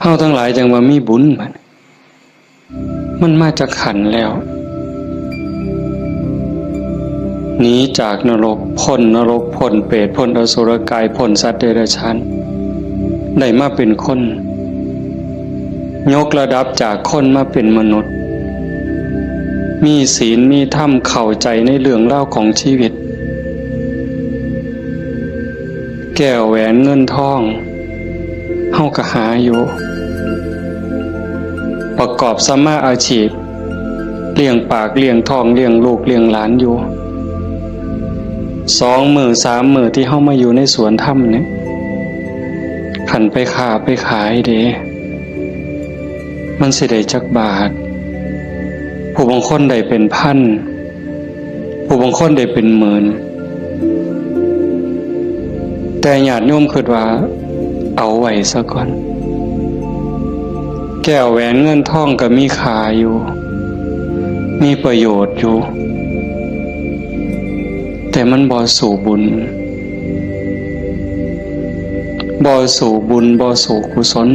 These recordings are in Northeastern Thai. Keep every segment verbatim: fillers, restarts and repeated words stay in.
เฮาทั้งหลายจั่งว่ามีบุญบัดนี้ มันมาจากขันธ์แล้ว หนีจากนรก พ้นนรก พ้นเปรต พ้นอสุรกาย พ้นสัตว์เดรัจฉาน ได้มาเป็นคน ยกระดับจากคนมาเป็นมนุษย์ มีศีล มีธรรม เข้าใจในเรื่องราวของชีวิต แก้วแหวนเงินทอง เฮาก็หาอยู่ ประกอบสัมมาอาชีพ เลี้ยงปากเลี้ยงท้อง เลี้ยงลูกเลี้ยงหลานอยู่ สองมื้อสามมื้อที่เฮามาอยู่ในสวนธรรมเนี่ย คันไปค้าไปขายเด้ มันสิได้จักบาท ผู้บางคนได้เป็นพัน ผู้บางคนได้เป็นหมื่น แต่ญาติโยมคิดว่าเอาไว้ซะก่อน แก้วแหวนเงินทองก็มีค่าอยู่ มีประโยชน์อยู่ แต่มันบ่สู้บุญ บ่สู้บุญ บ่สู้กุศล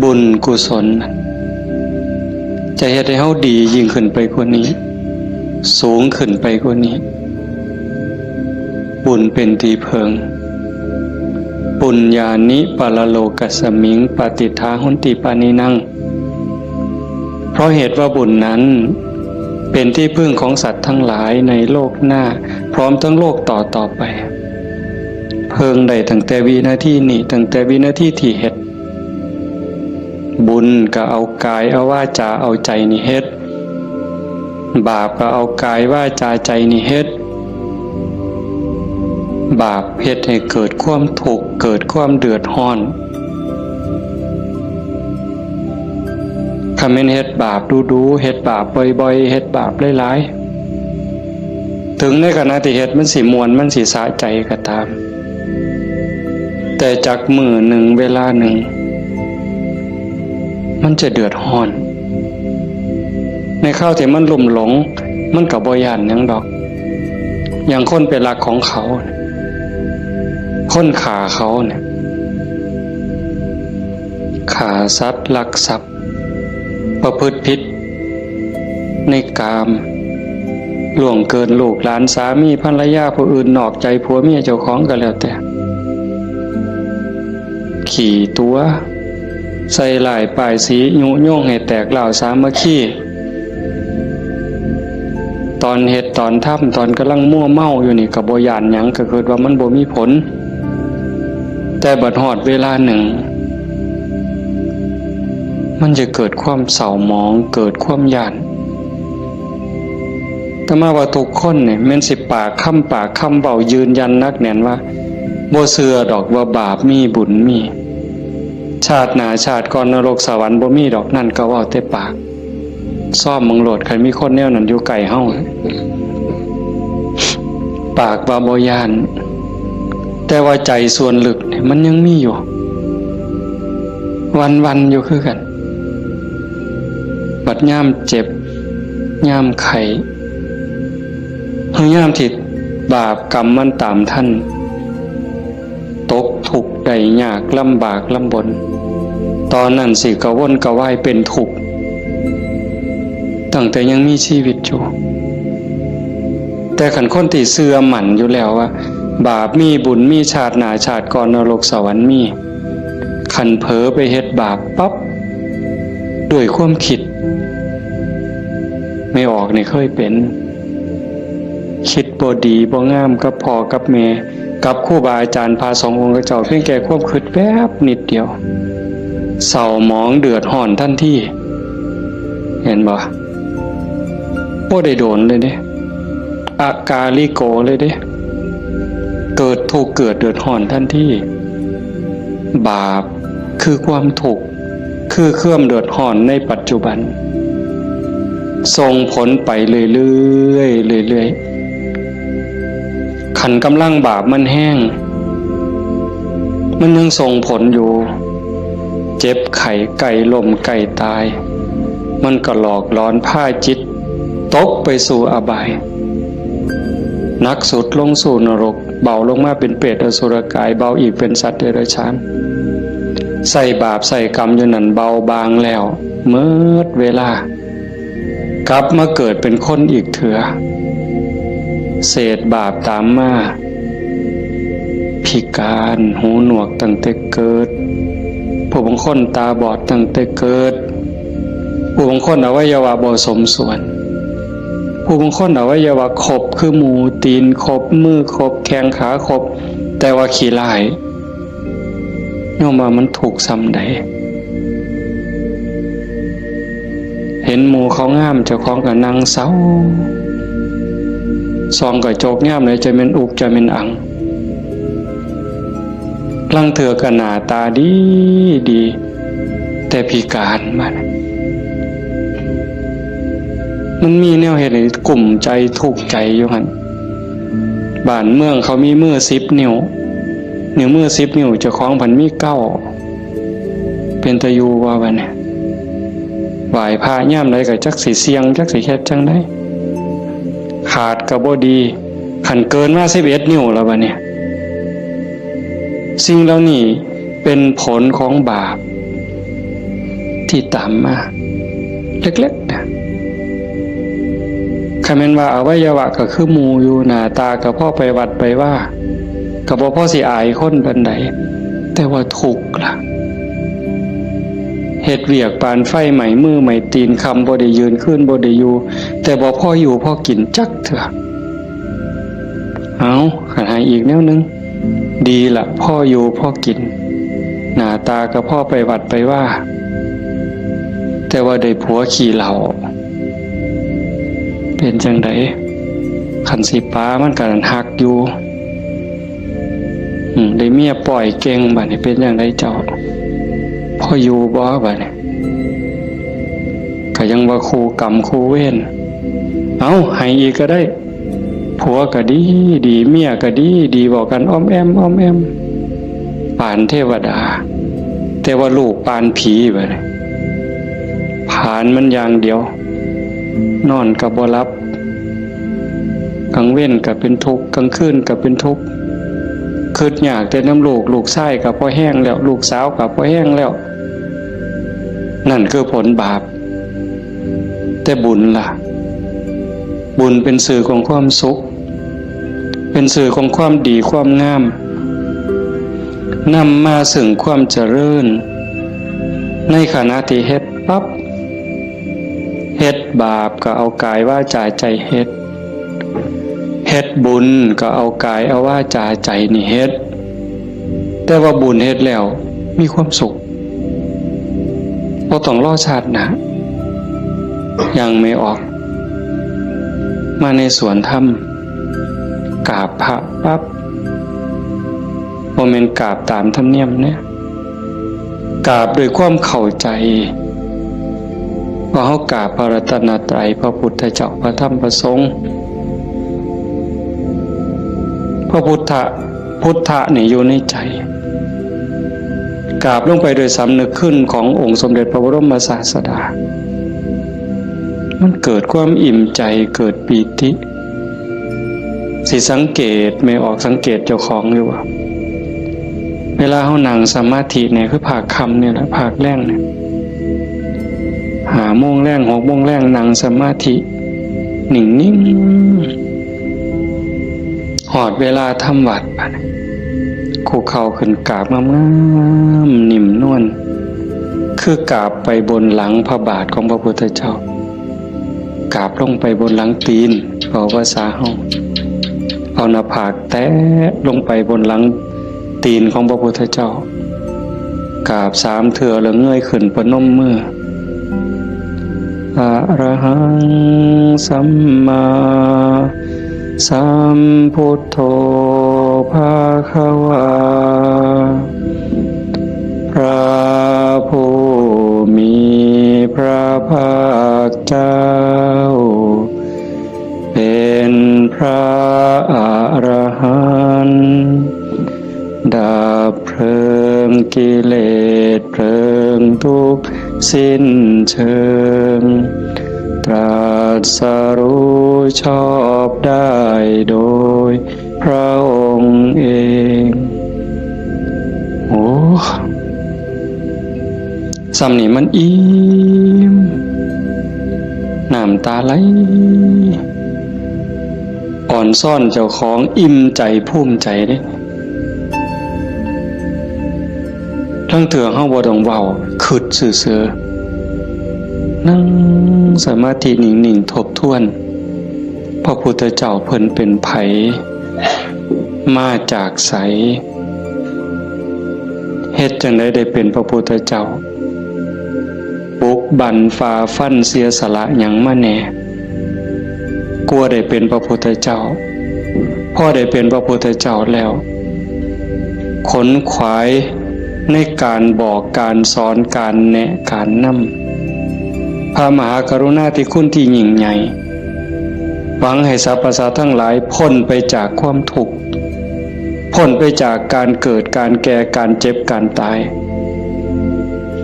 บุญกุศล จะเฮ็ดให้เฮาดียิ่งขึ้นไปกว่านี้ สูงขึ้นไปกว่านี้ บุญเป็นที่เพิ่ง ปุญญานิปรโลกัสมิง ปฏิฏฐาหนติปานินัง เพราะเหตุว่าบุญนั้น เป็นที่พึ่งของสัตว์ทั้งหลายในโลกหน้า พร้อมทั้งโลกต่อต่อไป เพิ่งได้ตั้งแต่วินาทีนี้ ตั้งแต่วินาทีที่เฮ็ด บุญก็เอากายเอาวาจาเอาใจนี่เฮ็ด บาปก็เอากายวาจาใจนี่เฮ็ด บาปเฮ็ดให้เกิดความทุกข์ เกิดความเดือดร้อน คันแม่นเฮ็ดบาปดูๆ เฮ็ดบาปบ่อยๆ เฮ็ดบาปหลายๆ ถึงในขณะที่เฮ็ดมันสิม่วน มันสิสะใจก็ตาม แต่จักมื้อหนึ่งเวลาหนึ่ง มันจะเดือดร้อน ในคราวที่มันลุ่มหลง มันก็บ่ย้านหยังดอก อย่างคนไปลักของเขา คนฆ่าเขาเนี่ย ฆ่าสัตว์ ลักทรัพย์ ประพฤติผิดในกาม ล่วงเกินลูกหลาน สามีภรรยาผู้อื่น นอกใจผัวเมียเจ้าของก็แล้วแต่ ขี้ตั๋ว ใส่ร้ายป้ายสี ยุยงให้แตกร้าวสามัคคี ตอนเฮ็ดตอนทำ ตอนกำลังมัวเมาอยู่นี่ก็บ่ย้านหยัง ก็คิดว่ามันบ่มีผล แต่บัดฮอดเวลาหนึ่ง มันจะเกิดความเศร้าหมอง เกิดความย้าน อาตมาว่าทุกคนนี่แม่นสิปากคำปากคำเว้ายืนยันหนักแน่นว่า บ่เชื่อดอกว่าบาปมีบุญมี ชาติหน้าชาติก่อนนรกสวรรค์บ่มีดอก นั่นก็เว้าแต่ปาก ซ่อมเบิ่งโลด คันมีคนแนวนั้นอยู่ใกล้เฮา ปากว่าบ่ย้าน แต่ว่าใจส่วนลึกนี่มันยังมีอยู่ วันๆ อยู่คือกัน บัดยามเจ็บ ยามไข้ หรือยามที่บาปกรรมมันตามทัน ตกทุกข์ได้ยาก ลำบากลำบน ตอนนั้นสิกระวนกระวายเป็นทุกข์ ตั้งแต่ยังมีชีวิตอยู่ แต่คันคนที่เชื่อมั่นอยู่แล้วว่า บาปมีบุญมี ชาติหน้าชาติก่อนนรกสวรรค์มี คันเผลอไปเฮ็ดบาปปั๊บ ด้วยความคิด แม่ออกนี่เคยเป็น คิดบ่ดีบ่งามกับพ่อกับแม่ กับครูบาอาจารย์พระสงฆ์องค์เจ้า เพียงแค่ความคิดแป๊บนิดเดียว เศร้าหมองเดือดร้อนทันที เห็นบ่ บ่ได้โดนเลยเด้ อากาลิโกเลยเด้ เกิดทุกข์เกิดเดือดร้อนทันที บาปคือความทุกข์ คือความเดือดร้อนในปัจจุบัน ส่งผลไปเรื่อยๆ เรื่อยๆ คันกำลังบาปมันแฮง มันยังส่งผลอยู่ เจ็บไข้ใกล้ล้มใกล้ตาย มันก็หลอกหลอนพาจิตตกไปสู่อบาย หนักสุดลงสู่นรก เบาลงมาเป็นเปรตอสุรกาย เบาอีกเป็นสัตว์เดรัจฉาน ใส่บาปใส่กรรมอยู่นั่น เบาบางแล้ว เมิดเวลา กลับมาเกิดเป็นคนอีกเถื่อ เศษบาปตามมา พิการ หูหนวกตั้งแต่เกิด ผู้บางคนตาบอดตั้งแต่เกิด ผู้บางคนอวัยวะบ่สมส่วน ผู้บางคนอวัยวะครบคือหมู่ ตีนครบ มือครบ แข้งขาครบ แต่ว่าขี้ร้าย โยมว่ามันทุกข์ส่ำใด เห็นหมู่เขางาม เจ้าของก็นั่งเศร้า ส่องกระจกยามใดจะแม่นอุกจะแม่นอัง ลางเทื่อก็หน้าตาดีดี แต่พิการ บาดนี้ มันมีแนวเฮ็ดให้กุ้มใจทุกข์ใจอยู่หั่น บ้านเมืองเขามีมือสิบนิ้ว นิ้วมือสิบนิ้ว เจ้าของพันมีเก้า เป็นตาอยู่บ่ บาดนี้ ไหว้พระยามใดก็จักสิเสี่ยง จักสิเฮ็ดจั่งใด ขาดก็บ่ดี คันเกินมาสิบเอ็ดนิ้วแล้ว บาดนี้ สิ่งเหล่านี้เป็นผลของบาปที่ตามมา เล็กๆ นะ คันแม่นว่าอวัยวะก็คือหมู่อยู่ หน้าตาก็พอไปวัดไปวา ก็บ่พอสิอายคนปานใด แต่ว่าทุกข์ล่ะ เฮ็ดเวียกปานไฟไหม้มือไหม้ตีน ค่ำบ่ได้ยืน คืนบ่ได้อยู่ แต่บ่พออยู่พอกินจักเทื่อ เอา คันให้อีกแนวหนึ่ง ดีละ พออยู่พอกิน หน้าตาก็พอไปวัดไปวา แต่ว่าได้ผัวขี้เหล้า เป็นจั่งใด คันสิปามันก็หักอยู่ อืม ได้เมียป้อยเก่ง บาดนี้เป็นจั่งใดเจ้า พออยู่บ่ บาดนี้ ก็ยังว่าคู่กรรมคู่เวร เอา ให้อีกก็ได้ ผัวก็ดีดี เมียก็ดีดี เว้ากันอ้อมแอ้มอ้อมแอ้ม ปานเทวดา แต่ว่าลูกปานผี บาดนี้ ผลาญมันอย่างเดียว นอนก็บ่หลับ กลางเว็นก็เป็นทุกข์ กลางคืนก็เป็นทุกข์ คิดยากแต่นำลูก ลูกชายก็พอแฮงแล้ว ลูกสาวก็พอแฮงแล้ว นั่นคือผลบาป แต่บุญล่ะ บุญเป็นสื่อของความสุข เป็นสื่อของความดีความงาม นำมาซึ่งความเจริญ ในขณะที่เฮ็ดปั๊บ เฮ็ดบาปก็เอากายวาจาใจเฮ็ด เฮ็ดบุญก็เอากายเอาวาจาใจนี่เฮ็ด แต่ว่าบุญเฮ็ดแล้วมีความสุข บ่ต้องรอชาติหน้า ยังไม่ออก มาในสวนธรรม กราบพระปั๊บ บ่แม่นกราบตามธรรมเนียมเนี่ย กราบด้วยความเข้าใจ ว่าเฮากราบพระรัตนตรัย พระพุทธเจ้า พระธรรม พระสงฆ์ พระพุทธะ พุทธะนี่อยู่ในใจ กราบลงไปโดยสำนึกคุณขององค์สมเด็จพระบรมศาสดา มันเกิดความอิ่มใจ เกิดปีติ สิสังเกต แม่ออกสังเกตเจ้าของอยู่ว่า เวลาเฮานั่งสมาธิเนี่ย คือภาคค่ำเนี่ยแหละ ภาคแลงเนี่ย ห้าโมงแลง หกโมงแลง นั่งสมาธิ นิ่งๆ ฮอดเวลาทำวัตร บัดนี้ คุกเข่าขึ้นกราบงามๆ นิ่มนวล คือกราบไปบนหลังพระบาทของพระพุทธเจ้า กราบลงไปบนหลังตีน เว้าภาษาเฮา เอาหน้าผากแตะลงไปบนหลังตีนของพระพุทธเจ้า กราบสามเทื่อแล้วเงยขึ้นประนมมือ อะระหังสัมมาสัมพุทโธภะคะวา พระผู้มีพระภาคเจ้า เป็นพระอรหันต์ ดับเพลิงกิเลสเพลิงทุกข์สิ้นเชิง ตรัสรู้ชอบได้โดย พระองค์เอง โอ้ ส่ำนี่มันอิ่ม น้ำตาไหล อ่อนซ้อนเจ้าของ อิ่มใจภูมิใจเด้ ลางเทื่อเฮาบ่ต้องเว้า คิดซื่อๆ นั่งสมาธินิ่งๆ ทบทวน พระพุทธเจ้าเพิ่นเป็นไผ มาจากไส เฮ็ดจั่งใดได้เป็นพระพุทธเจ้า บุกบั่นฝ่าฟันเสียสละหยังมาแหน่ กว่าได้เป็นพระพุทธเจ้า พอได้เป็นพระพุทธเจ้าแล้ว ขนขวายในการบอกการสอน การแนะการนำ พระมหากรุณาธิคุณที่ยิ่งใหญ่ หวังให้สรรพสัตว์ทั้งหลายพ้นไปจากความทุกข์ พ้นไปจากการเกิด การแก่ การเจ็บ การตาย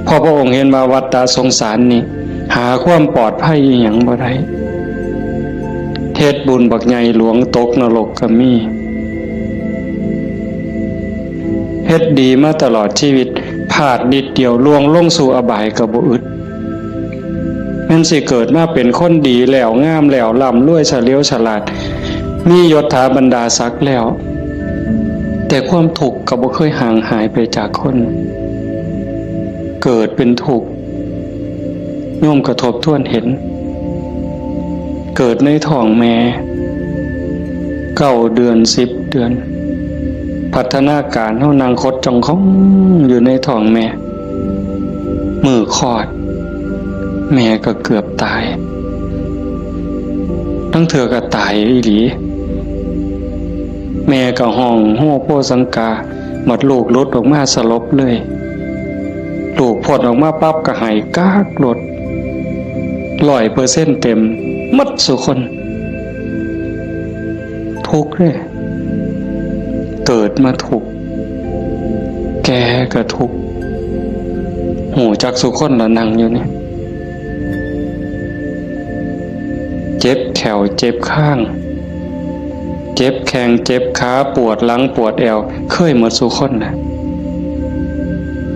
เพราะพระองค์เห็นว่าวัฏฏะสงสารนี่ หาความปลอดภัยอิหยังบ่ได้ เฮ็ดบุญบักใหญ่หลวงตกนรกก็มี เฮ็ดดีมาตลอดชีวิต พลาดนิดเดียวล่วงลงสู่อบายก็บ่อึด แม่นสิเกิดมาเป็นคนดีแล้ว งามแล้ว ร่ำรวยเฉลียวฉลาด มียศถาบรรดาศักดิ์แล้ว แต่ความทุกข์ก็บ่เคยห่างหายไปจากคน เกิดเป็นทุกข์ โยมก็ทบทวนเห็น เกิดในท้องแม่ เก้าเดือน สิบเดือน พัฒนาการเฮานั่งขดจ้องของอยู่ในท้องแม่ มื้อคลอด แม่ก็เกือบตาย ลางเทื่อก็ตายอีหลี แม่ก็ฮ้องโฮโฮสังกา บัดลูกหลุดออกมาสลบเลย ลูกพ้นออกมาปั๊บก็ไห้ก๊ากโลด ร้อยเปอร์เซ็นต์เต็ม หมดซุคน ทุกข์เด้ เกิดมาทุกข์ แก่ก็ทุกข์ ฮู้จักซุคนละนั่งอยู่นี่ เจ็บแข้วเจ็บคาง เจ็บแข้งเจ็บขา ปวดหลังปวดแอว เคยหมดซุคนนะ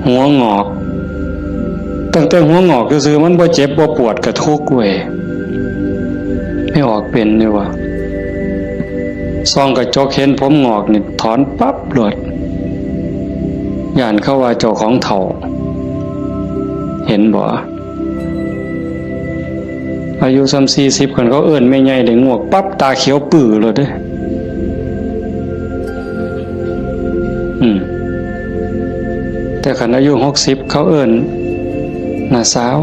หัวงอก ตั้งแต่หัวงอกซื่อๆ มันบ่เจ็บบ่ปวดก็ทุกข์เว้ย ไม่ออกเป็นนี่วะ ส่องกระจกเห็นผมงอกนี่ถอนปั๊บโลด ย้านเขาว่าเจ้าของเฒ่า เห็นบ่ อายุส่ำสี่สิบ คันเขาเอิ้นแม่ใหญ่ได้งวกปั๊บ ตาเขียวปื้อโลดเด้ อืม แต่คันอายุหกสิบ เขาเอิ้นน้าสาว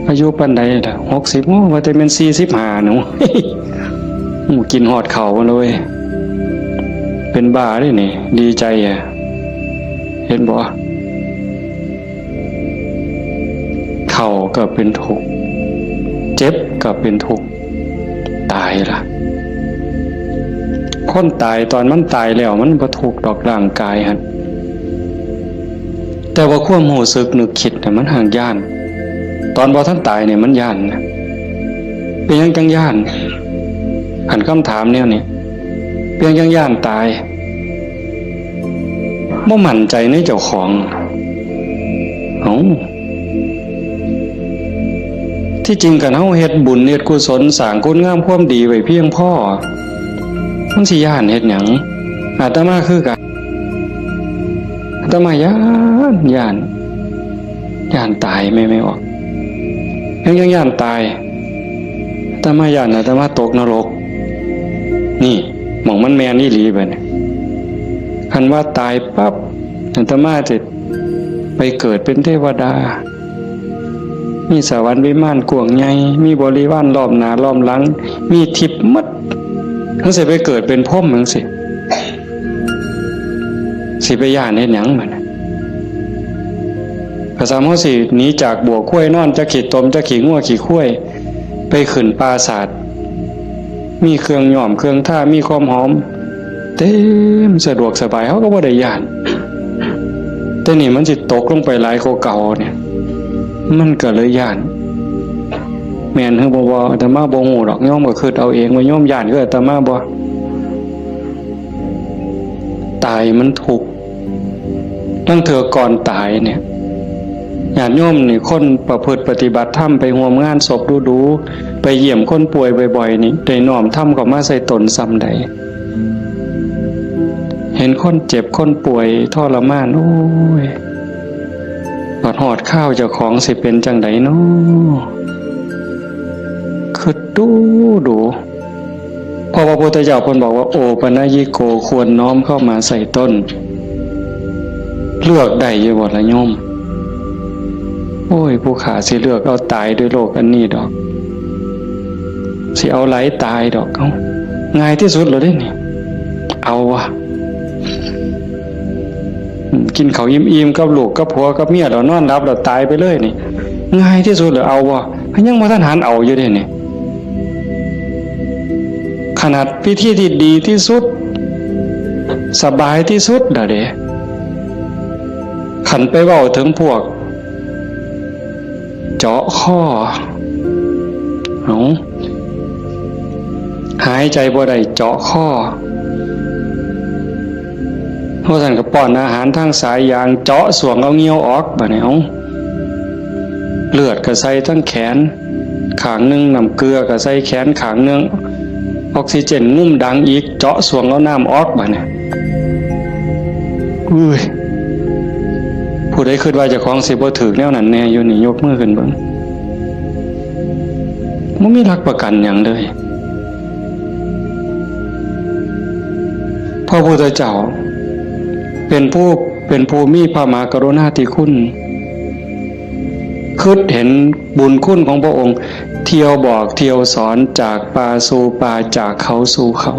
อายุปานใดล่ะ หกสิบ โอ้ ว่าแต่แม่นสี่สิบห้าหนู หมูกินฮอดข้าวเลย เป็นบ้าเด้นี่ ดีใจอะ เห็นบ่ เฒ่าก็เป็นทุกข์ เจ็บก็เป็นทุกข์ ตายล่ะ คนตายตอนมันตายแล้วมันบ่ทุกข์ดอกร่างกายหั่น แต่ว่าความรู้สึกนึกคิดน่ะมันห่างย้าน ตอนบ่ทันตายเนี่ยมันย้านนะ เป็นหยังจังย้าน คันคำถามแนวนี้ เป็นหยังจังย้านตาย บ่มั่นใจในเจ้าของ เอ้า ที่จริงคันเฮาเฮ็ดบุญเฮ็ดกุศลสร้างคุณงามความดีไว้เพียงพอ มันสิย้านเฮ็ดหยัง อาตมาคือกัน อาตมาย้าน ย้าน ย้านตายแม่นบ่ ยัง ยังย้านตาย อาตมาย้านอาตมาตกนรก นี่ หม่องมันแม่นอีหลีบัดนี้ คันว่าตายปั๊บ อาตมาจะไปเกิดเป็นเทวดา มีสวรรค์วิมานกว้างใหญ่ มีบริวารล้อมหน้าล้อมหลัง มีทิพย์หมด จั่งซี้ไปเกิดเป็นพรหมจั่งซี้ สิไปย้านเฮ็ดหยังบัดนี้ กะซ้ำเฮาสิหนีจากบัวควายนอน จักขี้ตม จักขี้งัวขี้ควาย ไปขึ้นปราสาท มีเครื่องย้อมเครื่องทา มีความหอม เต็มสะดวกสบาย เฮาก็บ่ได้ย้าน แต่นี่มันสิตกลงไปหลายกว่าเก่าเนี่ย มันก็เลยย้าน แม่นหรือบ่ บ่ อาตมาบ่ฮู้ดอก โยมก็คิดเอาเองว่าโยมย้านคืออาตมาบ่ ตายมันทุกข์ ลางเทื่อก่อนตายเนี่ย ญาติโยมนี่ คนประพฤติปฏิบัติธรรม ไปร่วมงานศพดูๆ ไปเยี่ยมคนป่วยบ่อยๆ นี่ ได้น้อมธรรมเข้ามาใส่ตนส่ำใด เห็นคนเจ็บคนป่วยทรมาน โอ้ย บัดฮอดคราวเจ้าของสิเป็นจั่งใดน้อ คิดดูดู เพราะว่าพระพุทธเจ้าเพิ่นบอกว่า โอปัญญิโก ควรน้อมเข้ามาใส่ตน เลือกได้อยู่บ่ล่ะโยม โอ้ย ผู้ข้าสิเลือกเอาตายด้วยโรคอันนี้ดอก สิเอาหลายตายดอก เอ้า ง่ายที่สุดแล้วเด้นี่ เอาวะ อืม กินข้าวอิ่มๆ กับลูกกับผัวกับเมียแล้วนอนหลับแล้วตายไปเลยนี่ ง่ายที่สุดแล้ว เอาวะ ยังบ่ทันหันเอาอยู่เด้นี่ ขนาดวิธีที่ดีที่สุด สบายที่สุดน่ะเด้ คันไปเว้าถึงพวก เจาะคอ เอา หายใจบ่ได้เจาะคอ เพราะฉะนั้นก็ป้อนอาหารทางสายยาง เจาะส่วงเอาเหงี้ยวออก บัดนี้ เอา เลือดก็ใส่ทั้งแขนข้างหนึ่ง น้ำเกลือก็ใส่แขนข้างหนึ่ง ออกซิเจนงุ่มดังอีก เจาะส่วงเอาน้ำออก บัดนี้ อุ้ย ผู้ใดคิดว่าเจ้าของสิบ่ถืกแนวนั้นแน่อยู่นี่ ยกมือขึ้นเบิ่ง บ่มีหลักประกันหยังเลย พระพุทธเจ้า เป็นผู้ เป็นผู้มีพระมหากรุณาธิคุณ คิดเห็นบุญคุณของพระองค์ เที่ยวบอกเที่ยวสอน จากป่าสู่ป่า จากเขาสู่เขา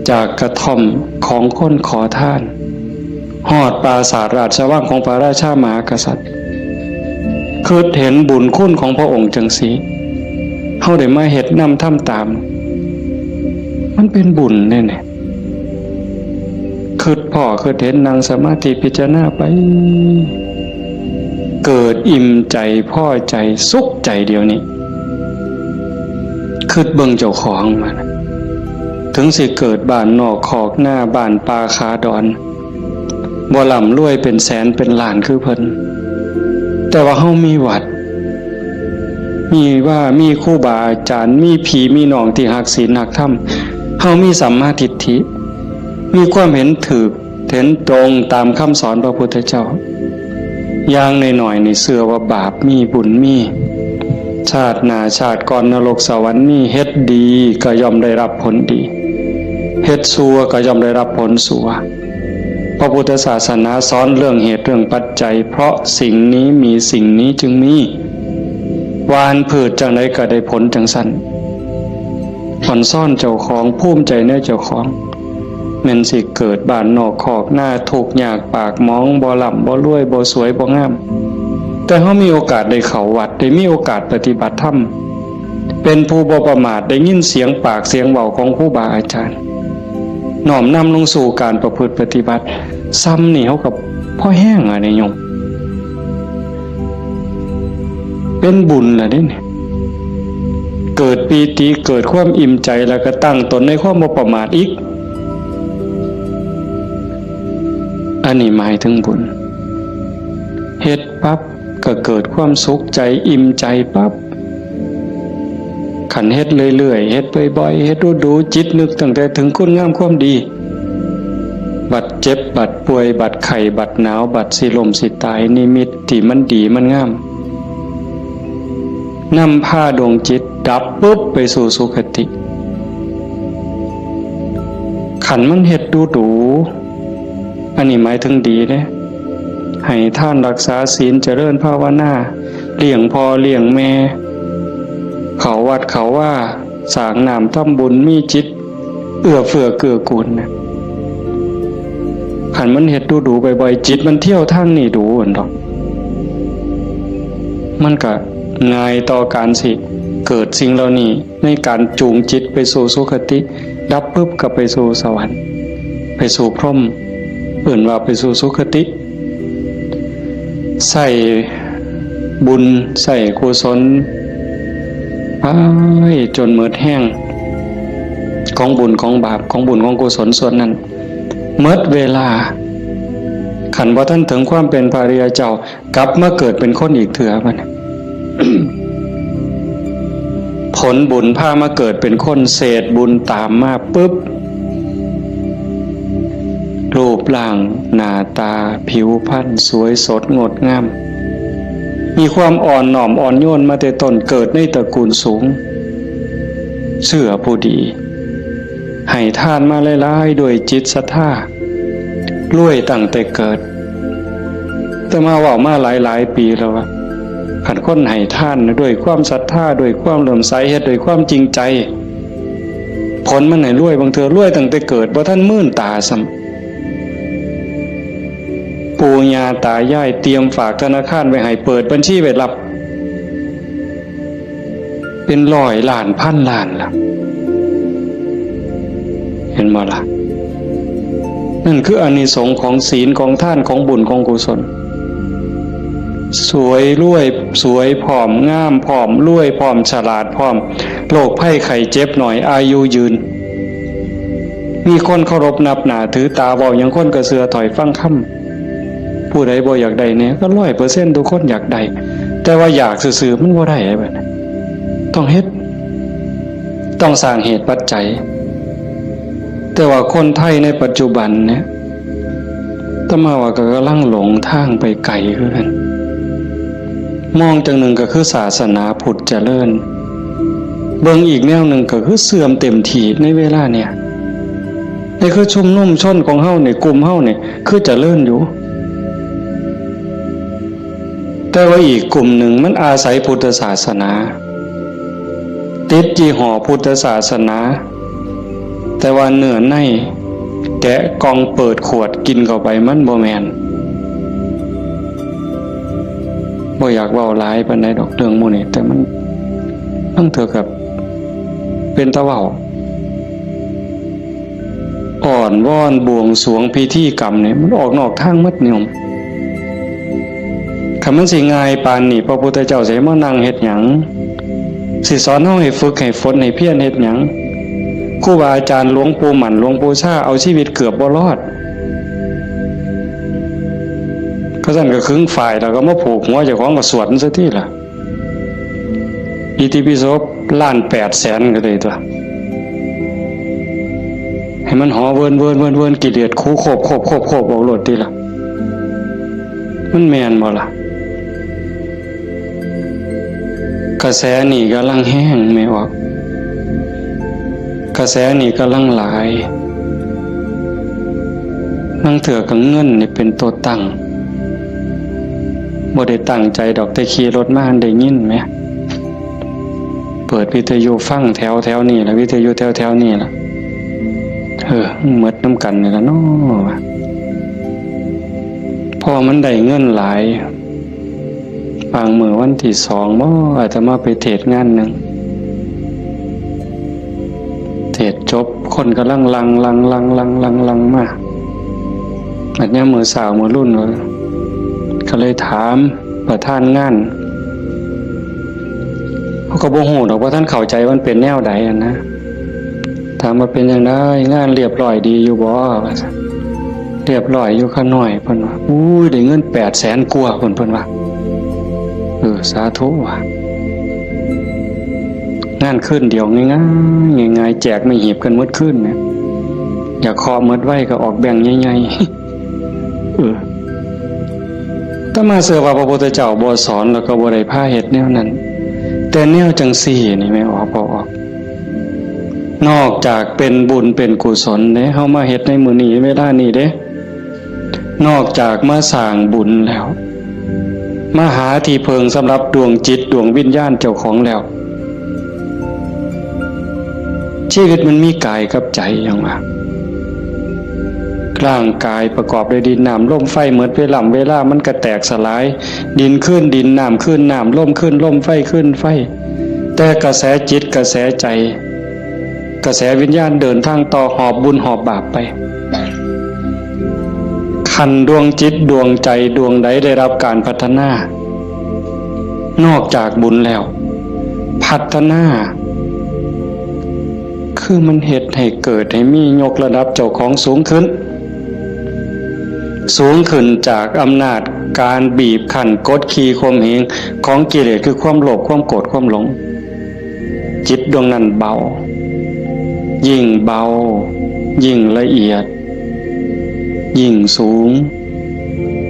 จากกระท่อมของคนขอทาน ฮอดปราสาทราชวังของพระราชามหากษัตริย์ คิดเห็นบุญคุณของพระองค์จังซี้ เฮาได้มาเฮ็ดนำทำตาม มันเป็นบุญเด้เนี่ย คิดพ้อคิดเห็น นั่งสมาธิพิจารณาไป เกิดอิ่มใจ พอใจ สุขใจเดี๋ยวนี้ คิดเบิ่งเจ้าของมานะ ถึงสิเกิดบ้านนอกคอกนา บ้านป่าขาดอน บ่ร่ำรวยเป็นแสนเป็นล้านคือเพิ่น แต่ว่าเฮามีวัด มีว่า มีครูบาอาจารย์ มีพี่มีน้องที่ฮักศีลฮักธรรม เฮามีสัมมาทิฏฐิ มีความเห็นถูก เห็นตรงตามคำสอนพระพุทธเจ้า อย่างน้อยๆ นี่เชื่อว่าบาปมีบุญมี ชาติหน้าชาติก่อนนรกสวรรค์มี เฮ็ดดีก็ย่อมได้รับผลดี เฮ็ดชั่วก็ย่อมได้รับผลชั่ว พระพุทธศาสนาสอนเรื่องเหตุเรื่องปัจจัย เพราะสิ่งนี้มีสิ่งนี้จึงมี หว่านพืชจั่งใดก็ได้ผลจั่งซั้น อ่อนซ้อนเจ้าของ ภูมิใจในเจ้าของ แม่นสิเกิดบ้านนอกคอกนา ทุกข์ยากปากหมอง บ่ร่ำบ่รวย บ่สวยบ่งาม แต่เฮามีโอกาสได้เข้าวัด ได้มีโอกาสปฏิบัติธรรม เป็นผู้บ่ประมาท ได้ยินเสียงปากเสียงเว้าของครูบาอาจารย์ น้อมนำลงสู่การประพฤติปฏิบัติ ซ้ำนี่เฮาก็พอแฮงอะเด้โยม เป็นบุญล่ะเด้เนี่ย เกิดปีติ เกิดความอิ่มใจ แล้วก็ตั้งตนในความบ่ประมาทอีก อันนี้หมายถึงบุญ เฮ็ดปั๊บก็เกิดความสุขใจ อิ่มใจปั๊บ คันเฮ็ดเรื่อยๆ เฮ็ดบ่อยๆ เฮ็ดดูๆ จิตนึกตั้งแต่ถึงคุณงามความดี บัดเจ็บ บัดป่วย บัดไข้ บัดหนาว บัดสิล้มสิตาย นิมิตที่มันดีมันงาม นำพาดวงจิตดับปุ๊บไปสู่สุคติ คันมันเฮ็ดดูๆ อันนี้หมายถึงดีเด้ ให้ทานรักษาศีล เจริญภาวนา เลี้ยงพ่อเลี้ยงแม่ เข้าวัดเข้าวา สร้างน้ำทำบุญ มีจิตเอื้อเฟื้อเกื้อกูลนะ คันมันเฮ็ดดูๆ บ่อยๆ จิตมันเที่ยวทางนี้ดูหั่นดอก มันก็ง่ายต่อการสิเกิดสิ่งเหล่านี้ ในการจูงจิตไปสู่สุคติ ดับปุ๊บก็ไปสู่สวรรค์ ไปสู่พรหม เอิ้นว่าไปสู่สุคติ ใส่บุญ ใส่กุศล ไปจนหมดแฮง ของบุญของบาป ของบุญของกุศลส่วนนั้น หมดเวลา คันบ่ทันถึงความเป็นพระอริยเจ้า กลับมาเกิดเป็นคนอีกเทื่อบัดนี้ ผลบุญพามาเกิดเป็นคน เศษบุญตามมาปุ๊บ รูปร่างหน้าตาผิวพรรณสวยสดงดงาม มีความอ่อนน้อมอ่อนโยนมาแต่ต้น เกิดในตระกูลสูง เชื่อผู้ดี ให้ทานมาหลายๆ ด้วยจิตศรัทธา รวยตั้งแต่เกิด แต่มาเว้ามาหลายๆ ปีแล้วว่า คันคนให้ทานด้วยความศรัทธา ด้วยความเลื่อมใส เฮ็ดด้วยความจริงใจ ผลมันให้รวย บางเทื่อรวยตั้งแต่เกิด บ่ทันมื่นตาซ้ำ ปู่ย่าตายายเตรียมฝากธนาคารไว้ให้ เปิดบัญชีไว้รับ เป็นร้อยล้านพันล้านล่ะ เห็นบ่ล่ะ นั่นคืออานิสงส์ของศีล ของทาน ของบุญ ของกุศล สวยรวย สวยพร้อม งามพร้อม รวยพร้อม ฉลาดพร้อม โรคภัยไข้เจ็บน้อย อายุยืน มีคนเคารพนับหน้าถือตา เว้าหยังคนก็เชื่อถ้อยฟังคำ ผู้ใดบ่อยากได้เนี่ย ก็ร้อยเปอร์เซ็นต์ ทุกคนอยากได้ แต่ว่าอยากซื่อๆ มันบ่ได้บัดนี้ ต้องเฮ็ด ต้องสร้างเหตุปัจจัย แต่ว่าคนไทยในปัจจุบันเนี่ย อาตมาว่าก็กำลังหลงทางไปไกลคือกัน มองจั่งหนึ่งก็คือศาสนาพุทธเจริญ เบิ่งอีกแนวหนึ่งก็คือเสื่อมเต็มที่ในเวลาเนี่ย นี่คือชุมนุมชนของเฮาเนี่ย กลุ่มเฮาเนี่ย คือเจริญอยู่ แต่ว่าอีกกลุ่มหนึ่งมันอาศัยพุทธศาสนา ติดยี่ห้อพุทธศาสนา แต่ว่าเนื้อในแกะกล่องเปิดขวดกินเข้าไปมันบ่แม่น บ่อยากเว้าหลายปานใดดอกเรื่องหมู่นี้ แต่มัน มันเท่ากับเป็นตาเว้า อ้อนวอนบวงสรวงพิธีกรรมเนี่ย มันออกนอกทางหมดโยม คันมันสิง่ายปานนี้ พระพุทธเจ้าสิมานั่งเฮ็ดหยัง สิสอนเฮาให้ฝึกให้ฝนให้เพียรเฮ็ดหยัง ครูบาอาจารย์หลวงปู่หมั่นหลวงปู่ชาเอาชีวิตเกือบบ่รอด ก็ซั่นก็ขึงฝ้ายแล้วก็มาผูกหัวเจ้าของก็สวดมันซะติล่ะ อิติปิโสล้านแปดแสนก็ได้ตัว ให้มันหอเวินเวินเวินเวิน กิเลสคูโคบโคบโคบโคบออกโลดติล่ะ มันแม่นบ่ล่ะ กระแสนี่กำลังแฮงแม่ออก กระแสนี่กำลังหลาย ลางเทื่อก็เงินนี่เป็นตัวตั้ง บ่ได้ตั้งใจดอก แต่ขี่รถมาได้ยินแหม เปิดวิทยุฟังแถวแถวนี่ล่ะ วิทยุแถวแถวนี่ล่ะ เออ หมดนำกันนี่ล่ะเนาะ พอมันได้เงินหลาย บางมื้อวันที่สองบ่ อาตมาไปเทศน์งานหนึ่ง เทศน์จบ คนกำลังหลั่ง หลั่ง หลั่ง หลั่ง หลั่ง หลั่งมา บัดยามมื้อเช้ามื้อรุ่น ก็เลยถามประธานงาน เขาก็บ่ฮู้ดอกว่าท่านเข้าใจมันเป็นแนวใดอะนะ ถามว่าเป็นจั่งใด งานเรียบร้อยดีอยู่บ่ ว่าซั่น เรียบร้อยอยู่ข้าน้อย เพิ่นว่า อุ้ย ได้เงินแปดแสนกว่า เพิ่น เพิ่นว่า เออ สาธุว่ะ งานคืนเดียวง่ายๆ ง่ายๆ แจกไม่หีบกันหมดคืนเนี่ย อยากเคาะหมดไวก็ออกแบงค์ใหญ่ๆ เออ อาตมาเชื่อว่าพระพุทธเจ้าบ่สอนแล้วก็บ่ได้พาเฮ็ดแนวนั้น แต่แนวจั่งซี้นี่แม่ออก พอออก นอกจากเป็นบุญเป็นกุศลเด้ เฮามาเฮ็ดในมื้อนี้เวลานี้เด้ นอกจากมาสร้างบุญแล้ว มาหาที่เพิ่งสำหรับดวงจิตดวงวิญญาณเจ้าของแล้ว ชีวิตมันมีกายกับใจหยังวะ ร่างกายประกอบด้วยดินน้ำลมไฟ หมดเวลา เวลามันก็แตกสลาย ดินคืนดิน น้ำคืนน้ำ ลมคืนลม ไฟคืนไฟ แต่กระแสจิตกระแสใจ กระแสวิญญาณเดินทางต่อ หอบบุญหอบบาปไป คันดวงจิตดวงใจดวงใดได้รับการพัฒนา นอกจากบุญแล้ว พัฒนา คือมันเฮ็ดให้เกิดให้มี ยกระดับเจ้าของสูงขึ้น สูงขึ้นจากอำนาจการบีบคั้นกดขี่ข่มเหงของกิเลส คือความโลภ ความโกรธ ความหลง จิตดวงนั้นเบา ยิ่งเบา ยิ่งละเอียด ยิ่งสูง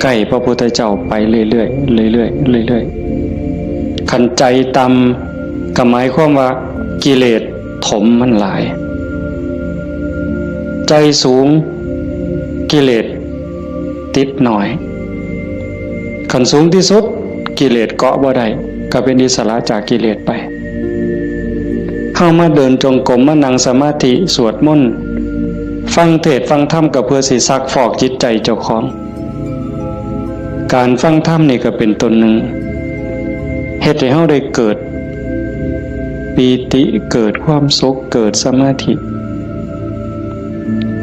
ใกล้พระพุทธเจ้าไปเรื่อยๆ เรื่อยๆ เรื่อยๆ คันใจต่ำก็หมายความว่ากิเลสถมมันหลาย ใจสูง กิเลสติดน้อย คันสูงที่สุด กิเลสเกาะบ่ได้ ก็เป็นอิสระจากกิเลสไป เฮามาเดินจงกรม มานั่งสมาธิ สวดมนต์ ฟังเทศน์ฟังธรรม ก็เพื่อสิซักฟอกจิตใจเจ้าของ การฟังธรรมนี่ก็เป็นต้นหนึ่ง เฮ็ดให้เฮาได้เกิดปีติ เกิดความสุข เกิดสมาธิ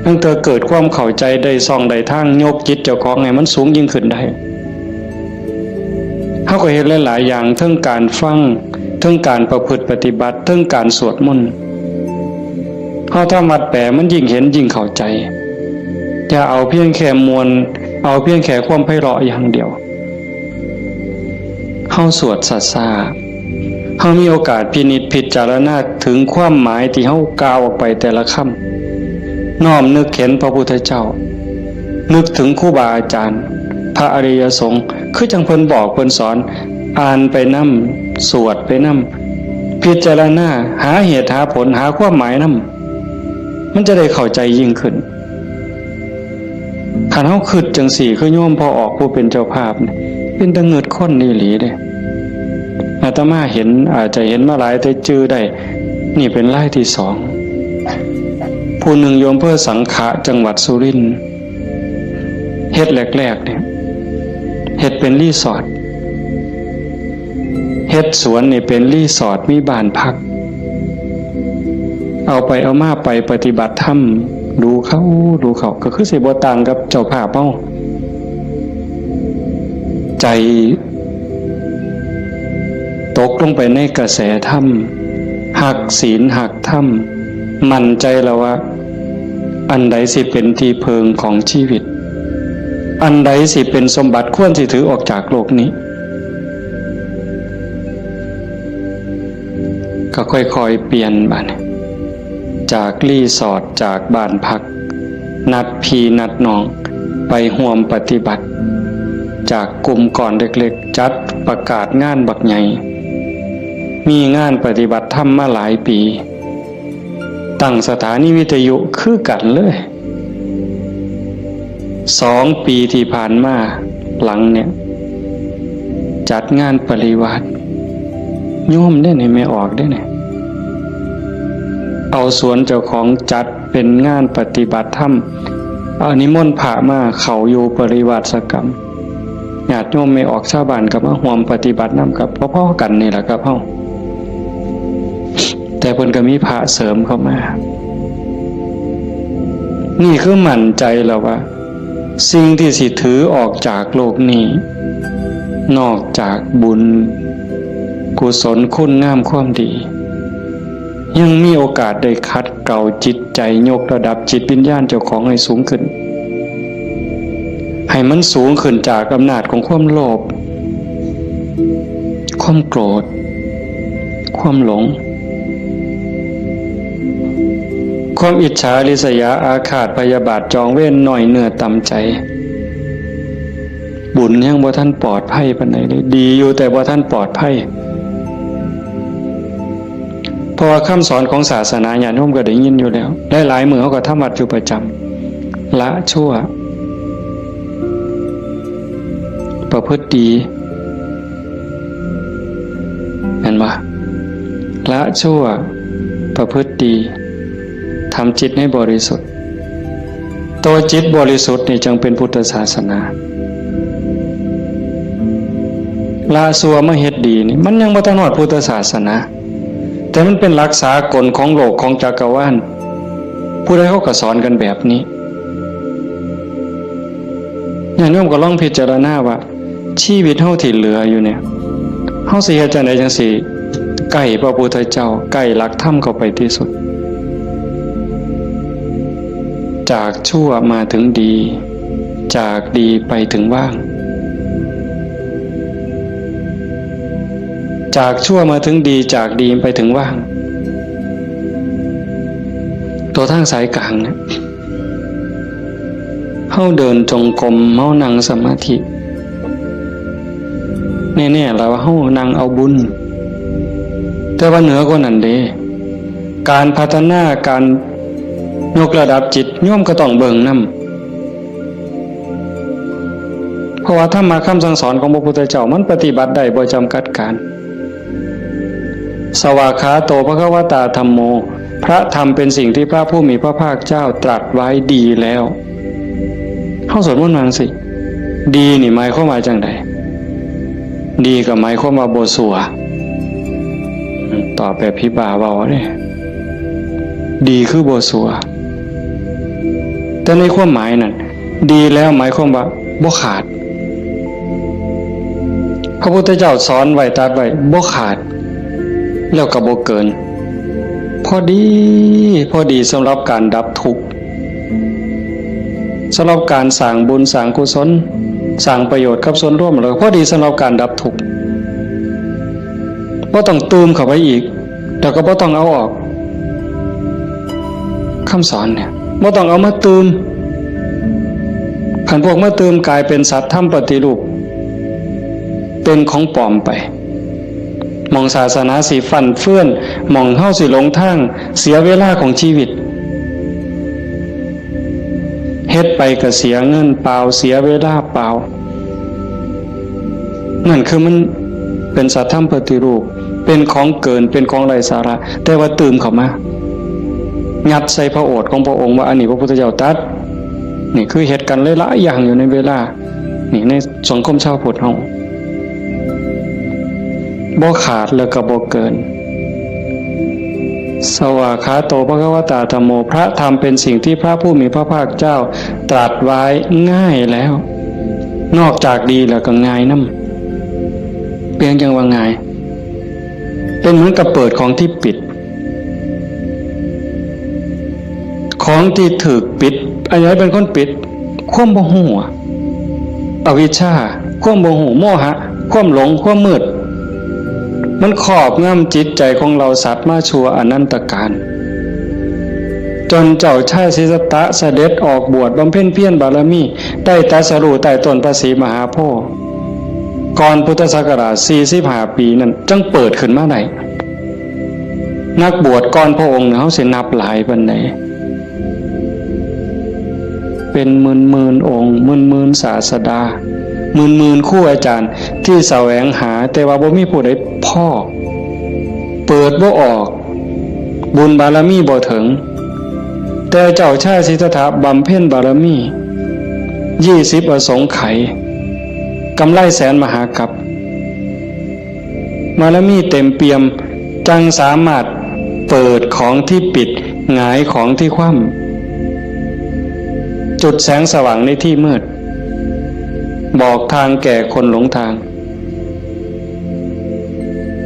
ตั้งแต่เกิดความเข้าใจ ได้ช่องได้ทาง ยกจิตเจ้าของให้มันสูงยิ่งขึ้นได้ เฮาก็เฮ็ดหลายๆ อย่าง เทิงการฟัง เทิงการประพฤติปฏิบัติ เทิงการสวดมนต์ เฮาทำวัดแปล มันยิ่งเห็นยิ่งเข้าใจ อย่าเอาเพียงแค่ม่วน เอาเพียงแค่ความไพเราะอย่างเดียว เฮาสวดช้าๆ เฮามีโอกาสพินิจพิจารณาถึงความหมายที่เฮากล่าวออกไปแต่ละคำ น้อมนึกเห็นพระพุทธเจ้า นึกถึงครูบาอาจารย์ พระอริยสงฆ์ คือจั่งเพิ่นบอกเพิ่นสอน อ่านไปนำ สวดไปนำ พิจารณา หาเหตุหาผล หาความหมายนำ มันจะได้เข้าใจยิ่งขึ้น คันเฮาคิดจั่งซี้ คือโยมพ่อออกผู้เป็นเจ้าภาพนี่ เป็นตาเงิดคนอีหลีเด้ อาตมาเห็น อาจจะเห็นมาหลายแต่จื่อได้ นี่เป็นรายที่สอง ผู้หนึ่งอยู่อำเภอสังขะ จังหวัดสุรินทร์ เฮ็ดแรกๆ เนี่ย เฮ็ดเป็นรีสอร์ท เฮ็ดสวนนี่เป็นรีสอร์ท มีบ้านพัก เอาไปเอามาไปปฏิบัติธรรม ดูเข้า ดูเข้า ก็คือสิบ่ต่างกับเจ้าภาพเฮา ใจตกลงไปในกระแสธรรม ฮักศีลฮักธรรม มั่นใจแล้วว่า อันใดสิเป็นที่เพิ่งของชีวิต อันใดสิเป็นสมบัติควรสิถือออกจากโลกนี้ ก็ค่อยๆ เปลี่ยนบัดนี้ จากรีสอร์ท จากบ้านพัก นัดพี่นัดน้องไปร่วมปฏิบัติ จากกลุ่มก้อนเล็กๆ จัดประกาศงานบักใหญ่ มีงานปฏิบัติธรรมมาหลายปี ตั้งสถานีวิทยุคือกันเลย สองปีที่ผ่านมาหลังเนี่ย จัดงานปริวาส โยมเด้นี่ แม่ออกเด้นี่ เอาสวนเจ้าของจัดเป็นงานปฏิบัติธรรม เอานิมนต์พระมาเข้าอยู่ปริวาสกรรม ญาติโยมแม่ออกชาวบ้านก็มาร่วมปฏิบัตินำ กับพอๆ กันนี่แหละครับเฮา แต่เพิ่นก็มีพระเสริมเข้ามา นี่คือมั่นใจแล้วว่า สิ่งที่สิถือออกจากโลกนี้ นอกจากบุญ กุศล คุณงามความดี ยังมีโอกาสได้ขัดเกลาจิตใจ ยกระดับจิตวิญญาณเจ้าของให้สูงขึ้น ให้มันสูงขึ้นจากอำนาจของความโลภ ความโกรธ ความหลง ความอิจฉาริษยาอาฆาตพยาบาทจองเวร น้อยเนื้อต่ำใจ บุญยังบ่ทันปลอดภัยปานใดเลย ดีอยู่แต่บ่ทันปลอดภัย เพราะว่าคำสอนของศาสนาญาติโยมก็ได้ยินอยู่แล้ว หลายๆ มื้อเฮาก็ทำวัดอยู่ประจำ ละชั่ว ประพฤติดี เห็นบ่ ละชั่ว ประพฤติดี ทำจิตให้บริสุทธิ์ ตัวจิตบริสุทธิ์นี่จึงเป็นพุทธศาสนา ละชั่วมาเฮ็ดดีนี่ มันยังบ่ทันฮอดพุทธศาสนา แต่มันเป็นหลักสากลของโลก ของจักรวาล ผู้ใดเขาก็สอนกันแบบนี้ ญาติโยมก็ลองพิจารณาว่า ชีวิตเฮาที่เหลืออยู่เนี่ย เฮาสิเฮ็ดจั่งใดจั่งสิใกล้พระพุทธเจ้า ใกล้หลักธรรมเข้าไปที่สุด จากชั่วมาถึงดี จากดีไปถึงว่าง จากชั่วมาถึงดี จากดีไปถึงว่าง ตัวทางสายกลางเนี่ย เฮาเดินจงกรม เฮานั่งสมาธิ แน่ๆ แล้วว่าเฮานั่งเอาบุญ แต่ว่าเหนือกว่านั้นเด้ การพัฒนา การยกระดับจิต โยมก็ต้องเบิ่งนำ เพราะว่าธรรมะคำสั่งสอนของพระพุทธเจ้ามันปฏิบัติได้บ่จำกัดการ สวากขาโต ภควตา ธัมโม พระธรรมเป็นสิ่งที่พระผู้มีพระภาคเจ้าตรัสไว้ดีแล้ว เฮาสวดมนต์ว่าจั่งซี้ ดีนี่หมายความว่าจั่งใด ดีก็หมายความว่าบ่ซัว ตอบแบบผีบ้าเว้าเด้ ดีคือบ่ซัว แต่ในความหมายนั่น ดีแล้วหมายความว่าบ่ขาด พระพุทธเจ้าสอนไว้ ตรัสไว้ บ่ขาด แล้วก็บ่เกิน พอดี พอดีสำหรับการดับทุกข์ สำหรับการสร้างบุญสร้างกุศล สร้างประโยชน์กับส่วนรวม แล้วพอดีสำหรับการดับทุกข์ บ่ต้องตื่มเข้าไปอีก แล้วก็บ่ต้องเอาออก คำสอนเนี่ย บ่ต้องเอามาตื่ม คันพวกมาตื่มกลายเป็นสัตว์ธรรมปฏิรูป เป็นของปลอมไป หม่องศาสนาสิฟั่นเฟือน หม่องเฮาสิหลงทาง เสียเวลาของชีวิต เฮ็ดไปก็เสียเงินเปล่า เสียเวลาเปล่า นั่นคือมันเป็นสัตว์ธรรมปฏิรูป เป็นของเกิน เป็นของไร้สาระ แต่ว่าตื่มเข้ามา ยัดใส่พระโอษฐ์ของพระองค์ว่าอันนี้พระพุทธเจ้าตรัส นี่คือเฮ็ดกันหลายๆอย่างอยู่ในเวลา นี่ในสังคมชาวพุทธเฮา บ่ขาดแล้วก็บ่เกิน สวากขาโต ภควตา ธัมโม พระธรรมเป็นสิ่งที่พระผู้มีพระภาคเจ้าตรัสไว้ง่ายแล้ว นอกจากดีแล้วก็ง่ายนำ เป็นจั่งว่าง่าย เป็นเหมือนกับเปิดของที่ปิด ของที่ถูกปิด อันไหนเป็นคนปิด ความบ่ฮู้อะ อวิชชา ความบ่ฮู้ โมหะ ความหลง ความมืด มันครอบงำจิตใจของเหล่าสัตว์มาชั่วอนันตกาล จนเจ้าชายสิทธัตถะเสด็จออกบวชบำเพ็ญเพียรบารมี ได้ตรัสรู้ใต้ต้นพระศรีมหาโพธิ์ ก่อนพุทธศักราชสี่สิบห้าปีนั่น จั่งเปิดขึ้นมาได้ นักบวชก่อนพระองค์เนี่ย เฮาสินับหลายปานใด เป็นหมื่นๆองค์ หมื่นๆศาสดา หมื่นๆครูอาจารย์ที่แสวงหา แต่ว่าบ่มีผู้ใดพ้อ เปิดบ่ออก บุญบารมีบ่ถึง แต่เจ้าชายสิทธัตถะบำเพ็ญบารมี ยี่สิบอสงไขย กำไรแสนมหากัป บารมีเต็มเปี่ยม จั่งสามารถเปิดของที่ปิด หงายของที่คว่ำ จุดแสงสว่างในที่มืด บอกทางแก่คนหลงทาง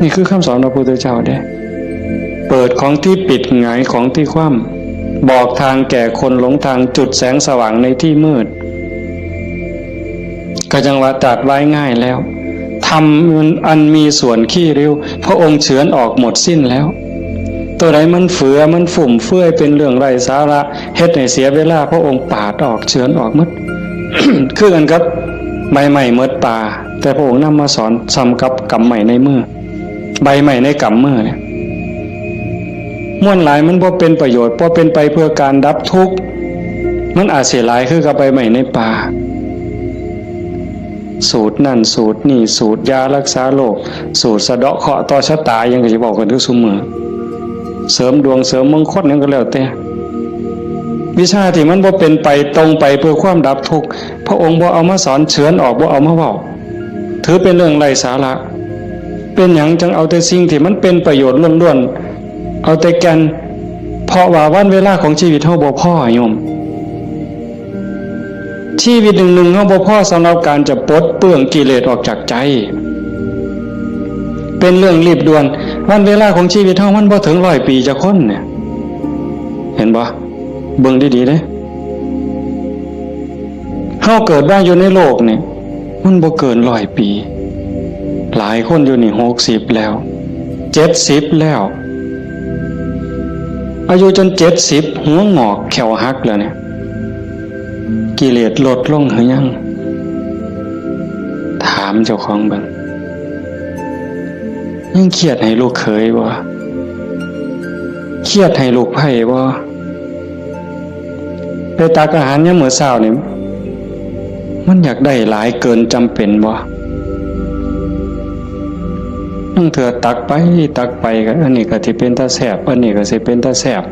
นี่คือคำสอนพระพุทธเจ้าเด้ เปิดของที่ปิด หงายของที่คว่ำ บอกทางแก่คนหลงทาง จุดแสงสว่างในที่มืด ก็จั่งว่าตรัสไว้ง่ายแล้ว ธรรมอันมีส่วนขี้ริ้ว พระองค์เฉือนออกหมดสิ้นแล้ว ตัวใดมันเฟือ มันฟุ่มเฟือย เป็นเรื่องไร้สาระ เฮ็ดให้เสียเวลา พระองค์ปาดออก เฉือนออกหมด คือกันกับใบไม้หมดป่า แต่พระองค์นำมาสอนส่ำกับกำไม้ในมือ ใบไม้ในกำมือเนี่ย มวลหลายมันบ่เป็นประโยชน์ บ่เป็นไปเพื่อการดับทุกข์ มันอาจสิหลายคือกับใบไม้ในป่า สูตรนั่นสูตรนี่ สูตรยารักษาโรค สูตรสะเดาะเคราะห์ต่อชะตา หยังก็สิเว้ากันทุกซุมื้อ เสริมดวงเสริมมงคลหยังก็แล้วแต่ วิชาที่มันบ่เป็นไปตรงไปเพื่อความดับทุกข์ พระองค์บ่เอามาสอน เฉือนออก บ่เอามาเว้า ถือเป็นเรื่องไร้สาระ เป็นหยังจั่งเอาแต่สิ่งที่มันเป็นประโยชน์ล้วนๆ เอาแต่แก่น เพราะว่าวันเวลาของชีวิตเฮาบ่พอโยม ชีวิตหนึ่งๆเฮาบ่พอสำหรับการจะปลดเปลื้องกิเลสออกจากใจ เป็นเรื่องรีบด่วน วันเวลาของชีวิตเฮามันบ่ถึงร้อยปีจักคนเนี่ย เห็นบ่ เบิ่งดีๆเด้ เฮาเกิดมาอยู่ในโลกนี่ มันบ่เกินร้อยปี หลายคนอยู่นี่หกสิบแล้ว เจ็ดสิบแล้ว อายุจนเจ็ดสิบ หัวงอกแข้วหักแล้วเนี่ย กิเลสลดลงหรือยัง ถามเจ้าของเบิ่ง ยังเครียดให้ลูกเขยบ่ เครียดให้ลูกไพร่บ่ ไปตักอาหารยามมื้อเช้านี่ มันอยากได้หลายเกินจำเป็นบ่ ลางเทื่อตักไปตักไปก็ อันนี้ก็สิเป็นตาแซ่บ อันนี้ก็สิเป็นตาแซ่บ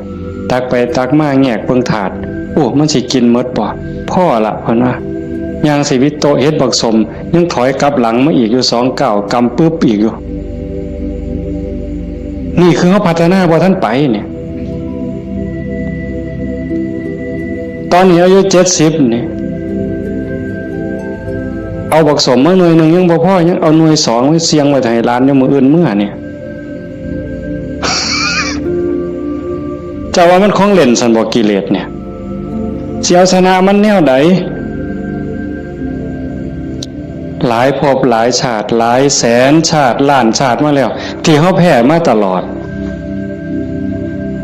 ตักไปตักมาแงกเบิ่งถาด โอ้ มันสิกินหมดบ่ พอละ เพิ่นว่า ย่างสิวิดโต๊ะเฮ็ดบักสม ยังถอยกลับหลังมาอีกอยู่สองก้าว กำปึบอีกอยู่ นี่คือเฮาพัฒนาบ่ทันไปเนี่ย ตอนนี้อายุเจ็ดสิบนี่ เอาบักสมมาหน่วยหนึ่งยังบ่พอ ยังเอาหน่วยสองไว้เสี่ยงไว้ให้หลานอยู่มื้ออื่นเมือเนี่ย เจ้าว่ามันของเล่นซั่นบ่ กิเลสเนี่ย สิเอาชนะมันแนวใด หลายภพหลายชาติ หลายแสนชาติ ล้านชาติมาแล้ว ที่เฮาแพ้มาตลอด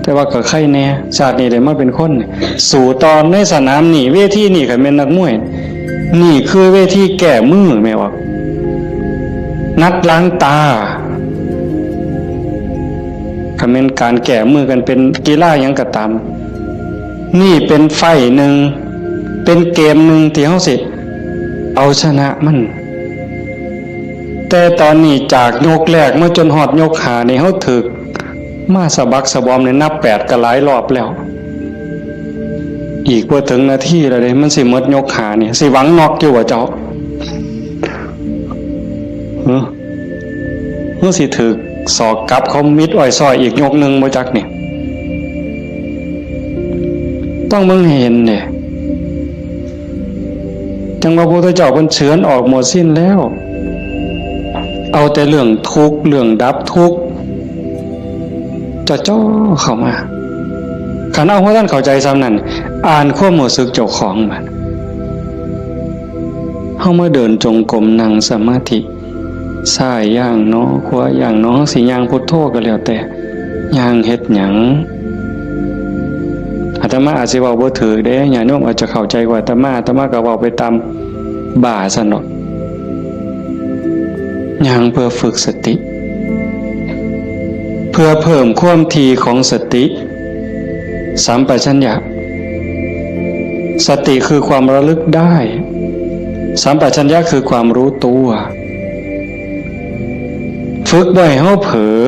แต่ว่าก็ไคแน่ ชาตินี้ได้มาเป็นคน สู้ต่อในสนามนี่ เวทีนี่ คันแม่นนักมวย นี่คือเวทีแก้มือ แม่นบ่ นัดล้างตา คันแม่นการแก้มือกันเป็นกีฬาหยังก็ตาม นี่เป็นไฟต์หนึ่ง เป็นเกมหนึ่งที่เฮาสิเอาชนะมัน แต่ตอนนี้จากยกแรกมาจนฮอดยกห้านี่ เฮาถืกมาสะบักสะบอมนี่ นับแปดก็หลายรอบแล้ว อีกบ่ถึงนาทีแล้วเด้ มันสิหมดยกห้านี่ สิหวังน็อกอยู่บ่เจ้า หึ หึ สิถืกศอกกลับเขามิดอ้อยซ้อยอีกยกหนึ่งบ่จักนี่ ต้องเบิ่งให้เห็นเด้ จั่งว่าพระพุทธเจ้าเพิ่นเฉือนออกหมดสิ้นแล้ว เอาแต่เรื่องทุกข์ เรื่องดับทุกข์ จ่อๆเข้ามา คันเอาบ่ทันเข้าใจส่ำนั้น อ่านความรู้สึกเจ้าของบัด เฮามาเดินจงกรม นั่งสมาธิ ซ้ายย่างหนอ ขวาย่างหนอ เฮาสิย่างพุทโธก็แล้วแต่ ย่างเฮ็ดหยัง อาตมาอาจสิเว้าบ่ถูกเด้ ญาติโยมอาจจะเข้าใจกว่าอาตมา อาตมาก็เว้าไปตามบ้าซั่นดอก ย่างเพื่อฝึกสติ เพื่อเพิ่มความถี่ของสติ สัมปชัญญะ สติคือความระลึกได้ สัมปชัญญะคือความรู้ตัว ฝึกบ่ให้เฮาเผลอ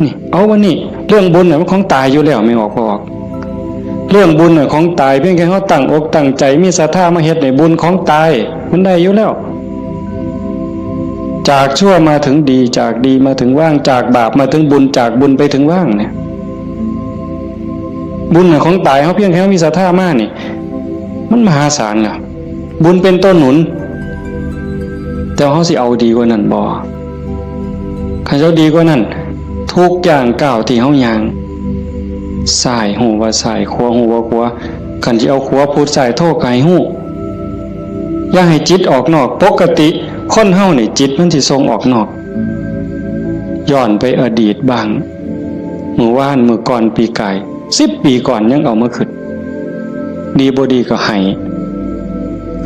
นี่ เอาวันนี้ เรื่องบุญน่ะมันของตายอยู่แล้ว แม่นบ่พ่อ เรื่องบุญน่ะของตาย เพียงแค่เฮาตั้งอกตั้งใจ มีศรัทธามาเฮ็ดนี่ บุญของตาย มันได้อยู่แล้ว จากชั่วมาถึงดี จากดีมาถึงว่าง จากบาปมาถึงบุญ จากบุญไปถึงว่างเนี่ย บุญน่ะของตาย เฮาเพียงแค่เฮามีศรัทธามานี่ มันมหาศาลแล้ว บุญเป็นตัวหนุน แต่เฮาสิเอาดีกว่านั้นบ่ คันเฮาดีกว่านั้น ทุกย่างก้าวที่เฮาย่าง ซ้ายฮู้ว่าซ้าย ขวาฮู้ว่าขวา คันสิเอาขวาพุทซ้ายโธก็ให้ฮู้ อย่าให้จิตออกนอก ปกติคนเฮานี่จิตมันสิส่งออกนอก ย้อนไปอดีตบ้าง มื้อวาน มื้อก่อน ปีกาย สิบปีก่อนยังเอามาคิด ดีบ่ดีก็ไห้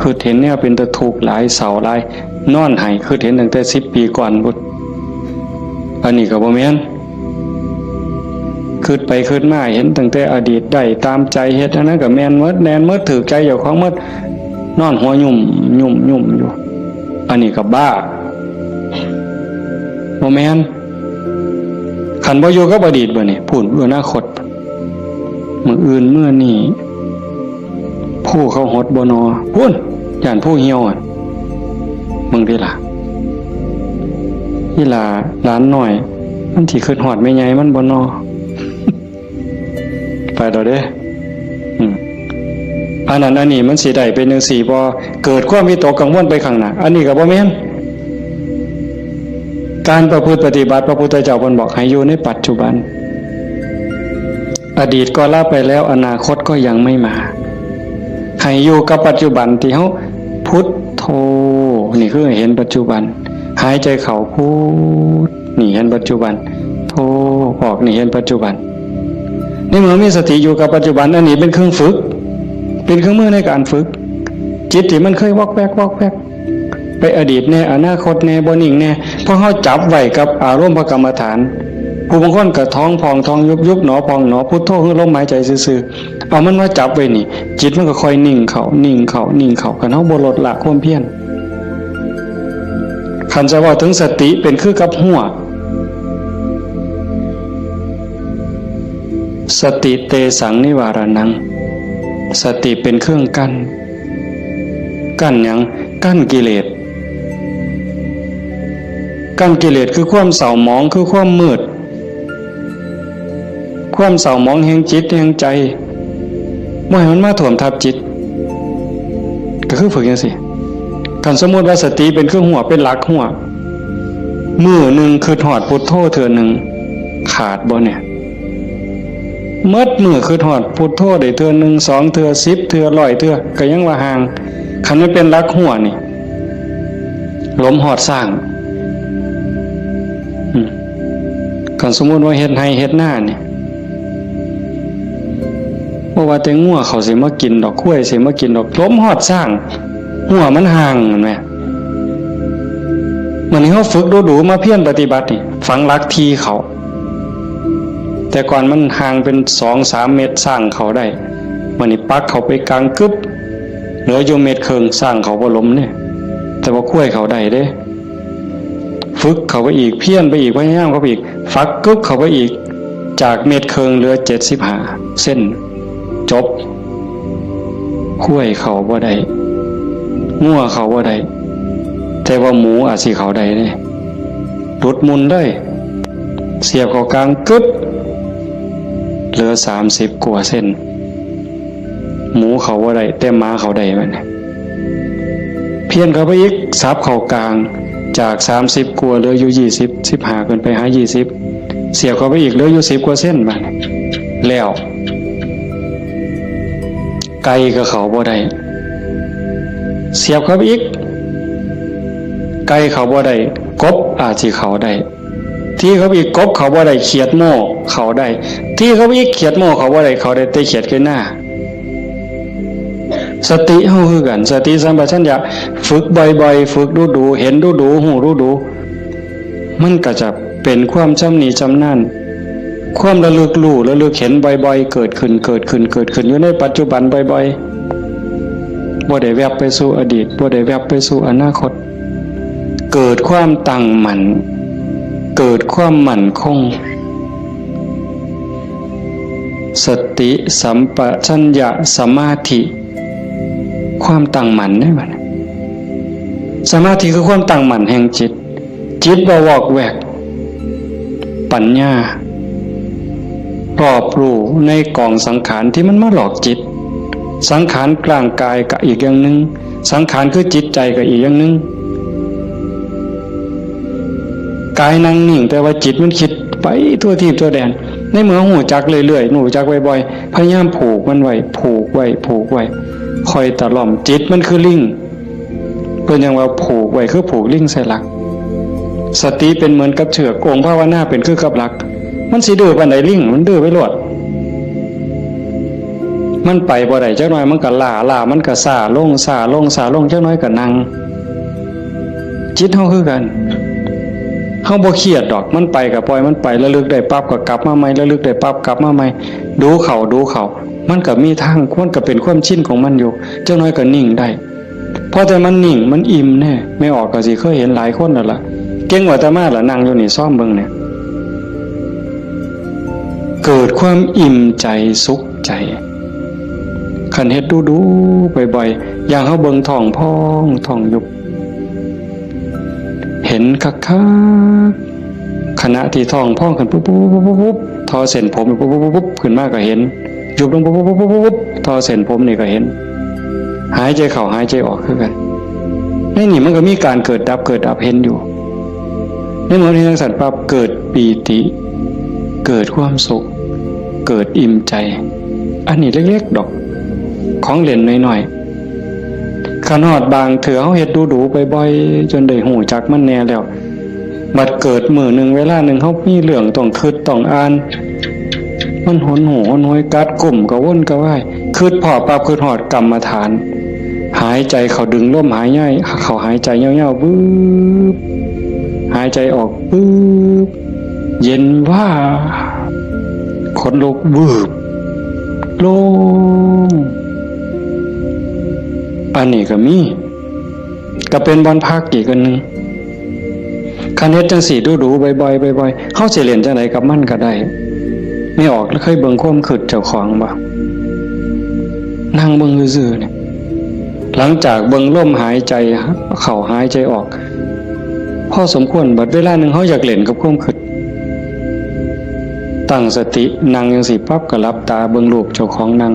คิดเห็นแนวเป็นตาทุกข์หลาย เศร้าหลาย นอนไห้ คิดเห็นตั้งแต่สิบปีก่อนพุ้น อันนี้ก็บ่แม่น คิดไปคิดมาเห็นตั้งแต่อดีต ได้ตามใจ เฮ็ดอันนั้นก็แม่นหมด แม่นหมด ถูกใจเจ้าของหมด นอนหัวยุ่มยุ่มยุ่มอยู่ อันนี้ก็บ้า บ่แม่น คันบ่อยู่กับอดีตบัดนี้ พู้น อนาคต มื้ออื่นมื้อนี้ ผู้เขาหดบ่นอ พู้น ย่านผู้เหี่ยวอะ มึงติล่ะ อีหล่าหลานน้อย มันสิคิดฮอดแม่ใหญ่มันบ่นอ ไปแล้วเด้ อืม อันนั้นอันนี้มันสิได้เป็นจั่งซี้บ่ เกิดความวิตกกังวลไปข้างหน้า อันนี้ก็บ่แม่น การประพฤติปฏิบัติ พระพุทธเจ้าเพิ่นบอกให้อยู่ในปัจจุบัน อดีตก็ละไปแล้ว อนาคตก็ยังไม่มา ให้อยู่กับปัจจุบันที่เฮาพุทโธ นี่คือเห็นปัจจุบัน หายใจเข้าพุท นี่เห็นปัจจุบัน โธ ออก นี่เห็นปัจจุบัน ในเมื่อมีสติอยู่กับปัจจุบัน อันนี้เป็นเครื่องฝึก เป็นเครื่องมือในการฝึก จิตที่มันเคยวอกแวกวอกแวก ไปอดีตแน่ อนาคตแน่ บ่นิ่งแน่ พอเฮาจับไว้กับอารมณ์พระกรรมฐาน ผู้บางคนก็ท้องพองท้องยุบ ยุบหนอพองหนอ พุทโธคือลมหายใจซื่อๆ เอามันมาจับไว้นี่ จิตมันก็ค่อยนิ่งเข้า นิ่งเข้า นิ่งเข้า คันเฮาบ่ลดละความเพียร คันจะเว้าถึงสติเป็นคือกับฮั้ว สติเตสังนิวารณัง สติเป็นเครื่องกั้น กั้นหยัง กั้นกิเลส กั้นกิเลสคือความเศร้าหมอง คือความมืด ความเศร้าหมองแห่งจิตแห่งใจ บ่ให้มันมาท่วมทับจิต ก็คือฝึกจั่งซี้ คันสมมุติว่าสติเป็นเครื่องฮั้ว เป็นหลักฮั้ว มื้อหนึ่งคิดฮอดพุทโธเทื่อหนึ่ง ขาดบ่เนี่ย หมดมื้อคิดฮอดพุทโธได้เทื่อหนึ่ง สองเทื่อ สิบเทื่อ ร้อยเทื่อ ก็ยังว่าห่าง คันมันเป็นหลักฮั้วนี่ หลมฮอดซ้าง อืม คันสมมุติว่าเฮ็ดไร่เฮ็ดนานี่ บ่ว่าแต่งัวเขาสิมากินดอก ควายสิมากินดอก หลมฮอดซ้าง ฮั้วมันห่าง เห็นไหม มื้อนี้เฮาฝึกดูๆ มาเพียรปฏิบัตินี่ ฝังหลักที่เข้า แต่ก่อนมันห่างเป็นสองสามเมตร ซ้างเข้าได้ มื้อนี้ปักเข้าไปกลางกึ๊บ เหลืออยู่เมตรครึ่ง ซ้างเข้าบ่หลมเนี่ย แต่ว่าควายเข้าได้เด้ ฝึกเข้าไปอีก เพียรไปอีก พยายามเข้าไปอีก ฝักกึ๊บเข้าไปอีก จากเมตรครึ่งเหลือเจ็ดสิบห้าเซน จบ ควายเข้าบ่ได้ งัวเข้าบ่ได้ แต่ว่าหมูอาจสิเข้าได้เด้ หลุดมุนเลย เสียบเข้ากลางกึ๊บ เหลือสามสิบกว่าเซน หมูเข้าบ่ได้ แต่หมาเข้าได้บัดนี้ เพี้ยนเข้าไปอีก สับเข้ากลาง จากสามสิบกว่าเหลืออยู่ยี่สิบ สิบห้าขึ้นไปหายี่สิบ เสียบเข้าไปอีกเหลืออยู่สิบกว่าเซนบัดนี้ แล้ว ไก่ก็เข้าบ่ได้ เสียบเข้าไปอีก ไก่เข้าบ่ได้ กบอาจสิเข้าได้ ตีเข้าไปอีก กบเข้าบ่ได้ เขียดโม่เข้าได้ ตีเข้าไปอีก เขียดโม่เข้าบ่ได้ เข้าได้แต่เขียดไก่นา สติเฮาคือกัน สติสัมปชัญญะ ฝึกบ่อยๆ ฝึกดูๆ เห็นดูๆ ฮู้ดูๆ มันก็จะเป็นความชำนิชำนาญ ความระลึกรู้ระลึกเห็นบ่อยๆ เกิดขึ้น เกิดขึ้น เกิดขึ้น อยู่ในปัจจุบันบ่อยๆ บ่ได้แวบไปสู่อดีต บ่ได้แวบไปสู่อนาคต เกิดความตั้งมั่น เกิดความมั่นคง สติสัมปชัญญะสมาธิ ความตั้งมั่นเด้บัดนี้ สมาธิคือความตั้งมั่นแห่งจิต จิตบ่วอกแวก ปัญญา รอบรู้ในกองสังขารที่มันมาหลอกจิต สังขารร่างกายก็อีกอย่างหนึ่ง สังขารคือจิตใจก็อีกอย่างหนึ่ง กายนั่งนิ่ง แต่ว่าจิตมันคิดไปทั่วทีปทั่วแดน ในเมื่อฮู้จักเรื่อยๆ ฮู้จักบ่อยๆ พยายามผูกมันไว้ ผูกไว้ ผูกไว้ คอยตะล่อม จิตมันคือลิง เพิ่นยังว่าผูกไว้คือผูกลิงใส่หลัก สติเป็นเหมือนกับเชือก องค์ภาวนาเป็นคือกับหลัก มันสิดื้อปานใดลิง มันดื้อไปโลด มันไปบ่ได้ จักหน่อยมันก็ล้า ล้ามันก็ซ้าลง ซ้าลง ซ้าลง จักหน่อยก็นั่ง จิตเฮาคือกัน เฮาบ่เครียดดอก มันไปก็ปล่อยมันไป ระลึกได้ปั๊บก็กลับมาใหม่ ระลึกได้ปั๊บกลับมาใหม่ ดูเข้า ดูเข้า มันก็มีทาง มันก็เป็นความชินของมันอยู่ จักหน่อยก็นิ่งได้ พอแต่มันนิ่ง มันอิ่มแน่ แม่ออกก็สิเคยเห็นหลายคนแล้วล่ะ เก่งกว่าอาตมาล่ะ นั่งอยู่นี่ ซอมเบิ่งเนี่ย เกิดความอิ่มใจสุขใจ คันเฮ็ดดูๆ บ่อยๆ อย่างเฮาเบิ่งท้องพองท้องยุบ เห็นคักๆ ขณะที่ท้องพองขึ้นปุ๊บปุ๊บปุ๊บปุ๊บปุ๊บ ทอเส้นผมปุ๊บปุ๊บปุ๊บปุ๊บ ขึ้นมาก็เห็น ยุบลงปุ๊บปุ๊บปุ๊บปุ๊บปุ๊บ ทอเส้นผมนี่ก็เห็น หายใจเข้าหายใจออกคือกัน ในนี่มันก็มีการเกิดดับเกิดดับเห็นอยู่ ในเมื่อที่จังซั่นปั๊บ เกิดปีติ เกิดความสุข เกิดอิ่มใจ อันนี้เล็กๆ ดอก ข ของเล่นน้อยๆ คันฮอดบางเทื่อเฮาเฮ็ดดูๆ บ่อยๆ จนได้ฮู้จักมันแหน่แล้ว บัดเกิดมื้อหนึ่งเวลาหนึ่งเฮามีเรื่องต้องคิดต้องอ่าน มันหนหูหนหวยกัดกุ้มกระวนกระวาย คิดพ้อปั๊บคิดฮอดกรรมฐาน หายใจเข้าดึงลมหายใจเข้าหายใจยาวๆ วืบ หายใจออกวืบ เย็นวาบ ขนลุกวืบ โล่ง อันนี้ก็มี ก็เป็นบ่อนพักอีกอันหนึ่ง คันเฮ็ดจั่งซี้ดูๆ บ่อยๆ บ่อยๆ เฮาสิเล่นจั่งใดกับมันก็ได้ แม่ออกเคยเบิ่งความคิดเจ้าของบ่ นั่งเบิ่งซื่อๆ เนี่ย หลังจากเบิ่งลมหายใจเข้าหายใจออก พอสมควร บัดเวลาหนึ่งเฮาอยากเล่นกับความคิด ตั้งสตินั่งจั่งซี้ปั๊บก็หลับตาเบิ่งรูปเจ้าของนั่ง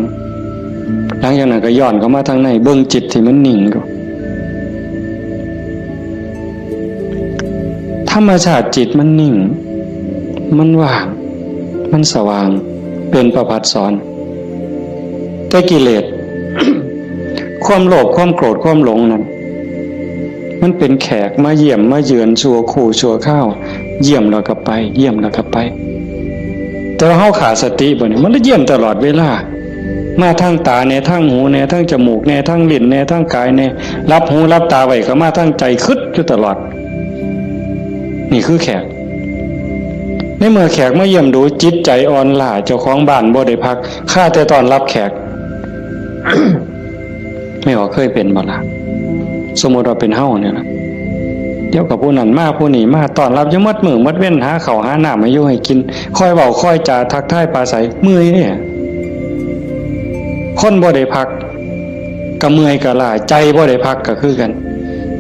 หลังจากนั้นก็ย้อนเข้ามาทางใน เบิ่งจิตที่มันนิ่งอยู่ ธรรมชาติจิตมันนิ่ง มันว่าง มันสว่าง เป็นประภัสสร แต่กิเลส ความโลภ ความโกรธ ความหลงนั่น มันเป็นแขกมาเยี่ยมมาเยือนชั่วครู่ชั่วคราว เยี่ยมแล้วก็ไป เยี่ยมแล้วก็ไป แต่ว่าเฮาขาดสติบ่นี่ มันเลยเยี่ยมตลอดเวลา มาทางตาแหน่ ทางหูแหน่ ทางจมูกแหน่ ทางลิ้นแหน่ ทางกายแหน่ หลับหูหลับตาไว้ก็มาทางใจ คิดอยู่ตลอด นี่คือแขก ในเมื่อแขกมาเยี่ยมดู จิตใจอ่อนล้า เจ้าของบ้านบ่ได้พัก คาแต่ต้อนรับแขก แม่ออกเคยเป็นบ่ล่ะ สมมุติว่าเป็นเฮาเนี่ยล่ะ เดี๋ยวก็ผู้นั้นมาผู้นี้มา ต้อนรับอยู่หมดมื้อหมดเว็น หาข้าวหาน้ำให้อยู่ให้กิน คอยเว้าคอยจาทักทายปราศรัย เมื่อยเด้ คนบ่ได้พัก ก็เมื่อยก็ล้า ใจบ่ได้พักก็คือกัน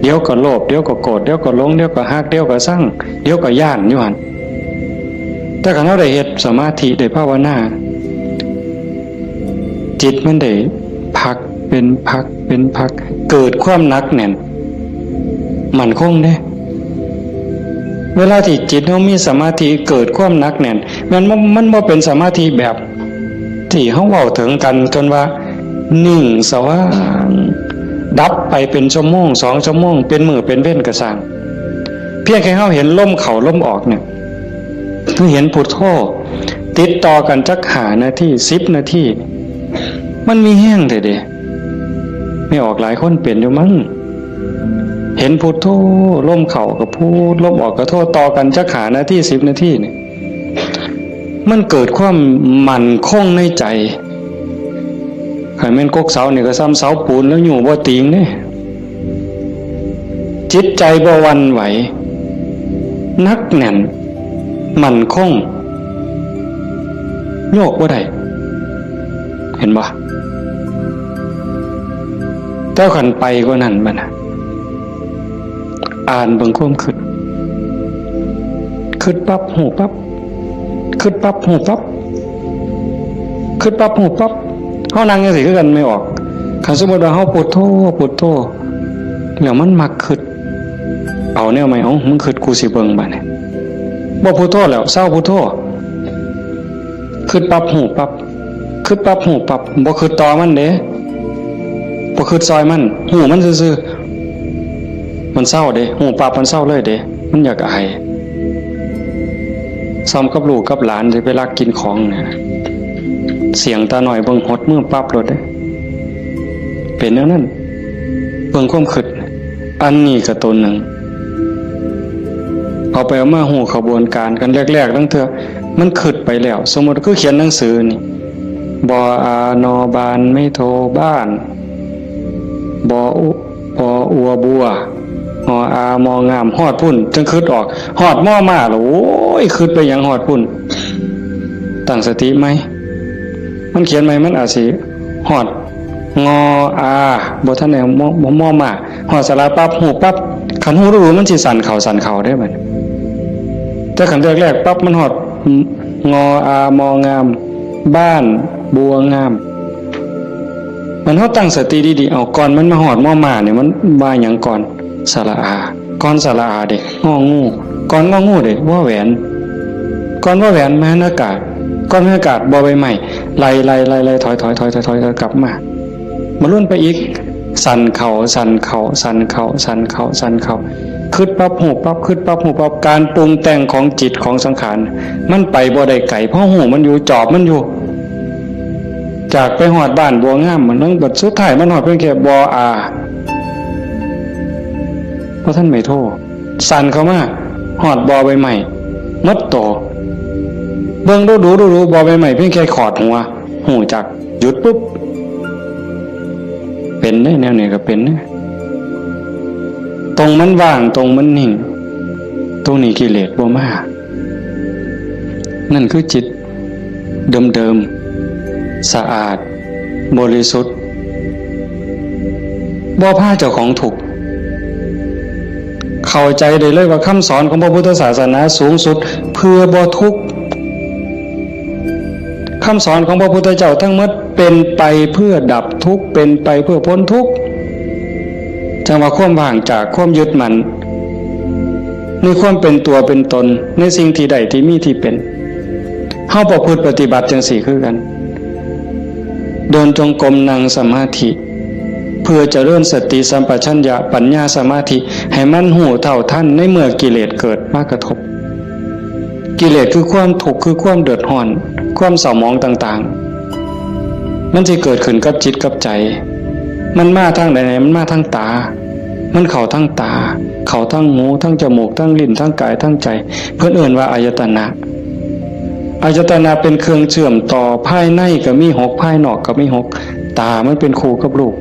เดี๋ยวก็โลภ เดี๋ยวก็โกรธ เดี๋ยวก็หลง เดี๋ยวก็ฮัก เดี๋ยวก็ซัง เดี๋ยวก็ย้านอยู่หั่น แต่คันเฮาได้เฮ็ดสมาธิ ได้ภาวนา จิตมันได้พักเป็นพักเป็นพัก เกิดความหนักแน่น มั่นคงเด้ เวลาที่จิตเฮามีสมาธิ เกิดความหนักแน่น แม่นบ่ มันบ่เป็นสมาธิแบบที่เฮาเว้าถึงกัน จนว่านิ่งสว่าง ดับไปเป็นชั่วโมง สองชั่วโมง เป็นมื้อเป็นเว็นก็ซ่าง เพียงแค่เฮาเห็นลมเข้าลมออกเนี่ย คือเห็นพุทโธ ติดต่อกันจักห้านาที สิบนาที มันมีแฮงแท้เด้ แม่ออกหลายคนเป็นอยู่มั้ง เห็นพุทโธ ลมเข้าก็พุท ลมออกก็โธ ต่อกันจักห้านาที สิบนาทีนี่ มันเกิดความมั่นคงในใจ คันแม่นกกเสานี่ก็ส่ำเสาปูนแล้วอยู่บ่ติงเด้ จิตใจบ่หวั่นไหว หนักแน่น มั่นคง โยกบ่ได้ เห็นบ่ แต่คันไปกว่านั้นบัดน่ะ อ่านเบิ่งความคิด คิดปั๊บ ฮู้ปั๊บ คิดปั๊บ ฮู้ปั๊บ คิดปั๊บ ฮู้ปั๊บ เฮานั่งจั่งซี้คือกัน แม่ออก คันสมมุติว่าเฮาพุทโธ พุทโธ แล้วมันมักคิด เอาแนวใหม่ เอ้า มึงคิด กูสิเบิ่งบัดนี้ บ่พุทโธแล้ว เซาพุทโธ คิดปั๊บ ฮู้ปั๊บ คิดปั๊บ ฮู้ปั๊บ บ่คิดต่อมันเด้ บ่คิดซอยมัน ฮู้มันซื่อๆ มันเซาเด้ ฮู้ปั๊บ มันเซาเลยเด้ มันอยากอาย ส่ำกับลูกกับหลานสิไปลักกินของเนี่ย เสี้ยงตาน้อยเบิ่งหดมือปั๊บโลดเด้ เป็นแนวนั้น เบิ่งความคิด อันนี้ก็ตัวหนึ่ง เอาไปเอามาฮู้ขบวนการกัน แรกๆ ลางเทื่อ มันคิดไปแล้ว สมมุติคือเขียนหนังสือนี่ บออา นอ บาน ไม้โท บ้าน บออุ ปออัวบัว หออา มองาม ฮอดพุ้น จั่งคิดออก ฮอดมอมาแล้ว โอ้ย คิดไปหยังฮอดพุ้น ตั้งสติใหม่ มันเขียนใหม่ มันอาจสิฮอด งออา บ่ทันได้มอ มอมา ฮอดสระปั๊บ ฮู้ปั๊บ คันฮู้รู้มันสิสั่นเข้าสั่นเข้าเด้บัดนี้ แต่คันแรกๆ ปั๊บ มันฮอด งออา มองาม บ้าน บัวงาม มันเฮาตั้งสติดีๆ เอา ก่อนมันมาฮอดมอมาเนี่ย มันว่าหยังก่อน สระอา ก่อนสระอาเด้ งองู ก่อนงองูเด้ วอแหวน ก่อนวอแหวน มหานากาศ ก่อนมหานากาศ บอใบไม้ ไล่ๆๆๆ ถอยๆๆๆๆ กลับมา มาลุ้นไปอีก สั่นเข่า สั่นเข่า สั่นเข่า สั่นเข่า สั่นเข่า คิดปั๊บฮู้ปั๊บ คิดปั๊บฮู้ปั๊บ การปรุงแต่งของจิตของสังขาร มันไปบ่ได้ไกล เพราะฮู้มันอยู่ จอบมันอยู่ จากไปฮอดบ้านบัวงาม มันนั่งบัดสุดท้ายมันฮอดเพียงแค่บ่ออา เพราะท่านไม่โทษ สั่นเข้ามา ฮอดบ่อใบไม้ หมดโต เบิ่งดูดูดูดู บ่อใบไม้เพียงแค่ขอดหัว ฮู้จัก หยุดปุ๊บ เป็นเด้ แนวนี้ก็เป็นเด้ ตรงมันว่าง ตรงมันนิ่ง ตรงนี้กิเลสบ่มา นั่นคือจิตเดิมๆ สะอาด บริสุทธิ์ บ่พาเจ้าของทุกข์ เข้าใจได้เลยว่าคำสอนของพระพุทธศาสนาสูงสุดเพื่อบ่ทุกข์ คำสอนของพระพุทธเจ้าทั้งหมดเป็นไปเพื่อดับทุกข์ เป็นไปเพื่อพ้นทุกข์ จังว่าความว่างจากความยึดมั่น ในความเป็นตัวเป็นตน ในสิ่งที่ได้ที่มีที่เป็น เฮาประพฤติปฏิบัติจังซี่คือกัน เดินจงกรม นั่งสมาธิ เพื่อเจริญสติสัมปชัญญะ ปัญญา สมาธิ ให้มันฮู้เท่าทันในเมื่อกิเลสเกิดมากระทบ กิเลสคือความทุกข์ คือความเดือดร้อน ความเศร้าหมองต่างๆ มันสิเกิดขึ้นกับจิตกับใจ มันมาทางใด มันมาทางตา มันเข้าทางตา เข้าทางหู ทางจมูก ทางลิ้น ทางกาย ทางใจ เพิ่นเอิ้นว่าอายตนะ อายตนะเป็นเครื่องเชื่อมต่อ ภายในก็มีหก ภายนอกก็มีหก ตามันเป็นคู่กับรูป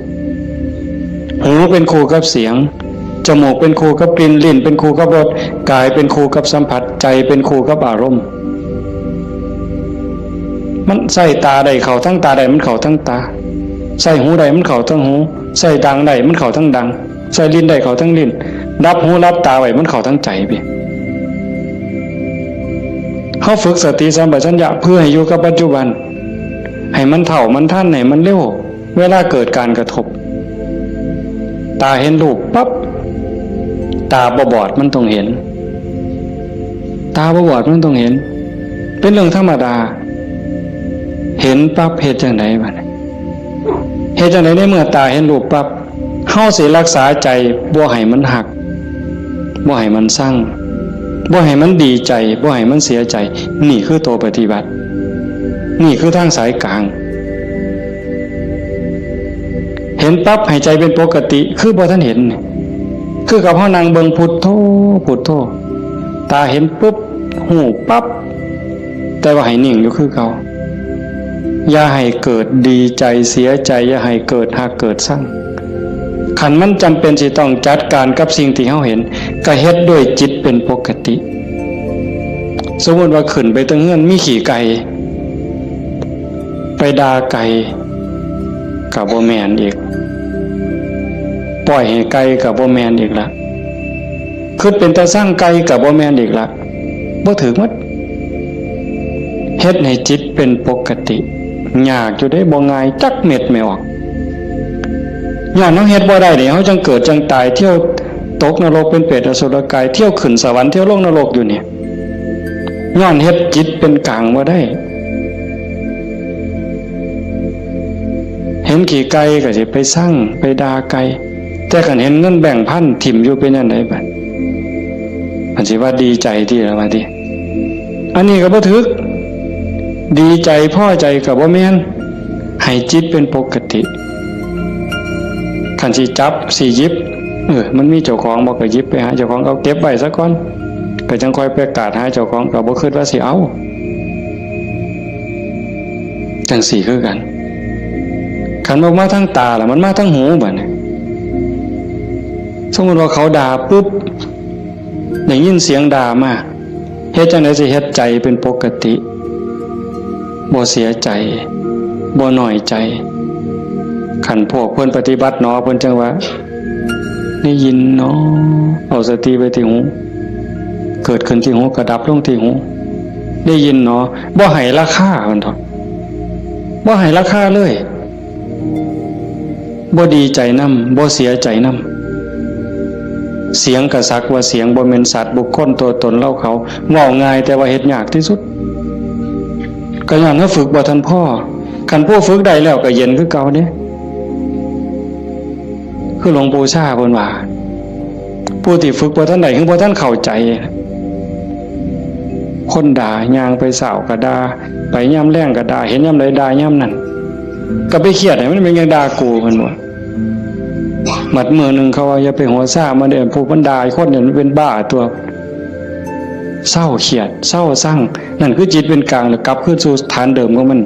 หูเป็นคู่กับเสียง จมูกเป็นคู่กับกลิ่น ลิ้นเป็นคู่กับรส กายเป็นคู่กับสัมผัส ใจเป็นคู่กับอารมณ์ มันใส่ตาได้เข้าทั้งตาได้ มันเข้าทั้งตา ใส่หูได้ มันเข้าทั้งหู ใส่ดังได้ มันเข้าทั้งดัง ใส่ลิ้นได้เข้าทั้งลิ้น รับหูรับตาไว้ มันเข้าทั้งใจพี่ เฮาฝึกสติสัมปชัญญะเพื่อให้อยู่กับปัจจุบัน ให้มันเท่ามันทัน ให้มันเร็ว เวลาเกิดการกระทบ ตาเห็นรูปปั๊บ ตาบ่บอดมันต้องเห็น ตาบ่บอดมันต้องเห็น เป็นเรื่องธรรมดา เห็นปั๊บเฮ็ดจังไดบัดนี้ เฮ็ดจังไดในเมื่อตาเห็นรูปปั๊บ เฮาสิรักษาใจบ่ให้มันฮัก บ่ให้มันซัง บ่ให้มันดีใจ บ่ให้มันเสียใจ นี่คือตัวปฏิบัติ นี่คือทางสายกลาง เห็นปั๊บให้ใจเป็นปกติ คือบ่ทันเห็น คือกับเฮานั่งเบิ่งพุทโธ พุทโธ ตาเห็นปุ๊บ ฮู้ปั๊บ แต่ว่าให้นิ่งอยู่คือเก่า อย่าให้เกิดดีใจเสียใจ อย่าให้เกิดฮักเกิดซัง คันมันจำเป็นสิต้องจัดการกับสิ่งที่เฮาเห็น ก็เฮ็ดด้วยจิตเป็นปกติ สมมุติว่าขึ้นไปเทิงเฮือนมีขี้ไก่ ไปด่าไก่ ก็บ่แม่นอีก ปล่อยให้ไก่ก็บ่แม่นอีกละ คิดเป็นตาซังไก่ก็บ่แม่นอีกละ บ่ถืกหมด เฮ็ดให้จิตเป็นปกติ ยากอยู่เด้ บ่ง่ายจักเม็ดแม่ออก ย้อนเฮาเฮ็ดบ่ได้นี่ เฮาจังเกิดจังตาย เที่ยวตกนรกเป็นเปรตอสุรกาย เที่ยวขึ้นสวรรค์ เที่ยวลงนรกอยู่นี่ ย้อนเฮ็ดจิตเป็นกลางบ่ได้ เห็นขี้ไก่ก็สิไปซัง ไปด่าไก่ แต่คันเห็นเงินแบงค์พันถิ่มอยู่เป็นจั่งใดบัด อันสิว่าดีใจติล่ะว่าติ อันนี้ก็บ่ถืก ดีใจพอใจก็บ่แม่น ให้จิตเป็นปกติ คันสิจับสิหยิบ เออ มันมีเจ้าของบ่ก็หยิบไปหาเจ้าของ เอาเก็บไว้ซะก่อน ก็จั่งค่อยไปกาดหาเจ้าของ ก็บ่คิดว่าสิเอา จั่งซี้คือกัน คันบ่มาทางตาล่ะ มันมาทางหูบัดนี้ สมมุติว่าเขาด่าปุ๊บ ได้ยินเสียงด่ามา เฮ็ดจั่งใดสิเฮ็ดใจเป็นปกติ บ่เสียใจ บ่น้อยใจ คันพวกเพิ่นปฏิบัติหนอ เพิ่นจั่งว่า ได้ยินหนอ เอาสติไว้ที่หู เกิดขึ้นที่หู ก็ดับลงที่หู ได้ยินหนอ บ่ให้ราคา เพิ่นเถาะ บ่ให้ราคาเลย บ่ดีใจนำ บ่เสียใจนำ เสียงก็สักว่าเสียง บ่แม่นสัตว์บุคคลตัวตนเราเขา เว้าง่ายแต่ว่าเฮ็ดยากที่สุด ก็ย้อนเฮาฝึกบ่ทันพอ คันผู้ฝึกได้แล้วก็เย็นคือเก่าเด้ คือหลวงปู่ชาเพิ่นว่า ผู้ที่ฝึกบ่ทันได้ คือบ่ทันเข้าใจ คนด่า ย่างไปเช้าก็ด่า ไปยามแลงก็ด่า เห็นยามใดด่ายามนั้น ก็ไปเครียดให้มันเป็นหยังด่ากู เพิ่นว่า บัดมื้อหนึ่งเขาว่า อย่าไปหัวซ่ามันเด้อ ผู้มันด่าคนเนี่ยมันเป็นบ้าตัว เซาเครียด เซาซัง นั่นคือจิตเป็นกลาง แล้วกลับคืนสู่ฐานเดิมของมัน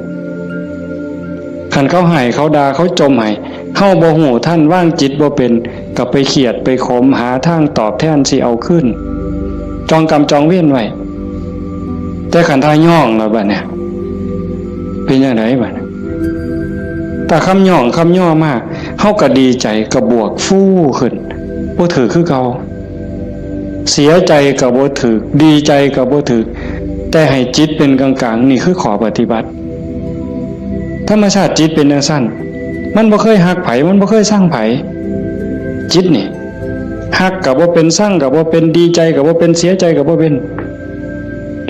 คันเขาให้ เขาด่า เขาจ่มให้ เฮาบ่ฮู้ทัน วางจิตบ่เป็น ก็ไปเครียด ไปขม หาทางตอบแทนสิเอาคืน จองกรรมจองเวรไว้ แต่คันถ้าย้องแล้วบัดเนี่ย เป็นจั่งใดบัดเนี่ย ถ้าคำย้องคำย่อมา เฮาก็ดีใจ ก็บวกฟูขึ้น บ่ถืกคือเก่า เสียใจก็บ่ถืก ดีใจก็บ่ถืก แต่ให้จิตเป็นกลางๆ นี่คือข้อปฏิบัติ ธรรมชาติจิตเป็นจั่งซั้น มันบ่เคยฮักไผ มันบ่เคยซังไผ จิตนี่ ฮักก็บ่เป็น ซังก็บ่เป็น ดีใจก็บ่เป็น เสียใจก็บ่เป็น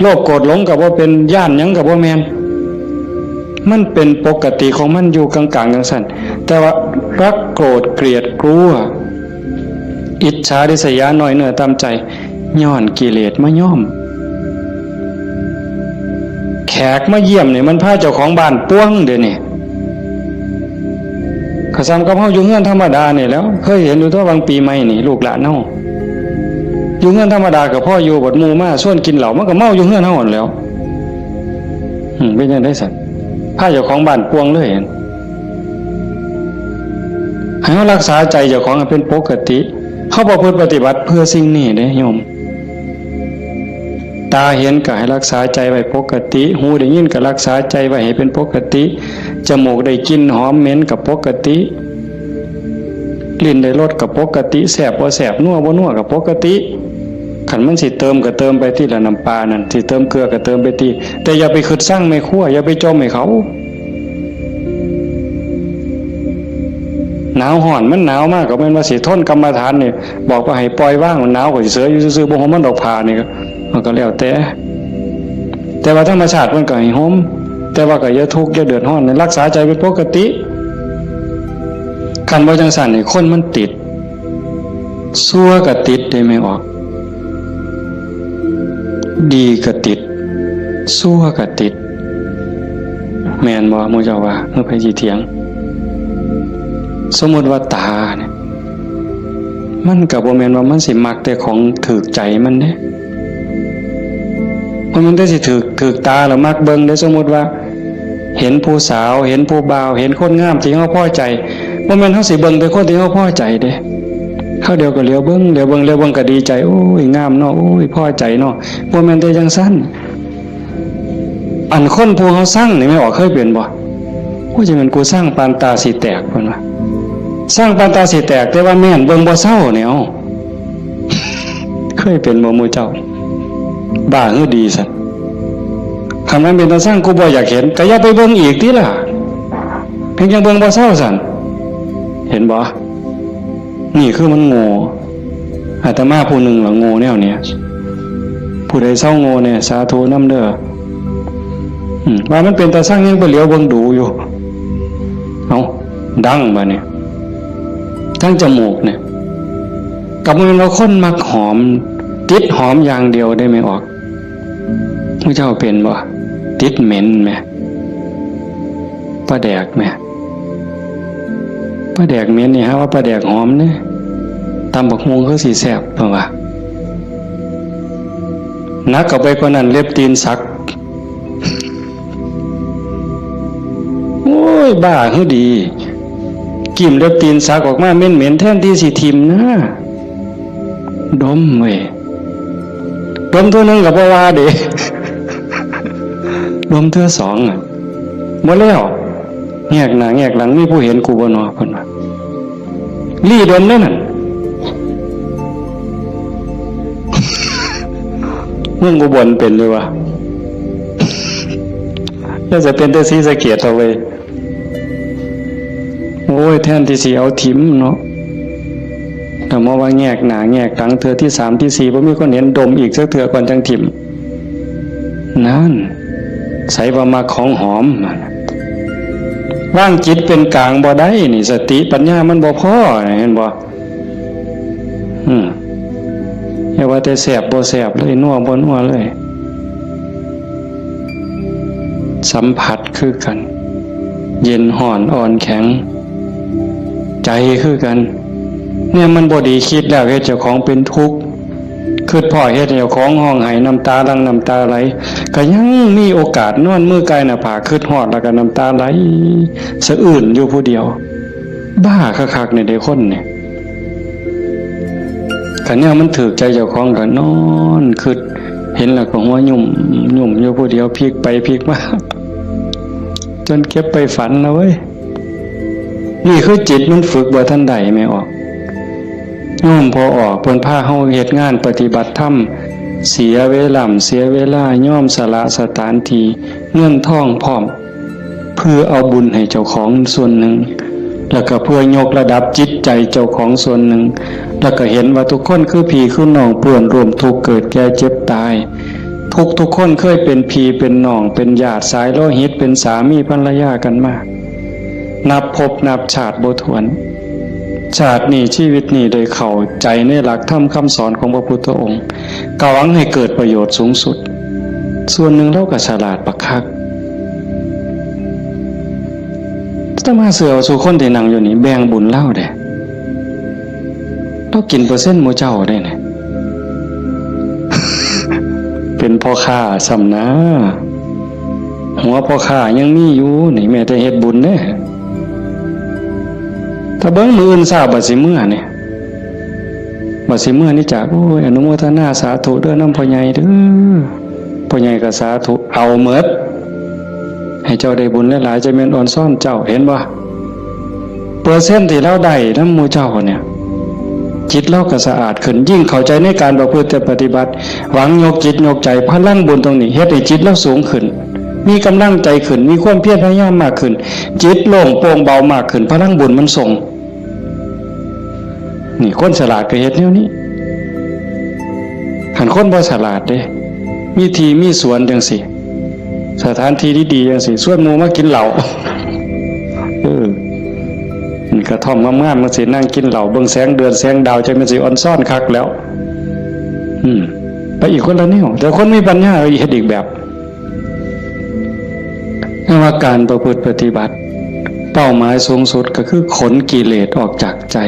โลภโกรธหลงก็บ่เป็น ย้านหยังก็บ่แม่น มันเป็นปกติของมันอยู่กลางๆ จั่งซั้น แต่ว่ารักโกรธเกลียดกลัว อิจฉาริษยา น้อยเนื้อต่ำใจ ย้อนกิเลสมาย้อม แขกมาเยี่ยมนี่มันพาเจ้าของบ้านป่วงเด้นี่ ก็ส่ำกับเฮาอยู่เฮือนธรรมดานี่แหล้ว เคยเห็นอยู่ตั๊ว บางปีใหม่นี่ ลูกหลานเฮาอยู่เฮือนธรรมดาก็พออยู่ บัดหมู่มาชวนกินเหล้า มันก็เมาอยู่เฮือนเฮาหั้นแหล้ว อืม เป็นจั่งใดซั้น พาเจ้าของบ้านป่วงเลย ให้เฮารักษาใจเจ้าของให้เป็นปกติ เฮาประพฤติปฏิบัติเพื่อสิ่งนี้เด้โยม ตาเห็นก็ให้รักษาใจไว้ปกติ หูได้ยินก็รักษาใจไว้ให้เป็นปกติ จมูกได้กลิ่นหอมเหม็นก็ปกติ ลิ้นได้รสก็ปกติ แซ่บบ่แซ่บ นัวบ่นัวก็ปกติ คันมันสิเติมก็เติมไปติละ น้ำปลานั่น สิเติมเกลือก็เติมไปติ แต่อย่าไปคิดซังแม่ครัว อย่าไปจ่มให้เขา หนาวฮ้อน มันหนาวมากก็แม่นว่าสิทนกรรมฐานนี่ บอกว่าให้ปล่อยวาง มันหนาวก็สิเสยอยู่ซื่อๆ บ่ห่มมันดอกผ้านี่ก็ มันก็แล้วแต่ แต่ว่าธรรมชาติมันก็ให้ห่ม แต่ว่าก็อย่าทุกข์อย่าเดือดร้อน รักษาใจเป็นปกติ คันบ่จั่งซั้นนี่ คนมันติด ชั่วก็ติดเด้แม่ออก ดีก็ติด ชั่วก็ติด แม่นบ่ หมู่เจ้าว่า หรือไผสิเถียง สมมุติว่าตาเนี่ย มันก็บ่แม่นว่ามันสิมักแต่ของถืกใจมันเด้ บ่แม่นแต่สิถืก ถืกตาแล้วมักเบิ่งเด้ สมมุติว่า เห็นผู้สาว เห็นผู้บ่าว เห็นคนงามที่เฮาพอใจ บ่แม่นเฮาสิเบิ่งแต่คนที่เฮาพอใจเด้ คราวเดียวก็เหลียวเบิ่ง เหลียวเบิ่ง เหลียวเบิ่งก็ดีใจ โอ้ย งามเนาะ โอ้ย พอใจเนาะ บ่แม่นแต่จั่งซั้น อันคนผู้เฮาซังนี่ แม่ออกเคยเป็นบ่ โอ้ย จั่งแม่นกูซังปานตาสิแตก เพิ่นว่า ซังปานตาสิแตก แต่ว่าแม่นเบิ่งบ่เซาเนี่ย เอ้า เคยเป็นบ่หมู่เจ้า บ้าหรือดีซั้น คันมันเป็นตาซัง กูบ่อยากเห็น ก็อย่าไปเบิ่งอีกติล่ะ เพียงจั่งเบิ่งบ่เซาซั้น เห็นบ่ นี่คือมันโง่ อาตมาผู้หนึ่งล่ะโง่แนวเนี้ย ผู้ใดเซาโง่แน่ สาธุนำเด้อ อืม ว่ามันเป็นตาซังยังไปเหลียวเบิ่งดูอยู่ เอ้า ดังบาดนี้ ทั้งจมูกเนี่ย ก็บ่แม่นว่าคนมักหอม ติดหอมอย่างเดียวเด้แม่ออก หมู่เจ้าเป็นบ่ ติดเหม็นแหม ปลาแดกแหม ปลาแดกเหม็นนี่ หาว่าปลาแดกหอมเด้ ตำบักหุ่งคือสิแซ่บ เพิ่นว่า หนักเข้าไปกว่านั้น เล็บตีนสัก โอ้ย บ้าหรือดี กลิ่นเล็บตีนสักออกมาเหม็นๆ แทนที่สิถิ่มนะ ดมเว้ย ดมเทื่อหนึ่งก็บ่ว่าเด้ ดมเทื่อสองอะ บ่แล้ว แงกหน้าแงกหลัง มีผู้เห็นกูบ่นอ เพิ่นว่า ลี้ดมเด้นั่น เมืองอุบลเป็นอยู่วะ แล้วจะเป็นแต่ศรีสะเกษเอาเว้ย โอ้ย แทนที่สิเอาถิ่มเนาะ แต่มาว่าแงกหน้าแงกหลังเทื่อที่สามที่สี่ บ่มีคนเห็น ดมอีกสักเทื่อก่อนจั่งถิ่ม นั่น ไสว่ามักของหอม วางจิตเป็นกลางบ่ได้นี่ สติปัญญามันบ่พอ เห็นบ่? อืม อย่าว่าแต่แซ่บบ่แซ่บเลย นัวบ่นัวเลย สัมผัสคือกัน เย็นฮ้อนอ่อนแข็ง ใจคือกัน เนี่ยมันบ่ดี คิดแล้วเฮ็ดเจ้าของเป็นทุกข์ คิดพ้อเฮ็ดให้เจ้าของฮ้องไห้น้ำตาหลั่งน้ำตาไหล ก็ยังมีโอกาสนอนมือกายหน้าผาก คิดฮอดแล้วก็น้ำตาไหลสะอื้นอยู่ผู้เดียว บ้าคักๆ นี่เด้คนนี่ คันแนวมันถืกใจเจ้าของก็นอนคิด เห็นแล้วก็หัวยุ่มยุ่มอยู่ผู้เดียว พลิกไปพลิกมา จนเก็บไปฝันนะเว้ย นี่คือจิตมันฝึกบ่ทันได้แม่ออก โยมพ่อออกเพิ่นพาเฮาเฮ็ดงานปฏิบัติธรรม เสียเวลา เสียเวลา ยอมสละสถานที่ เงินทองพร้อม เพื่อเอาบุญให้เจ้าของส่วนหนึ่ง แล้วก็เพื่อยกระดับจิตใจเจ้าของส่วนหนึ่ง แล้วก็เห็นว่าทุกคนคือพี่คือน้อง เพื่อนร่วมทุกข์เกิดแก่เจ็บตาย ทุกทุกคนเคยเป็นพี่เป็นน้อง เป็นญาติสายโลหิต เป็นสามีภรรยากันมา นับภพนับชาติบ่ถ้วน ชาตินี้ชีวิตนี้ได้เข้าใจในหลักธรรมคำสอนของพระพุทธองค์ ก็หวังให้เกิดประโยชน์สูงสุด ส่วนหนึ่งลาวก็ฉลาดบักคัก อาตมาเชื่อว่าซุคนที่นั่งอยู่นี่แบ่งบุญลาวเด้ ลาวกินเปอร์เซ็นต์หมู่เจ้าเด้เนี่ย เป็นพ่อค้าซ้ำนะ หัวพ่อค้ายังมีอยู่นี่ แม้แต่เฮ็ดบุญเด้ ถ้าเบิ่งมื้ออื่นเช้าบัดสิเมือนี่ บัดสิเมือนี่จาก โอ้ย อนุโมทนาสาธุเด้อนำพ่อใหญ่เด้อ พ่อใหญ่ก็สาธุ เอาหมด ให้เจ้าได้บุญหลายๆ จะแม่นออนซอนเจ้า เห็นบ่? เปอร์เซ็นต์ที่ลาวได้นำหมู่เจ้าเนี่ย จิตลาวก็สะอาดขึ้น ยิ่งเข้าใจในการประพฤติปฏิบัติ หวังยกจิตยกใจ พลังบุญตรงนี้เฮ็ดให้จิตลาวสูงขึ้น มีกำลังใจขึ้น มีความเพียรพยายามมากขึ้น จิตโล่งโปร่งเบามากขึ้น พลังบุญมันส่ง นี่คนฉลาดก็เฮ็ดแนวนี้ คันคนบ่ฉลาดเด้ มีที่มีสวนจังซี่ สถานที่ดีๆจังซี่ ชวนหมู่มากินเหล้า เออ นี่กระท่อมงามๆจังซี่ นั่งกินเหล้า เบิ่งแสงเดือนแสงดาว จั่งแม่นสิออนซอนคักแล้ว อืม ไปอีกคนละแนว แต่คนมีปัญญาเฮ็ดอีกแบบ แต่ว่าการประพฤติปฏิบัติ เป้าหมายสูงสุดก็คือขนกิเลสออกจากใจ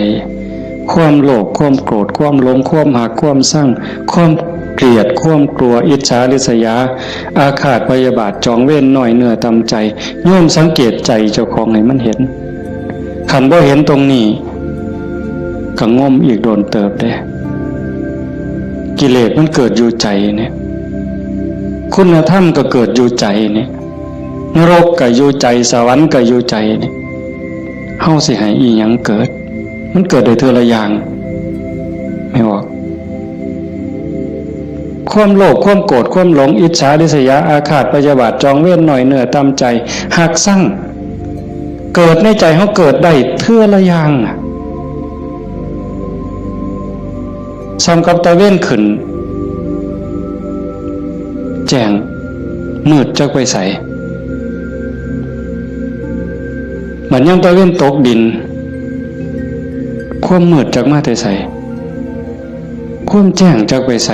ความโลภ ความโกรธ ความหลง ความฮัก ความซัง ความเกลียด ความกลัว อิจฉาริษยา อาฆาตพยาบาท จองเวร น้อยเนื้อต่ำใจ โยมสังเกตใจเจ้าของให้มันเห็น คันบ่เห็นตรงนี้ ก็งมอีกโดนเติบเด้ กิเลสมันเกิดอยู่ใจเนี่ย คุณธรรมก็เกิดอยู่ใจเนี่ย นรกก็อยู่ใจ สวรรค์ก็อยู่ใจเนี่ย เฮาสิให้อีหยังเกิด มันเกิดได้เทื่อละอย่าง แม่นบ่? ความโลภ ความโกรธ ความหลง อิจฉาริษยา อาฆาตพยาบาท จองเวร น้อยเนื้อต่ำใจ ฮักซัง เกิดในใจเฮาเกิดได้เทื่อละอย่างน่ะ ส่ำกับตะเวนขึ้น แจ้ง มืดจักไปไส บัดยามตะเวนตกดิน ความมืดจักมาแต่ไส ความแจ้งจักไปไส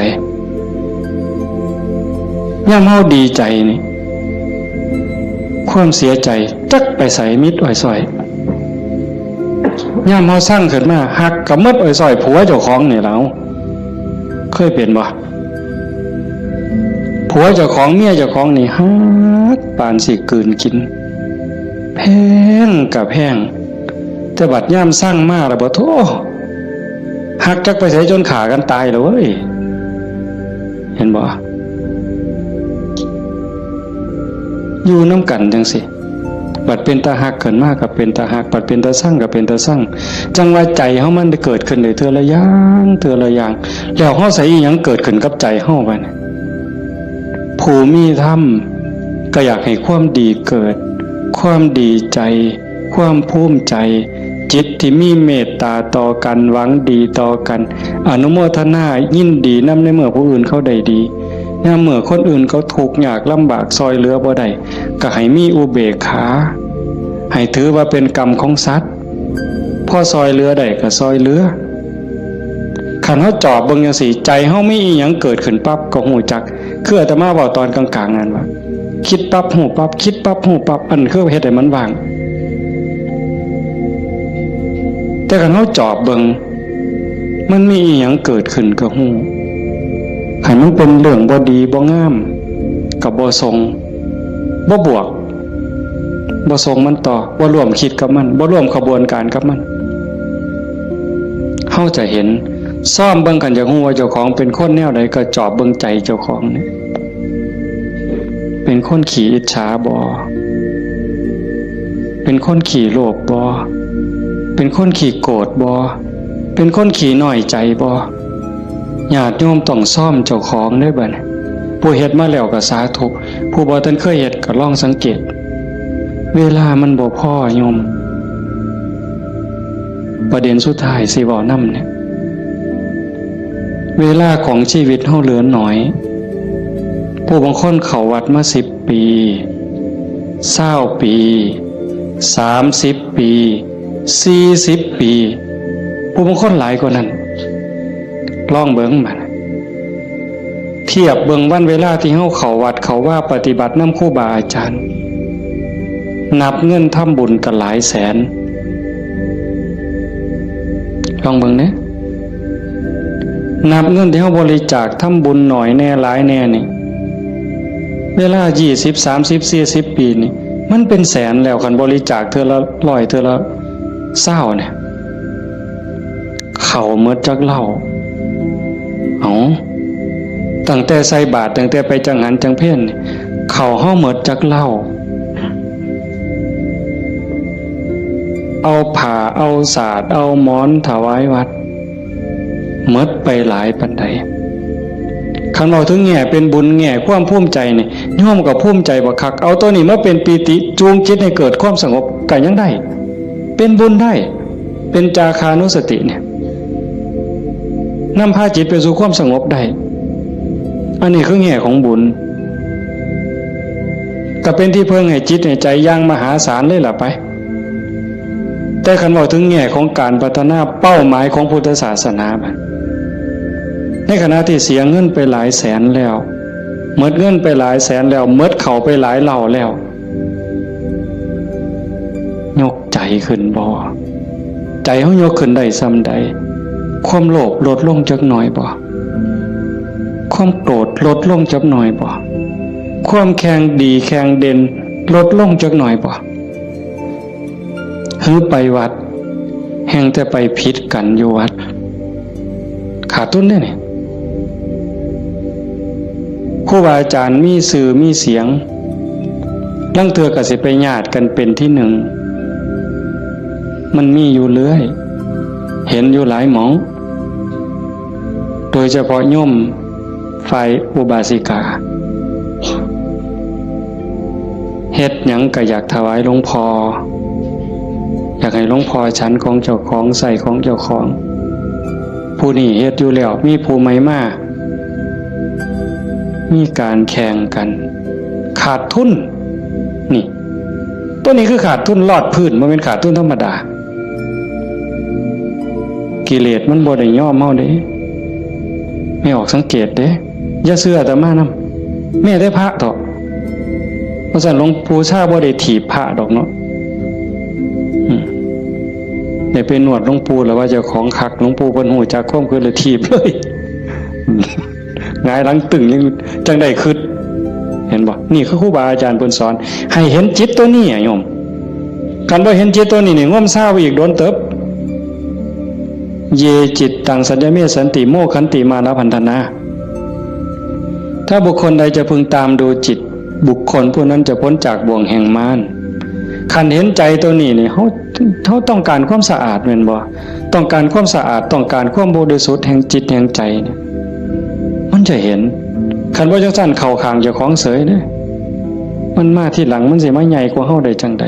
ยามเฮาดีใจนี่ ความเสียใจจักไปไส มิดอ้อยซ้อย ยามเฮาซังขึ้นมา ฮักก็หมดอ้อยซ้อย ผัวเจ้าของนี่ล่ะ เคยเป็นบ่? ผัวเจ้าของ เมียเจ้าของนี่ฮักปานสิกลืนกิน แพงก็แพง แต่บัดยามซังมาแล้วบ่ โธ่ ฮักจักไปไสจนฆ่ากันตายแล้วเว้ย เห็นบ่? อยู่นำกันจั่งซี้ บัดเป็นตาฮักขึ้นมาก็เป็นตาฮัก บัดเป็นตาซังก็เป็นตาซัง จั่งว่าใจเฮามันได้เกิดขึ้นได้เทื่อละอย่าง เทื่อละอย่าง แล้วเฮาใส่อีหยังเกิดขึ้นกับใจเฮาบัดนี้ ผู้มีธรรมก็อยากให้ความดีเกิด ความดีใจ ความภูมิใจ จิตที่มีเมตตาต่อกัน หวังดีต่อกัน อนุโมทนายินดีนำในเมื่อผู้อื่นเขาได้ดี ยามเมื่อคนอื่นเขาทุกข์ยากลำบาก ซ่อยเหลือบ่ได้ ก็ให้มีอุเบกขา ให้ถือว่าเป็นกรรมของสัตว์ พอซอยเหลือได้ก็ซอยเหลือ คันเฮาจอบเบิ่งจั่งซี้ ใจเฮามีอีหยังเกิดขึ้นปั๊บก็ฮู้จัก คืออาตมาเว้าตอนกลางๆ นั่นว่า คิดปั๊บฮู้ปั๊บ คิดปั๊บฮู้ปั๊บ อันคือเฮ็ดให้มันว่าง แต่คันเฮาจอบเบิ่ง มันมีอีหยังเกิดขึ้นก็ฮู้ คันมันเป็นเรื่องบ่ดีบ่งาม ก็บ่ส่ง บ่บวก บ่ส่งมันต่อ บ่ร่วมคิดกับมัน บ่ร่วมขบวนการกับมัน เฮาจะเห็น ซ่อมเบิ่ง คันอยากฮู้ว่าเจ้าของเป็นคนแนวใด ก็จอบเบิ่งใจเจ้าของเนี่ย เป็นคนขี้อิจฉาบ่ เป็นคนขี้โลภบ่ เป็นคนขี้โกรธบ่ เป็นคนขี้น้อยใจบ่ ญาติโยมต้องซ่อมเจ้าของเด้อบัดนี้ ผู้เฮ็ดมาแล้วก็สาธุ ผู้บ่ทันเคยเฮ็ดก็ลองสังเกต เวลามันบ่พอโยม ประเด็นสุดท้ายสิเว้านำเนี่ย เวลาของชีวิตเฮาเหลือน้อย ผู้บางคนเข้าวัดมาสิบปี ซาวปี สามสิบปี สี่สิบปี ผู้บางคนหลายกว่านั้น ลองเบิ่งบัด เทียบเบิ่งวันเวลาที่เฮาเข้าวัดเข้าวาปฏิบัตินำครูบาอาจารย์ นับเงินทำบุญก็หลายแสน ลองเบิ่งเด้ นับเงินที่เฮาบริจาคทำบุญหน่อยแน่หลายแน่นี่ เวลายี่สิบ สามสิบ สี่สิบ ปีนี่ มันเป็นแสนแล้ว คันบริจาคเทื่อละร้อย เทื่อละซาวเนี่ย เข้าหมดจักเหล้า เอ้า ตั้งแต่ใส่บาตร ตั้งแต่ไปจังหันจังเพลนี่ เข้าเฮาหมดจักเหล้า เอาผ้า เอาสาด เอาหมอนถวายวัด หมดไปหลายปานใด คันเว้าถึงแง่เป็นบุญ แง่ความภูมิใจนี่ โยมก็ภูมิใจบักคัก เอาตัวนี้มาเป็นปีติจูงจิตให้เกิดความสงบก็ยังได้ เป็นบุญได้ เป็นจาคานุสติเนี่ย นำพาจิตไปสู่ความสงบได้ อันนี้คือแง่ของบุญ ก็เป็นที่เพิ่งให้จิตให้ใจอย่างมหาศาลเลยล่ะไป แต่คันเว้าถึงแง่ของการพัฒนาเป้าหมายของพุทธศาสนาบัด ในขณะที่เสียเงินไปหลายแสนแล้ว หมดเงินไปหลายแสนแล้ว หมดเข้าไปหลายเหล้าแล้ว ยกใจขึ้นบ่ ใจเฮายกขึ้นได้ส่ำใด ความโลภลดลงจักหน่อยบ่ ความโกรธลดลงจักหน่อยบ่ ความแข่งดีแข่งเด่นลดลงจักหน่อยบ่ หือไปวัด แฮ่งแต่ไปผิดกันอยู่วัด ขาดทุนเด้นี่ ครูบาอาจารย์มีชื่อมีเสียง ลางเทื่อก็สิไปญาติกันเป็นที่หนึ่ง มันมีอยู่เรื่อย เห็นอยู่หลายหม่อง โดยเฉพาะโยมฝ่ายอุบาสิกา เฮ็ดหยังก็อยากถวายหลวงพ่อ อยากให้หลวงพ่อฉันของเจ้าของ ใช้ของเจ้าของ ผู้นี้เฮ็ดอยู่แล้ว มีผู้ใหม่มา มีการแข่งกัน ขาดทุน นี่ ตัวนี้คือขาดทุนลอดพื้น บ่แม่นขาดทุนธรรมดา กิเลสมันบ่ได้ยอมเฮาเด้ แม่ออกสังเกตเด้ อย่าเชื่ออาตมานำ แม้แต่พระเถาะ ว่าซั่น หลวงปู่ชาบ่ได้ถีบพระดอกเนาะ อืม ได้ไปนวดหลวงปู่แล้วว่าเจ้าของคัก หลวงปู่เพิ่นฮู้จักความคิดแล้วถีบเลย หงายหลังตึงยังจั่งได้คิด เห็นบ่ นี่คือครูบาอาจารย์เพิ่นสอน ให้เห็นจิตตัวนี้อะโยม คันบ่เห็นจิตตัวนี้นี่ งมซาวอีกโดนเติบ เยจิตตังสัญญเมสันติ โมคขันติมานะพันธนา ถ้าบุคคลใดจะพึงตามดูจิต บุคคลผู้นั้นจะพ้นจากบ่วงแห่งมาร คันเห็นใจตัวนี้นี่ เฮา เฮาต้องการความสะอาดแม่นบ่ ต้องการความสะอาด ต้องการความบริสุทธิ์แห่งจิตแห่งใจเนี่ย มันจะเห็น คันบ่จั่งซั้นเข้าข้างเจ้าของเสยเด้ มันมาทีหลัง มันสิมาใหญ่กว่าเฮาได้จั่งใด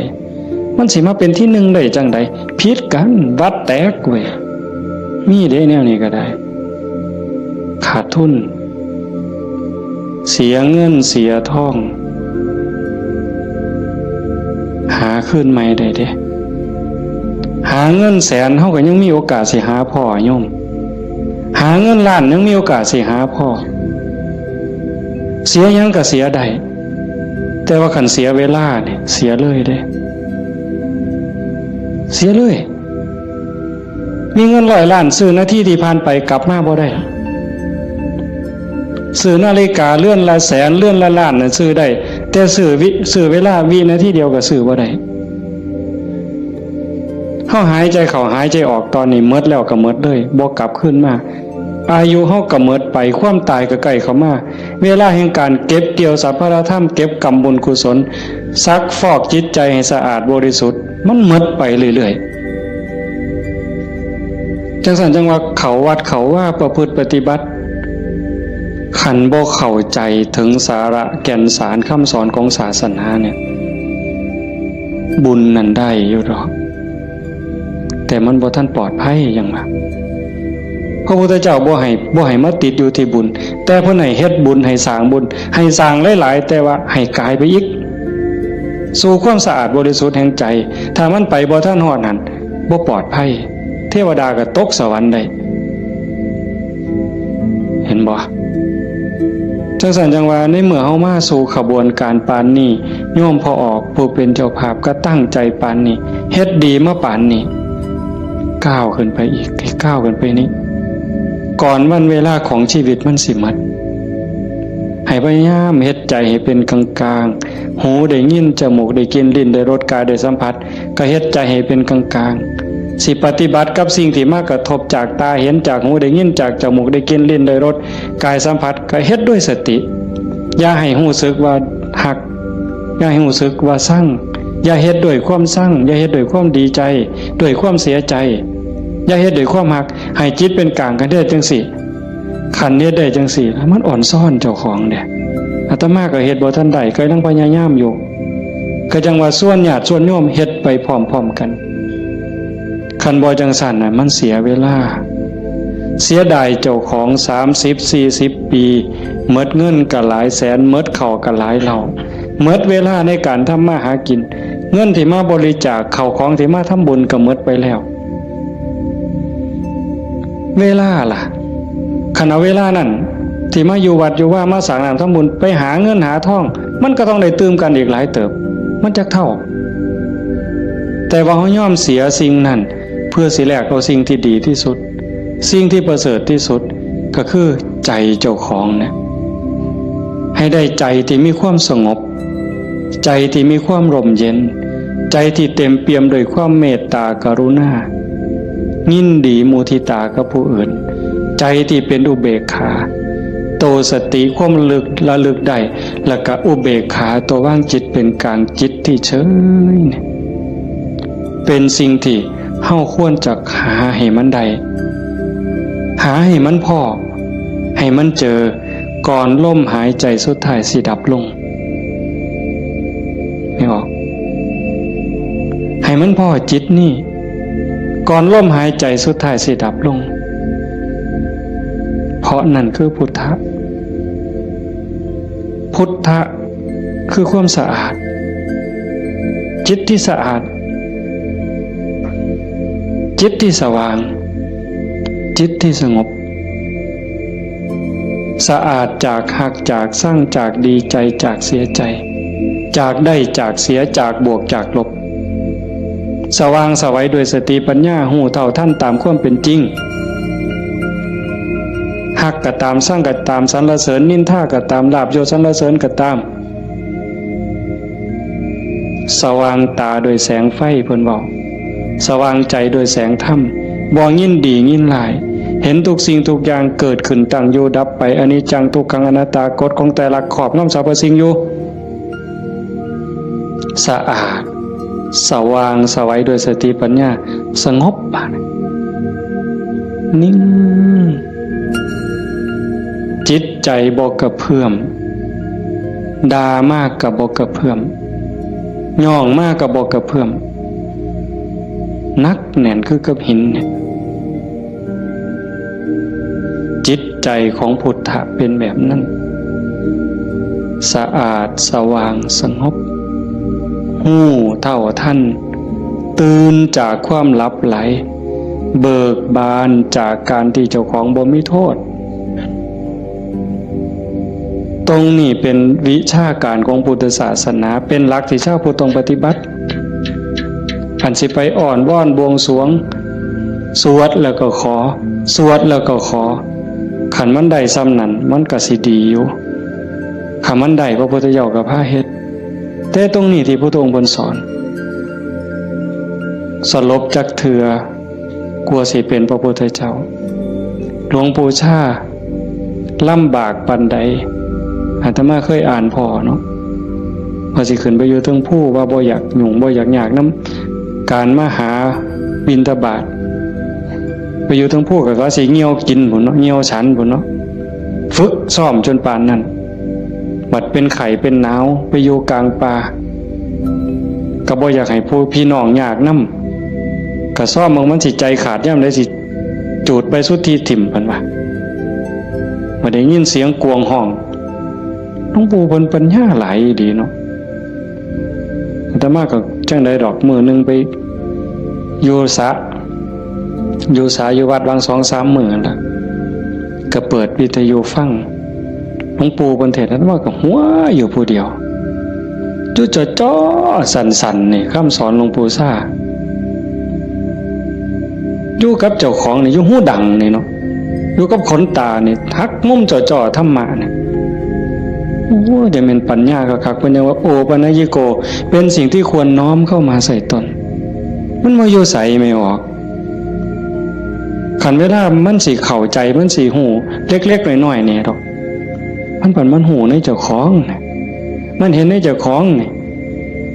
มันสิมาเป็นที่หนึ่งได้จั่งใด ผิดกัน วัดแตกเว้ย มีเด้แนวนี้ก็ได้ ขาดทุน เสียเงินเสียทอง าคืนใหม่ได้เด้ หาเงินแสนเฮาก็ยังมีโอกาสสิหาพ้อโยม หาเงินล้านยังมีโอกาสสิหาพ้อ เสียหยังก็เสียได้ แต่ว่าคันเสียเวลาเนี่ยเสียเลยเด้ เสียเลย มีเงินร้อยล้านซื้อนาทีที่ผ่านไปกลับมาบ่ได้ ซื้อนาฬิกาเรือนละแสนเรือนละล้านน่ะซื้อได้ แต่ซื้อวิ ซื้อเวลาวินาทีเดียวก็ซื้อบ่ได้ เฮาหายใจเข้าหายใจออกตอนนี้หมดแล้วก็หมดเลย บ่กลับคืนมา อายุเฮาก็หมดไป ความตายก็ใกล้เข้ามา เวลาแห่งการเก็บเกี่ยวสรรพธรรม เก็บกำบุญกุศล ซักฟอกจิตใจให้สะอาดบริสุทธิ์ มันหมดไปเรื่อยๆ จังซั่นจังว่าเข้าวัดเข้าวาประพฤติปฏิบัติ คันบ่เข้าใจถึงสาระแก่นสารคำสอนของศาสนาเนี่ย บุญนั่นได้อยู่ดอก แต่มันบ่ทันปลอดภัยหยังว่า พระพุทธเจ้าบ่ให้ บ่ให้มาติดอยู่ที่บุญ แต่เพิ่นให้เฮ็ดบุญ ให้สร้างบุญ ให้สร้างหลายๆ แต่ว่าให้กายไปอีก สู่ความสะอาดบริสุทธิ์แห่งใจ ถ้ามันไปบ่ทันฮอดนั่น บ่ปลอดภัย เทวดาก็ตกสวรรค์ได้ เห็นบ่ จังซั่นจังว่าในเมื่อเฮามาสู่ขบวนการปานนี้ โยมพ่อออกผู้เป็นเจ้าภาพก็ตั้งใจปานนี้ เฮ็ดดีมาปานนี้ ก้าวขึ้นไปอีก ก้าวขึ้นไปนี้ ก่อนวันเวลาของชีวิตมันสิหมด ให้พยายามเฮ็ดใจให้เป็นกลางๆ หูได้ยิน จมูกได้กลิ่น ลิ้นได้รส กายได้สัมผัส ก็เฮ็ดใจให้เป็นกลางๆ สิปฏิบัติกับสิ่งที่มากระทบจากตาเห็น จากหูได้ยิน จากจมูกได้กลิ่น ลิ้นได้รส กายสัมผัส ก็เฮ็ดด้วยสติ อย่าให้รู้สึกว่าฮัก อย่าให้รู้สึกว่าชัง อย่าเฮ็ดด้วยความชัง อย่าเฮ็ดด้วยความดีใจ ด้วยความเสียใจ อย่าเฮ็ดด้วยความฮัก ให้จิตเป็นกลางกันได้จังซี่ คันเฮ็ดได้จังซี่ มันอ่อนซ้อนเจ้าของเด้ อาตมาก็เฮ็ดบ่ทันได้ ก็ยังพยายามอยู่ ก็จังว่าชวนญาติชวนโยมเฮ็ดไปพร้อมๆกัน คันบ่จังซั่นน่ะ มันเสียเวลา เสียดายเจ้าของ สามสิบ สี่สิบ ปี หมดเงินก็หลายแสน หมดข้าวก็หลายเหล้า หมดเวลาในการทำมาหากิน เงินที่มาบริจาค ข้าวของที่มาทำบุญก็หมดไปแล้ว เวลาล่ะ คันเอาเวลานั้นที่มาอยู่วัดอยู่วา มาสร้างน้ำทำบุญ ไปหาเงินหาทอง มันก็ต้องได้ตื่มกันอีกหลายเติบ มันจักเท่า แต่ว่าเฮายอมเสียสิ่งนั้น เพื่อสิแลกเอาสิ่งที่ดีที่สุด สิ่งที่ประเสริฐที่สุด ก็คือใจเจ้าของเนี่ย ให้ได้ใจที่มีความสงบ ใจที่มีความร่มเย็น ใจที่เต็มเปี่ยมด้วยความเมตตากรุณา ยินดีมุทิตากับผู้อื่น ใจที่เป็นอุเบกขา โตสติความระลึก ระลึกได้ แล้วก็อุเบกขาตัววางจิตเป็นกลาง จิตที่เฉยเนี่ย เป็นสิ่งที่เฮาควรจะหาให้มันได้ หาให้มันพ้อ ให้มันเจอ ก่อนลมหายใจสุดท้ายสิดับลง ไม่ออก ให้มันพ้อจิตนี่ ก่อนลมหายใจสุดท้ายสิดับลง เพราะนั่นคือพุทธะ พุทธะคือความสะอาด จิตที่สะอาด จิตที่สว่าง จิตที่สงบ สะอาดจากฮัก จากชัง จากดีใจ จากเสียใจ จากได้ จากเสีย จากบวก จากลบ สว่างไสวด้วยสติปัญญา ฮู้เท่าทันตามความเป็นจริง ฮักก็ตาม ชังก็ตาม สรรเสริญนินทาก็ตาม ลาภยศสรรเสริญก็ตาม สว่างตาด้วยแสงไฟ เพิ่นเว้า สว่างใจด้วยแสงธรรม บ่ยินดียินร้าย เห็นทุกสิ่งทุกอย่างเกิดขึ้น ตั้งอยู่ดับไป อนิจจัง ทุกขัง อนัตตา กฎของไตรลักษณ์ครอบงำสรรพสิ่งอยู่ สะอาด สว่างไสวด้วยสติปัญญา สงบ บาดนี้ นิ่ง จิตใจบ่กระเพื่อม ด่ามากก็บ่กระเพื่อม ย่องมากก็บ่กระเพื่อม หนักแน่นคือกับหินเนี่ย จิตใจของพุทธะเป็นแบบนั้น สะอาด สว่าง สงบ ฮู้เท่าทัน ตื่นจากความหลับไหล เบิกบานจากการที่เจ้าของบ่มีโทษ ตรงนี้เป็นวิชาการของพุทธศาสนา เป็นหลักที่ชาวพุทธต้องปฏิบัติ อันสิไปอ้อนวอนบวงสรวง สวดแล้วก็ขอ สวดแล้วก็ขอ คันมันได้ส่ำนั้น มันก็สิดีอยู่ คันมันได้ พระพุทธเจ้าก็พาเฮ็ด แต่ตรงนี้ที่พระพุทธองค์เพิ่นสอน สลบจักเทื่อ กลัวสิเป็นพระพุทธเจ้า หลวงปู่ชาลำบากปานใด อาตมาเคยอ่านพ้อเนาะ ว่าสิขึ้นไปอยู่เทิงภู ว่าบ่อยากยุ่ง บ่อยากยากนำการมาหาบิณฑบาต ไปอยู่เทิงภูก็ว่าสิเหี่ยวกินพุ้นเนาะ เหี่ยวฉันพุ้นเนาะ ฝึกซ้อมจนปานนั้น บัดเป็นไข้เป็นหนาว ไปอยู่กลางป่า ก็บ่อยากให้ผู้พี่น้องยากนำ ก็ซ้อมเบิ่งมันสิใจขาดยามใด สิจูดใบสุทธิถิ่ม เพิ่นว่า บัดได้ยินเสียงกวางฮ้อง หลวงปู่เพิ่นปัญญาหลายดีเนาะ อาตมาก็จั่งใดดอก มื้อหนึ่งไปอยู่สระ อยู่สระอยู่วัด วางสองสามมื้อนั่นล่ะ ก็เปิดวิทยุฟัง หลวงปู่เพิ่นเทศน์ อาตมาก็หัวอยู่ผู้เดียว อยู่จ่อๆ สั่นๆ นี่ คำสอนหลวงปู่ชา อยู่กับเจ้าของนี่ อยู่หูดังนี่เนาะ อยู่กับขนตานี่ หักมุมจ่อๆ ธรรมะนี่ โอ้ จะเป็นปัญญาคักๆ เพิ่นยังว่า โอปัญญิโก เป็นสิ่งที่ควรน้อมเข้ามาใส่ตน มันบ่อยู่ไสไม่ออก คันเวลามันสิเข้าใจ มันสิฮู้ เล็กๆ น้อยๆ นี่ดอก มันปันมันฮู้ในเจ้าของน่ะ มันเห็นในเจ้าของนี่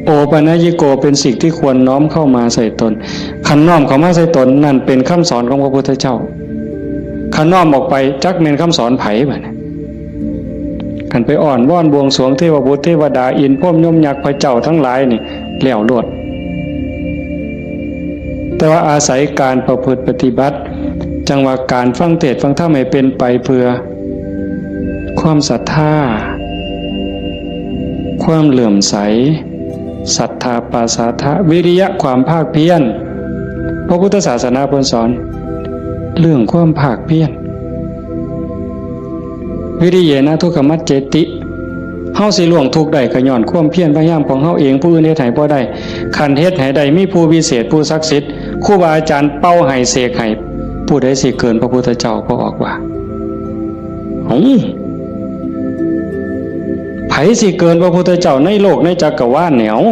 โอปัญญิโก เป็นสิ่งที่ควรน้อมเข้ามาใส่ตน คันน้อมเข้ามาใส่ตน นั่นเป็นคำสอนของพระพุทธเจ้า คันน้อมออกไป จักแม่นคำสอนไผบัดนี้ คันไปอ้อนวอนบวงสรวงเทวบุตรเทวดา อินทร์พรหมยมยักษ์พระเจ้าทั้งหลายนี่ แล้วโลด แต่ว่าอาศัยการประพฤติปฏิบัติ จั่งว่าการฟังเทศน์ฟังธรรมให้เป็นไปเพื่อ ความศรัทธา ความเลื่อมใส ศรัทธาปาสาทะ วิริยะ ความภาคเพียร พระพุทธศาสนาเพิ่นสอน เรื่องความภาคเพียร วิริเยนะทุกขมัจเจติ เฮาสิล่วงทุกข์ได้ก็ย้อนความเพียรพยายามของเฮาเอง ผู้อื่นเฮ็ดให้บ่ได้ คันเฮ็ดให้ได้ มีผู้วิเศษ ผู้ศักดิ์สิทธิ์ ครูบาอาจารย์เป่าให้ เสกให้ ผู้ใดสิเกินพระพุทธเจ้า พระออกว่า เอ้า ไผสิเกินพระพุทธเจ้าในโลกในจักรวาลเนี่ย เอ้า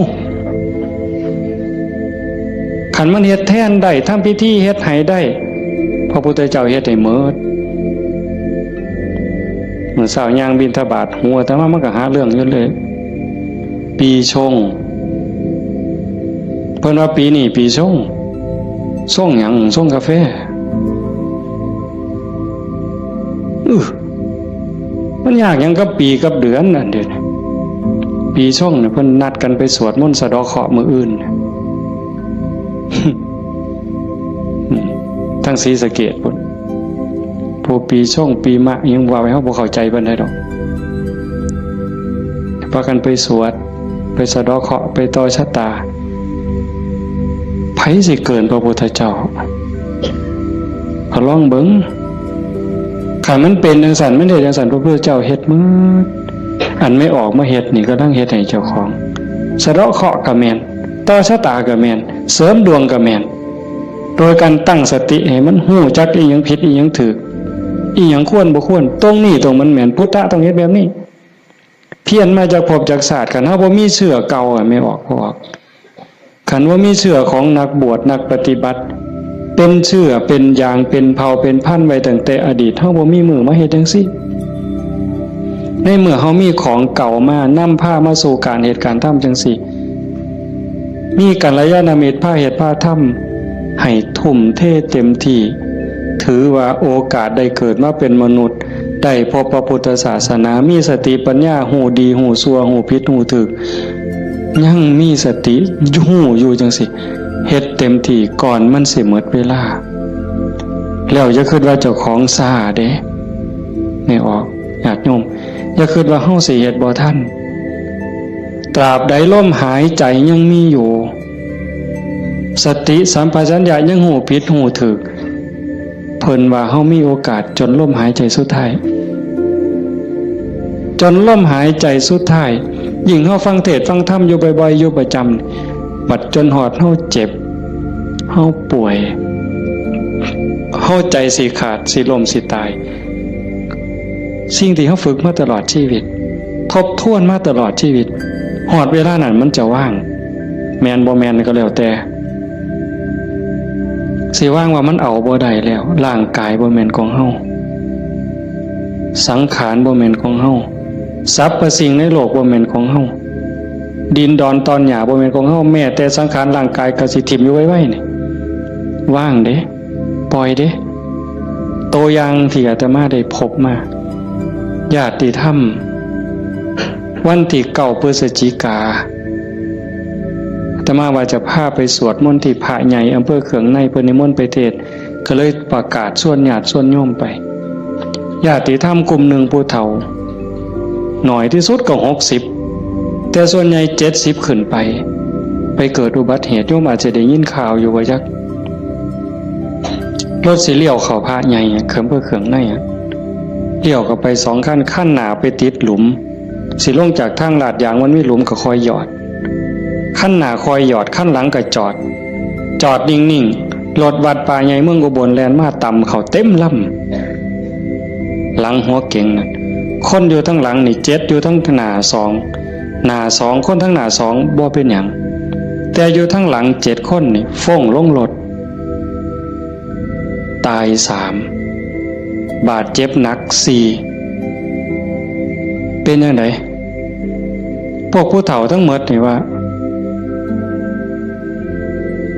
คันมันเฮ็ดแทนได้ ทำพิธีเฮ็ดให้ได้ พระพุทธเจ้าเฮ็ดให้หมด มื้อเช้าย่างบิณฑบาต หัวอาตมามันก็หาเรื่องอยู่เลย ปีชง เพิ่นว่าปีนี้ปีชง ชงหยัง ชงกาแฟ อื้อ มันยากหยังกับปีกับเดือนอันเดียวนี้ ปีชงเนี่ยเพิ่นนัดกันไปสวดมนต์สะเดาะเคราะห์มื้ออื่น อืม ทั้งศรีสะเกษพุ้น ผู้ปีชงปีมะยังว่าไป เฮาบ่เข้าใจปานใดดอก พากันไปสวด ไปสะเดาะเคราะห์ ไปต่อชะตา ไผสิเกินพระพุทธเจ้า ก็ลองเบิ่ง คันมันเป็นจังซั่น มันเฮ็ดจังซั่น พระพุทธเจ้าเฮ็ดหมด อันไม่ออกมาเฮ็ดนี่ก็ต้องเฮ็ดให้เจ้าของ สะเดาะเคราะห์ก็แม่น ต่อชะตาก็แม่น เสริมดวงก็แม่น โดยการตั้งสติให้มันฮู้จักอีหยังผิดอีหยังถูก อีหยังควรบ่ควร ตรงนี้ตรงมันแม่น พุทธะต้องเฮ็ดแบบนี้ เพี้ยนมาจากภพจากชาติ คันเฮาบ่มีเชื้อเก่าอะ ไม่ออก บ่ออก คันว่ามีเชื้อของนักบวชนักปฏิบัติ เป็นเชื้อเป็นยางเป็นเผ่าเป็นพันธุ์ไว้ตั้งแต่อดีต เฮาบ่มีมือมาเฮ็ดจังซี่ ในเมื่อเฮามีของเก่ามานำพามาสู่การเฮ็ดการทำจังซี่ มีกัลยาณมิตรพาเฮ็ดพาทำ ให้ทุ่มเทเต็มที่ ถือว่าโอกาสได้เกิดมาเป็นมนุษย์ ได้พบพระพุทธศาสนา มีสติปัญญา ฮู้ดีฮู้ชั่ว ฮู้ผิดฮู้ถูก ยังมีสติฮู้อยู่จังซี่ เฮ็ดเต็มที่ก่อนมันสิหมดเวลา แล้วอย่าคิดว่าเจ้าของช้าเด้ ไม่ออก ญาติโยม อย่าคิดว่าเฮาสิเฮ็ดบ่ทัน ตราบใดลมหายใจยังมีอยู่ สติสัมปชัญญะยังฮู้ผิดฮู้ถูก เพิ่นว่าเฮามีโอกาสจนลมหายใจสุดท้าย จนลมหายใจสุดท้าย ยิ่งเฮาฟังเทศน์ฟังธรรมอยู่บ่อยๆ อยู่ประจำ บัดจนฮอดเฮาเจ็บ เฮาป่วย เฮาใจสิขาด สิล้ม สิตาย สิ่งที่เฮาฝึกมาตลอดชีวิต ทบทวนมาตลอดชีวิต ฮอดเวลานั้นมันจะว่าง แม่นบ่แม่นก็แล้วแต่ สิว่างว่ามันเอาบ่ได้แล้ว ร่างกายบ่แม่นของเฮา สังขารบ่แม่นของเฮา สรรพสิ่งในโลกบ่แม่นของเฮา ดินดอนตอนหญ้าบ่แม่นของเฮา แม้แต่สังขารร่างกายก็สิถิ่มอยู่ไวๆ นี่ ว่างเด้ ปล่อยเด้ ตัวอย่างที่อาตมาได้พบมา ญาติธรรม วันที่เก้าพฤศจิกา อาตมาว่าจะพาไปสวดมนต์ที่พระใหญ่อำเภอเคืองใน เพิ่นนิมนต์ไปเทศน์ ก็เลยประกาศชวนญาติชวนโยมไป ญาติธรรมกลุ่มหนึ่งผู้เฒ่า หน่อยที่สุดก็หกสิบ แต่ส่วนใหญ่เจ็ดสิบขึ้นไป ไปเกิดอุบัติเหตุ โยมอาจจะได้ยินข่าวอยู่ว่าจัก รถสิเลี้ยวเข้าพระใหญ่อะ เคืองอำเภอเคืองในอะ เลี้ยวเข้าไปสองคัน คันหน้าไปติดหลุม สิลงจากทางลาดยางมันมีหลุมก็ค่อยหยอด คันหน้าค่อยหยอด คันหลังก็จอด จอดนิ่งๆ รถวัดป่าใหญ่เมืองอุบลแล่นมาตำเข้าเต็มลำ หลังหัวเก๋งนั่น คนอยู่ทั้งหลังนี่เจ็ด อยู่ทั้งหน้าสอง หน้าสอง คนทั้งหน้าสองบ่เป็นหยัง แต่อยู่ทั้งหลังเจ็ดคนนี่ฟ้งลงรถ ตายสาม บาดเจ็บหนักสี่ เป็นจั่งใด พวกผู้เฒ่าทั้งหมดนี่ว่า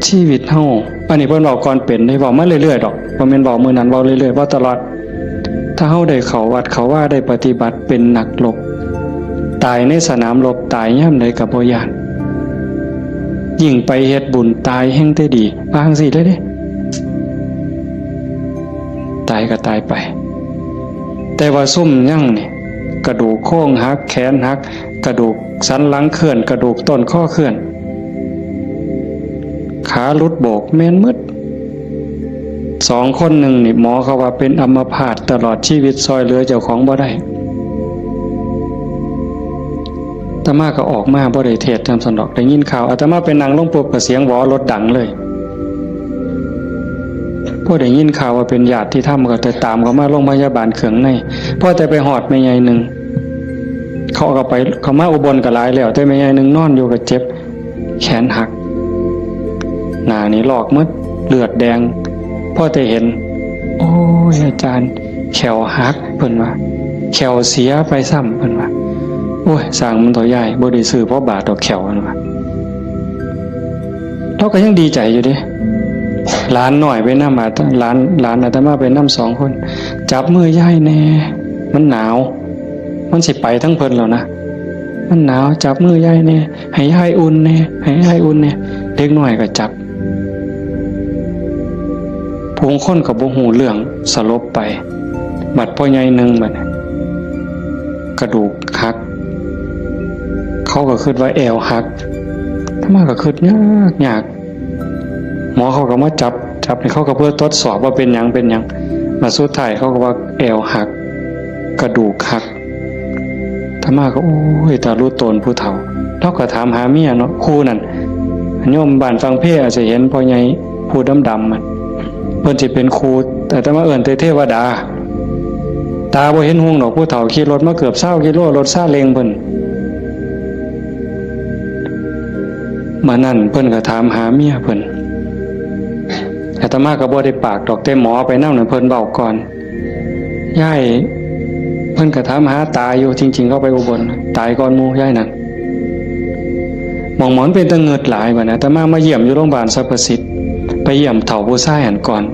ชีวิตเฮา อันนี้เพิ่นเว้าก่อนเป็นเด้ เว้ามาเรื่อยๆ ดอก บ่แม่นเว้ามื้อนั้น เว้าเรื่อยๆ เว้าตลอด ถ้าเฮาได้เข้าวัดเข้าวา ได้ปฏิบัติเป็นนักรบ ตายในสนามรบ ตายยามใดก็บ่ย้าน ยิ่งไปเฮ็ดบุญตายแฮ่งแต่ดี ว่าจั่งซี้เลยเด้ ตายก็ตายไป แต่ว่าซุมยังนี่ กระดูกโครงหัก แขนหัก กระดูกสันหลังเคลื่อน กระดูกต้นคอเคลื่อน ขาหลุดโบก แม่นหมด สองคนหนึ่งนี่ หมอเขาว่าเป็นอัมพาตตลอดชีวิต ซ่อยเหลือเจ้าของบ่ได้ อาตมาก็ออกมาบ่ได้เทศน์นำซั้นดอก ได้ยินข่าว อาตมาไปนั่งลงปุ๊บก็เสียงหวอรถดังเลย พอได้ยินข่าวว่าเป็นญาติธรรมก็แต่ตามเขามาโรงพยาบาลเคืองใน พอแต่ไปฮอดแม่ใหญ่หนึ่ง เขาก็ไป เขามาอุบลก็หลายแล้ว แต่แม่ใหญ่หนึ่งนอนอยู่ก็เจ็บ แขนหัก หน้านี่ลอกหมด เลือดแดง พอแต่เห็น โอ้ย อาจารย์ แข้วหัก เพิ่นว่า แข้วเสียไปซ้ำ เพิ่นว่า โอ้ย สร้างมันเถาะยาย บ่ได้ซื้อพอบาทดอกแข้ว เพิ่นว่า ลาวก็ยังดีใจอยู่เด้ หลานน้อยไปนำ อาต- หลาน หลานอาตมาไปนำสองคน จับมือยายแหน่ มันหนาว มันสิไปทั้งเพิ่นแล้วนะ มันหนาว จับมือยายแหน่ ให้ยายอุ่นแหน่ ให้ยายอุ่นแหน่ เด็กน้อยก็จับ ผู้คนก็บ่ฮู้เรื่อง สลบไป บัดพ่อใหญ่หนึ่งบัดนี้ กระดูกหัก เขาก็คิดว่าแอวหัก อาตมาก็คิดยากยาก หมอเขาก็มาจับ จับนี่เขาก็เพื่อทดสอบว่าเป็นหยัง เป็นหยัง มาสุดท้ายเขาก็ว่าแอวหัก กระดูกหัก อาตมาก็ โอ้ย ตาลุโตนผู้เฒ่า ลาวก็ถามหาเมียเนาะ ครูนั่น โยมบ้านฝั่งเพอาจจะเห็นพ่อใหญ่ผู้ดำๆ มัน เพิ่นสิเป็นครู อาตมาเอิ้นแต่เทวดา ตาบ่เห็นหุงดอก ผู้เฒ่าขี่รถมาเกือบซาวกิโล รถซาเล้งเพิ่น มื้อนั้นเพิ่นก็ถามหาเมียเพิ่น อาตมาก็บ่ได้ปากดอก แต่หมอไปนำนั่นเพิ่นเว้าก่อน ยาย เพิ่นก็ถามหาตาอยู่ จริงๆ เขาไปอุบล ตายก่อนหมู่ยายนั่น หม่องหมอนเป็นตะเงิดหลายบัดนี้ อาตมามาเยี่ยมอยู่โรงพยาบาลสรรพสิทธิ์ ไปเยี่ยมเฒ่าผู้ชายหั้นก่อน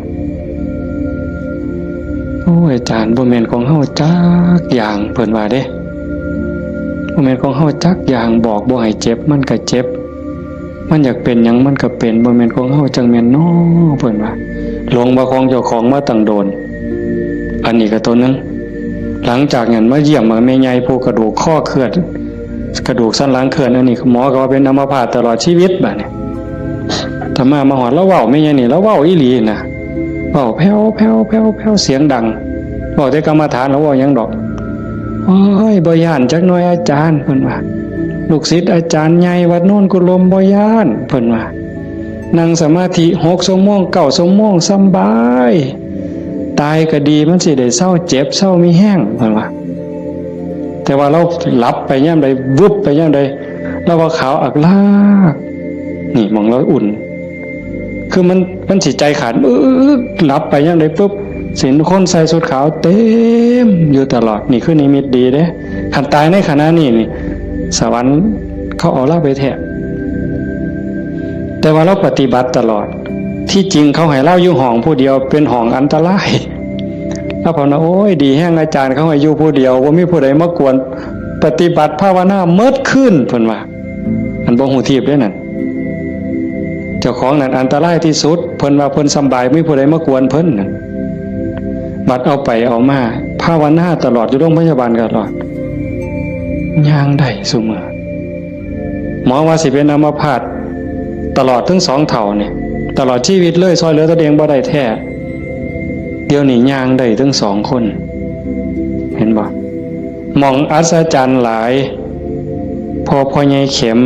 โอ้ย อาจารย์ บ่แม่นของเฮาจักอย่าง เพิ่นว่าเด้ บ่แม่นของเฮาจักอย่าง บอกบ่ให้เจ็บ มันก็เจ็บ มันอยากเป็นหยังมันก็เป็น บ่แม่นของเฮาจั่งแม่นน้อ เพิ่นว่า หลงว่าของเจ้าของมาตั้งโดน อันนี้ก็ตัวหนึ่ง หลังจากนั้นมาเยี่ยมแม่ใหญ่ผู้กระดูกคอเคลื่อน กระดูกสันหลังเคลื่อน อันนี้หมอก็ว่าเป็นอัมพาตตลอดชีวิตบัดนี้ อาตมามาฮอด ลาวเว้าแม่นหยังนี่ ลาวเว้าอีหลีนะ เว้าแผ่วๆๆๆ เสียงดัง เว้าแต่กรรมฐาน ลาวเว้าหยังดอก โอ้ย บ่ย้านจักหน่อยอาจารย์ เพิ่นว่า ลูกศิษย์อาจารย์ใหญ่วัดโนนกุลม บ่ย้าน เพิ่นว่า นั่งสมาธิหกชั่วโมง เก้าชั่วโมง สำบาย ตายก็ดี มันสิได้เซาเจ็บ เซามีแฮง เพิ่นว่า แต่ว่าลาวหลับไปยามใด วึบไปยามใด ลาวว่าขาวอักลาก นี่หม่องลาวอุ่น คือมัน มันสิใจขาด อึ๊ก หลับไปยามใดปุ๊บ สิเห็นคนใส่ชุดขาวเต็มอยู่ตลอด นี่คือนิมิตดีเด้ คันตายในขณะนี้นี่ สวรรค์เขาเอาลาวไปแท้ แต่ว่าลาวปฏิบัติตลอด ที่จริงเขาให้ลาวอยู่ห้องผู้เดียว เป็นห้องอันตราย ลาวภาวนา โอ้ย ดีแฮงอาจารย์เขาให้อยู่ผู้เดียว บ่มีผู้ใดมากวน ปฏิบัติภาวนาเมิดคืน เพิ่นว่า อันบ่ฮู้ทีบเด้นั่น เจ้าของนั่นอันตรายที่สุด เพิ่นว่าเพิ่นสำบาย มีผู้ใดมากวนเพิ่นนั่น บัดเอาไปเอามา ภาวนาตลอด อยู่โรงพยาบาลก็ตลอด ย่างได้ซุมื้อ หมอว่าสิเป็นอัมพาตตลอดทั้งสองเฒ่านี่ ตลอดชีวิตเลย ซ่อยเหลือตนเองบ่ได้แท้ เดี๋ยวนี้ย่างได้ทั้งสองคน เห็นบ่ หม่องอัศจรรย์หลาย พอพ่อใหญ่เข็ม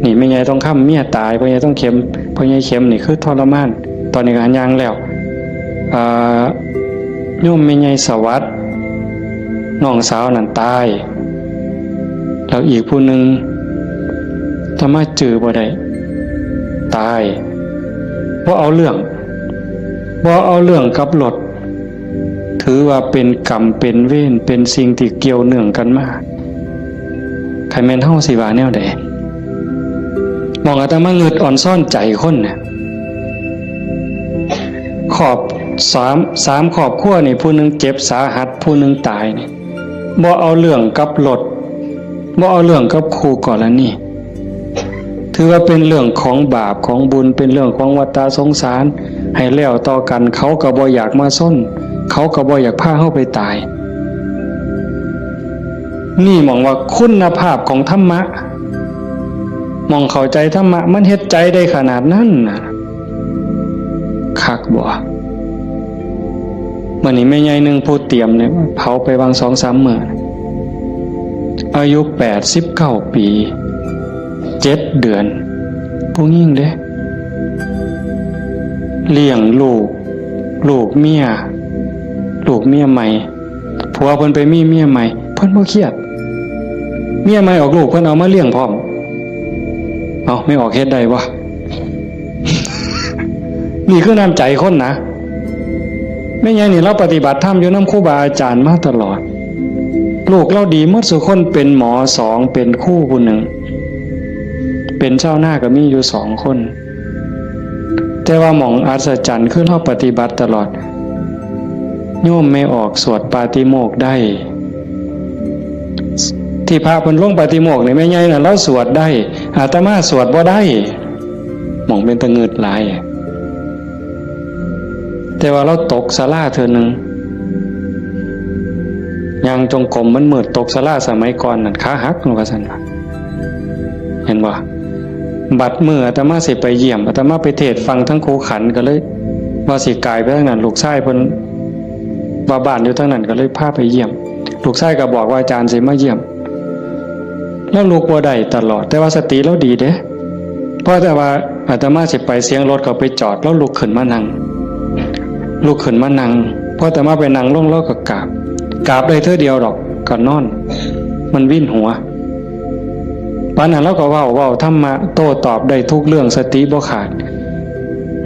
นี่แม่ใหญ่ทองคำเมียตาย พ่อใหญ่ทองเข็ม พ่อใหญ่เข็มนี่คือทรมาน ตอนนี้ก็ย่างแล้ว อ่า โยมแม่ใหญ่สวัสดิ์ น้องสาวนั่นตาย แล้วอีกผู้หนึ่ง อาตมาจื่อบ่ได้ ตาย บ่เอาเรื่อง บ่เอาเรื่องกับรถ ถือว่าเป็นกรรมเป็นเวร เป็นสิ่งที่เกี่ยวเนื่องกันมา คันแม่นเฮาสิว่าแนวใด หม่องอาตมางึดอ่อนซ้อนใจคนน่ะ ครอบ สาม สามครอบครัวนี่ ผู้หนึ่งเจ็บสาหัส ผู้หนึ่งตายนี่ บ่เอาเรื่องกับรถ บ่เอาเรื่องกับคู่กรณี ถือว่าเป็นเรื่องของบาปของบุญ เป็นเรื่องของวัฏฏะสงสาร ให้แล้วต่อกัน เขาก็บ่อยากมาซน เขาก็บ่อยากพาเฮาไปตาย นี่หม่องว่าคุณภาพของธรรมะ หม่องเข้าใจธรรมะ มันเฮ็ดใจได้ขนาดนั้นน่ะ คักบ่ มื้อนี้แม่ใหญ่หนึ่งผู้เตรียมเนี่ย เผาไปวางสองสามมื้อ อายุแปดสิบเก้าปี เจ็ดเดือน ผู้หญิงเด้ เลี้ยงลูก ลูกเมีย ลูกเมียใหม่ ผัวเพิ่นไปมีเมียใหม่ เพิ่นบ่เครียด เมียใหม่ออกลูก เพิ่นเอามาเลี้ยงพร้อม เอ้า แม่ออกเฮ็ดได้บ่ นี่คือน้ำใจคนนะ แม่ใหญ่นี่ลาวปฏิบัติธรรมอยู่นำครูบาอาจารย์มาตลอด ลูกลาวดีหมดซุคน เป็นหมอสอง เป็นครูผู้หนึ่ง เป็นชาวนาก็มีอยู่สองคน แต่ว่าหม่องอัศจรรย์คือลาวปฏิบัติตลอด โยมแม่ออกสวดปาฏิโมกข์ได้ ที่พระเพิ่นลงปาฏิโมกข์นี่แม่ใหญ่น่ะลาวสวดได้ อาตมาสวดบ่ได้ หม่องเป็นตะงึดหลาย แต่ว่าลาวตกศาลาเทื่อหนึ่ง ย่างจงกรมมันมืด ตกศาลาสมัยก่อนนั่นขาหัก ว่าซั่นล่ะ เห็นบ่ บัดมื้ออาตมาสิไปเยี่ยม อาตมาไปเทศน์ฟังทั้งครูขันก็เลย ว่าสิกายไปทางนั้น ลูกชายเพิ่นว่าบ้านอยู่ทางนั้นก็เลยพาไปเยี่ยม ลูกชายก็บอกว่าอาจารย์สิมาเยี่ยม ลาวลุกบ่ได้ตลอด แต่ว่าสติลาวดีเด้ พอแต่ว่าอาตมาสิไปเสียงรถเขาไปจอด ลาวลุกขึ้นมานั่ง ลุกขึ้นมานั่ง พออาตมาไปนั่งลงลาวก็กราบ กราบได้เทื่อเดียวดอก ก็นอน มันวินหัว ปานนั้นลาวก็เว้า เว้าธรรมะโต้ตอบได้ทุกเรื่อง สติบ่ขาด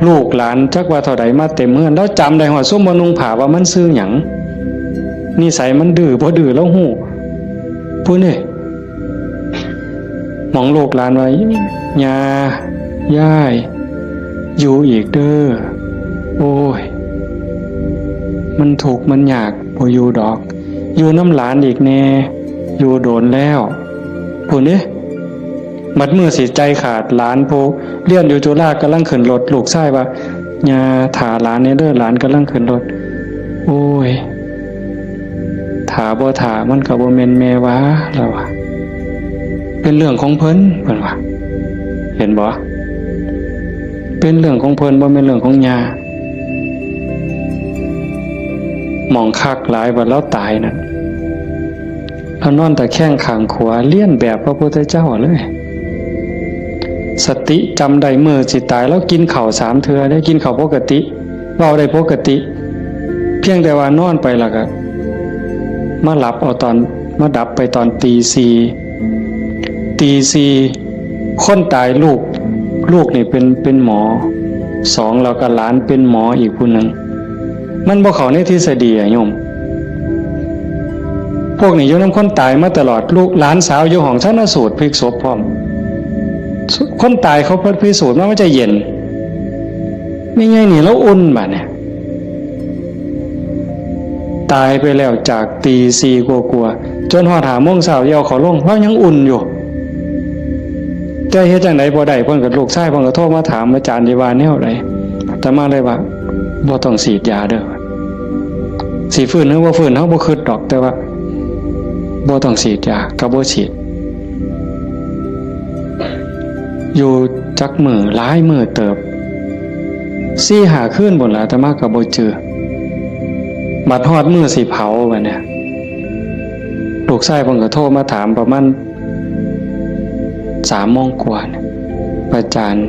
ลูกหลานจักว่าเท่าใดมาเต็มเฮือน ลาวจำได้ฮอดซุมบ่นุ่งผ้าว่ามันชื่อหยัง นิสัยมันดื้อบ่ดื้อลาวฮู้ ผู้นี่ หม่องลูกหลานว่า ย่า ยาย อยู่อีกเด้อ โอ้ย มันทุกข์มันยาก บ่อยู่ดอก อยู่นำหลานอีกแน่ อยู่โดนแล้ว ผู้นี่ บัดมื้อสิใจขาด หลานผู้เรียนอยู่จุฬากำลังขึ้นรถ ลูกชายว่า ย่า ถ่าหลานแน่เด้อ หลานกำลังขึ้นรถ โอ้ย ถ่าบ่ถ่ามันก็บ่แม่นแม่ว่า ลาวว่า เป็นเรื่องของเพิ่น เพิ่นว่า เห็นบ่ เป็นเรื่องของเพิ่น บ่แม่นเรื่องของย่า หม่องคักหลายว่าลาวตายนั่น ลาวนอนตะแคงข้างขวา เลียนแบบพระพุทธเจ้าเลย สติจำได้มื้อสิตาย ลาวกินข้าวสามเทื่อเด้ กินข้าวปกติ เว้าได้ปกติ เพียงแต่ว่านอนไปแล้วก็ มาหลับเอาตอน มาดับไปตอนตีสี่ ตีสี่ คนตายลูก ลูกนี่เป็น เป็นหมอ สอง แล้วก็หลานเป็นหมออีกผู้หนึ่ง มันบ่เข้าในทฤษฎีอะโยม พวกนี้อยู่นำคนตายมาตลอด ลูกหลานสาวอยู่ห้องชันสูตรพลิกศพพร้อม คนตายเขาพิสูจน์มาว่าจะเย็น แม่ใหญ่นี่ลาวอุ่นบาดเนี่ย ตายไปแล้วจากตีสี่กว่าๆ จนฮอดห้าโมงเช้า เอาเขาลง ลาวยังอุ่นอยู่ แต่เฮ็ดจั่งใดบ่ได้ เพิ่นก็ ลูกชายเพิ่นก็โทรมาถาม อาจารย์สิว่าแนวใด อาตมาเลยว่า บ่ต้องฉีดยาเด้อ สิฟื้นหรือบ่ฟื้น เฮาบ่คิดดอก แต่ว่า บ่ต้องฉีดยา ก็บ่ฉีด อยู่จักมื้อ หลายมื้อเติบ สี่ห้าคืนพู้นล่ะ อาตมาก็บ่จื่อ บัดฮอดมื้อสิเผาบัดเนี่ย ลูกชายเพิ่นก็โทรมาถามประมาณสามโมงกว่าเนี่ย อาจารย์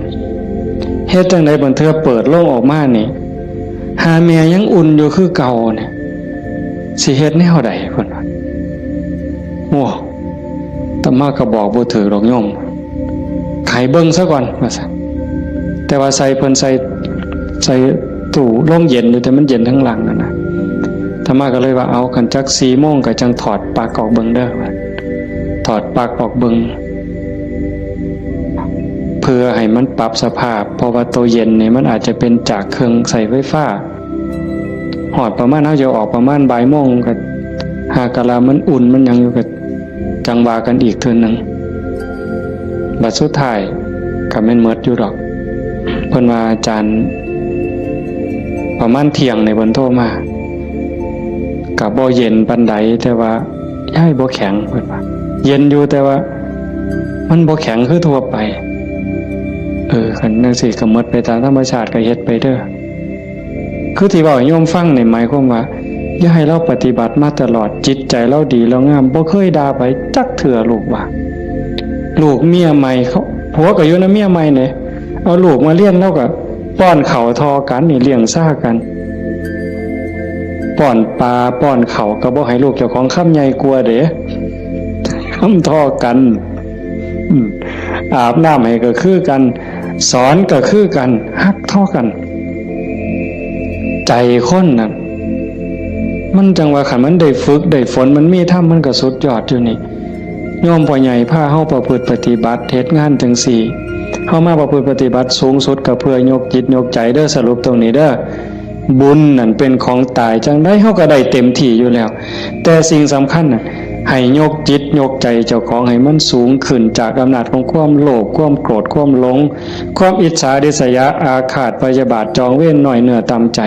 เฮ็ดจั่งใดบางเทื่อเปิดโลงออกมานี่ หาแม่ยังอุ่นอยู่คือเก่าเนี่ย สิเฮ็ดแนวใดเพิ่นว่า โอ้ อาตมาก็บอกบ่ถืกดอกโยม ให้เบิ่งซะก่อน ว่าซั่น แต่ว่าใส่เพิ่นใส่ ใส่ตู้โรงเย็นอยู่ แต่มันเย็นทั้งหลังนั่นนะ อาตมาก็เลยว่า เอา คันจักสี่โมงก็จั่งถอดปลั๊กออกเบิ่งเด้อ ว่า ถอดปลั๊กออกเบิ่ง เพื่อให้มันปรับสภาพ เพราะว่าตัวเย็นนี่มันอาจจะเป็นจากเครื่องใช้ไฟฟ้า ฮอดประมาณ เฮาจะออกประมาณบ่ายโมง ก็หากะลามันอุ่นมันหยังอยู่ ก็จั่งว่ากันอีกเทื่อหนึ่ง บัดสุดท้ายก็แม่นหมดอยู่ดอก เพิ่นว่าอาจารย์ ประมาณเที่ยงนี่เพิ่นโทรมา ก็บ่เย็นปานใด แต่ว่า ยายบ่แข็ง เพิ่นว่า เย็นอยู่ แต่ว่า มันบ่แข็งคือทั่วไป เออ คันจั่งซี้ก็หมดไปตามธรรมชาติ ก็เฮ็ดไปเด้อ คือที่เว้าให้โยมฟังนี่หมายความว่า อย่าให้ลาวปฏิบัติมาตลอด จิตใจลาวดีลาวงาม บ่เคยด่าไผจักเทื่อ ลูกว่า ลูกเมียใหม่เขา ผัวก็อยู่นำเมียใหม่เนี่ย เอาลูกมาเรียน ลาวก็ป้อนข้าวท่อกันนี่ เลี้ยงซ่ากัน ป้อนปลาป้อนข้าวก็บ่ให้ลูกเจ้าของ คำใหญ่กว่าเด้ คำท่อกัน อืม อาบน้ำให้ก็คือกัน สอนก็คือกัน ฮักท่อกัน ใจคนน่ะ มันจั่งว่าคันมันได้ฝึกได้ฝน มันมีธรรม มันก็สุดยอดอยู่นี่ โยมพ่อใหญ่พาเฮาประพฤติปฏิบัติ เฮ็ดงานจั่งซี้ เฮามาประพฤติปฏิบัติสูงสุดก็เพื่อยกจิตยกใจเด้อ สรุปตรงนี้เด้อ บุญนั่นเป็นของตาย จั่งใดเฮาก็ได้เต็มที่อยู่แล้ว แต่สิ่งสำคัญน่ะ ให้ยกจิตยกใจเจ้าของให้มันสูงขึ้นจากอำนาจของความโลภ ความโกรธ ความหลง ความอิจฉาริษยา อาฆาตพยาบาท จองเวร น้อยเนื้อต่ำใจ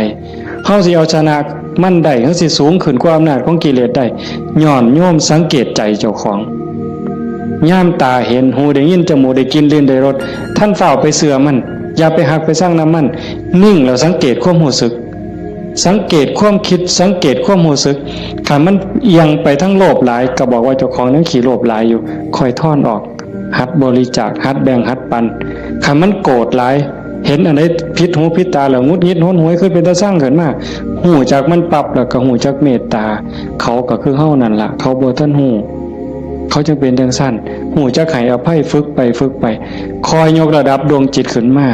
เฮาสิเอาชนะมันได้ เฮาสิสูงขึ้นกว่าอำนาจของกิเลสได้ ย้อนโยมสังเกตใจเจ้าของ ยามตาเห็น หูได้ยิน จมูกได้กลิ่น ลิ้นได้รส ท่านฟ้าวไปเชื่อมัน อย่าไปฮักไปซังนำมัน นิ่งแล้วสังเกตความรู้สึก สังเกตความคิด สังเกตความรู้สึก คันมันเอียงไปทางโลภหลาย ก็บอกว่าเจ้าของยังขี้โลภหลายอยู่ ค่อยถอนออก หัดบริจาค หัดแบ่ง หัดปัน คันมันโกรธหลาย เห็นอันใดผิดหูผิดตาแล้วหงุดหงิดหนหวย คือเป็นตาซังขึ้นมา ฮู้จักมันปั๊บแล้วก็ฮู้จักเมตตา เขาก็คือเฮานั่นล่ะ เขาบ่ทันฮู้ เขาจั่งเป็นจั่งซั่น ฮู้จักให้อภัย ฝึกไปฝึกไป คอยยกระดับดวงจิตขึ้นมา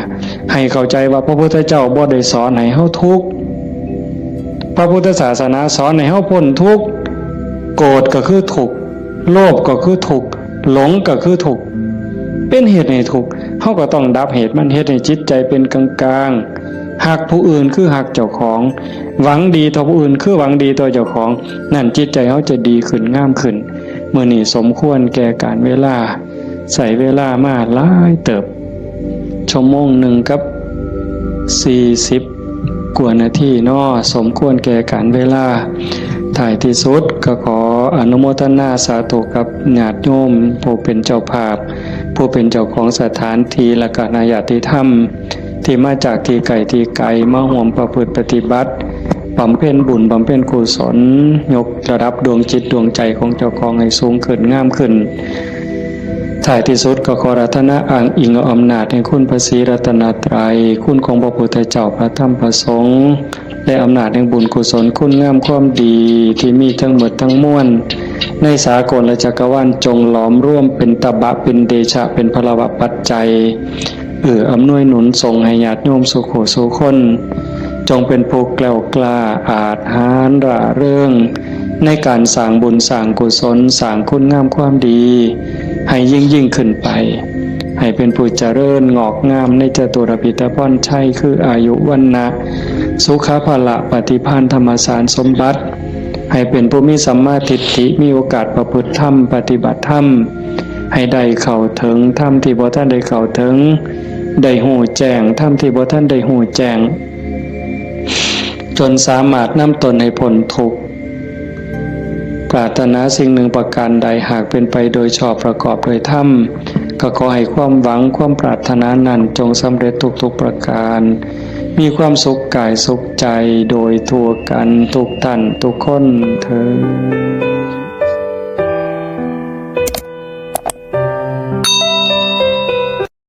ให้เข้าใจว่าพระพุทธเจ้าบ่ได้สอนให้เฮาทุกข์ พระพุทธศาสนาสอนให้เฮาพ้นทุกข์ โกรธก็คือทุกข์ โลภก็คือทุกข์ หลงก็คือทุกข์ เป็นเหตุให้ทุกข์ เฮาก็ต้องดับเหตุมัน เฮ็ดให้จิตใจเป็นกลางๆ ฮักผู้อื่นคือฮักเจ้าของ หวังดีต่อผู้อื่นคือหวังดีต่อเจ้าของ นั่นจิตใจเฮาจะดีขึ้น งามขึ้น มื้อนี้สมควรแก่กาลเวลา ใช้เวลามาหลายเติบ ชั่วโมงหนึ่งกับสี่สิบกว่านาทีเนาะ สมควรแก่กาลเวลา ท้ายที่สุดก็ขอ อนุโมทนาสาธุกับญาติโยมผู้เป็นเจ้าภาพ ผู้เป็นเจ้าของสถานที่ และก็คณะญาติธรรม ที่มาจากที่ไกลที่ไกลมาร่วมประพฤติปฏิบัติบำเพ็ญบุญบำเพ็ญกุศล ยกระดับดวงจิตดวงใจของเจ้าของให้สูงขึ้นงามขึ้น ท้ายที่สุดก็ขออาราธนาอ้างอิงเอาอำนาจแห่งคุณพระศรีรัตนตรัย คุณของพระพุทธเจ้าพระธรรมพระสงฆ์ และอำนาจแห่งบุญกุศลคุณงามความดีที่มีทั้งหมดทั้งมวล ในสากลและจักรวาลจงหลอมรวมเป็นตบะเป็นเดชะเป็นพลวะปัจจัย เอื้ออำนวยหนุนส่งให้ญาติโยมสู่ผู้สู่คน จงเป็นผู้แกล้วกล้าอาจหาญร่าเริง ในการสร้างบุญสร้างกุศลสร้างคุณงามความดี ให้ยิ่งยิ่งขึ้นไป ให้เป็นผู้เจริญงอกงามในจตุรพิธพรชัยคืออายุวรรณะ สุขะพละปฏิภาณธรรมสารสมบัติ ให้เป็นผู้มีสัมมาทิฏฐิมีโอกาสประพฤติธรรมปฏิบัติธรรม ให้ได้เข้าถึงธรรมที่บ่ทันได้เข้าถึง ได้ฮู้แจ้งธรรมที่บ่ทันได้ฮู้แจ้ง จนสามารถนำตนให้พ้นทุกข์ ปรารถนาสิ่งหนึ่งประการใดหากเป็นไปโดยชอบประกอบโดยธรรม ก็ขอให้ความหวังความปรารถนานั้นจงสำเร็จทุกๆประการ มีความสุขกายสุขใจโดยทั่วกันทุกท่านทุกคนเทอญ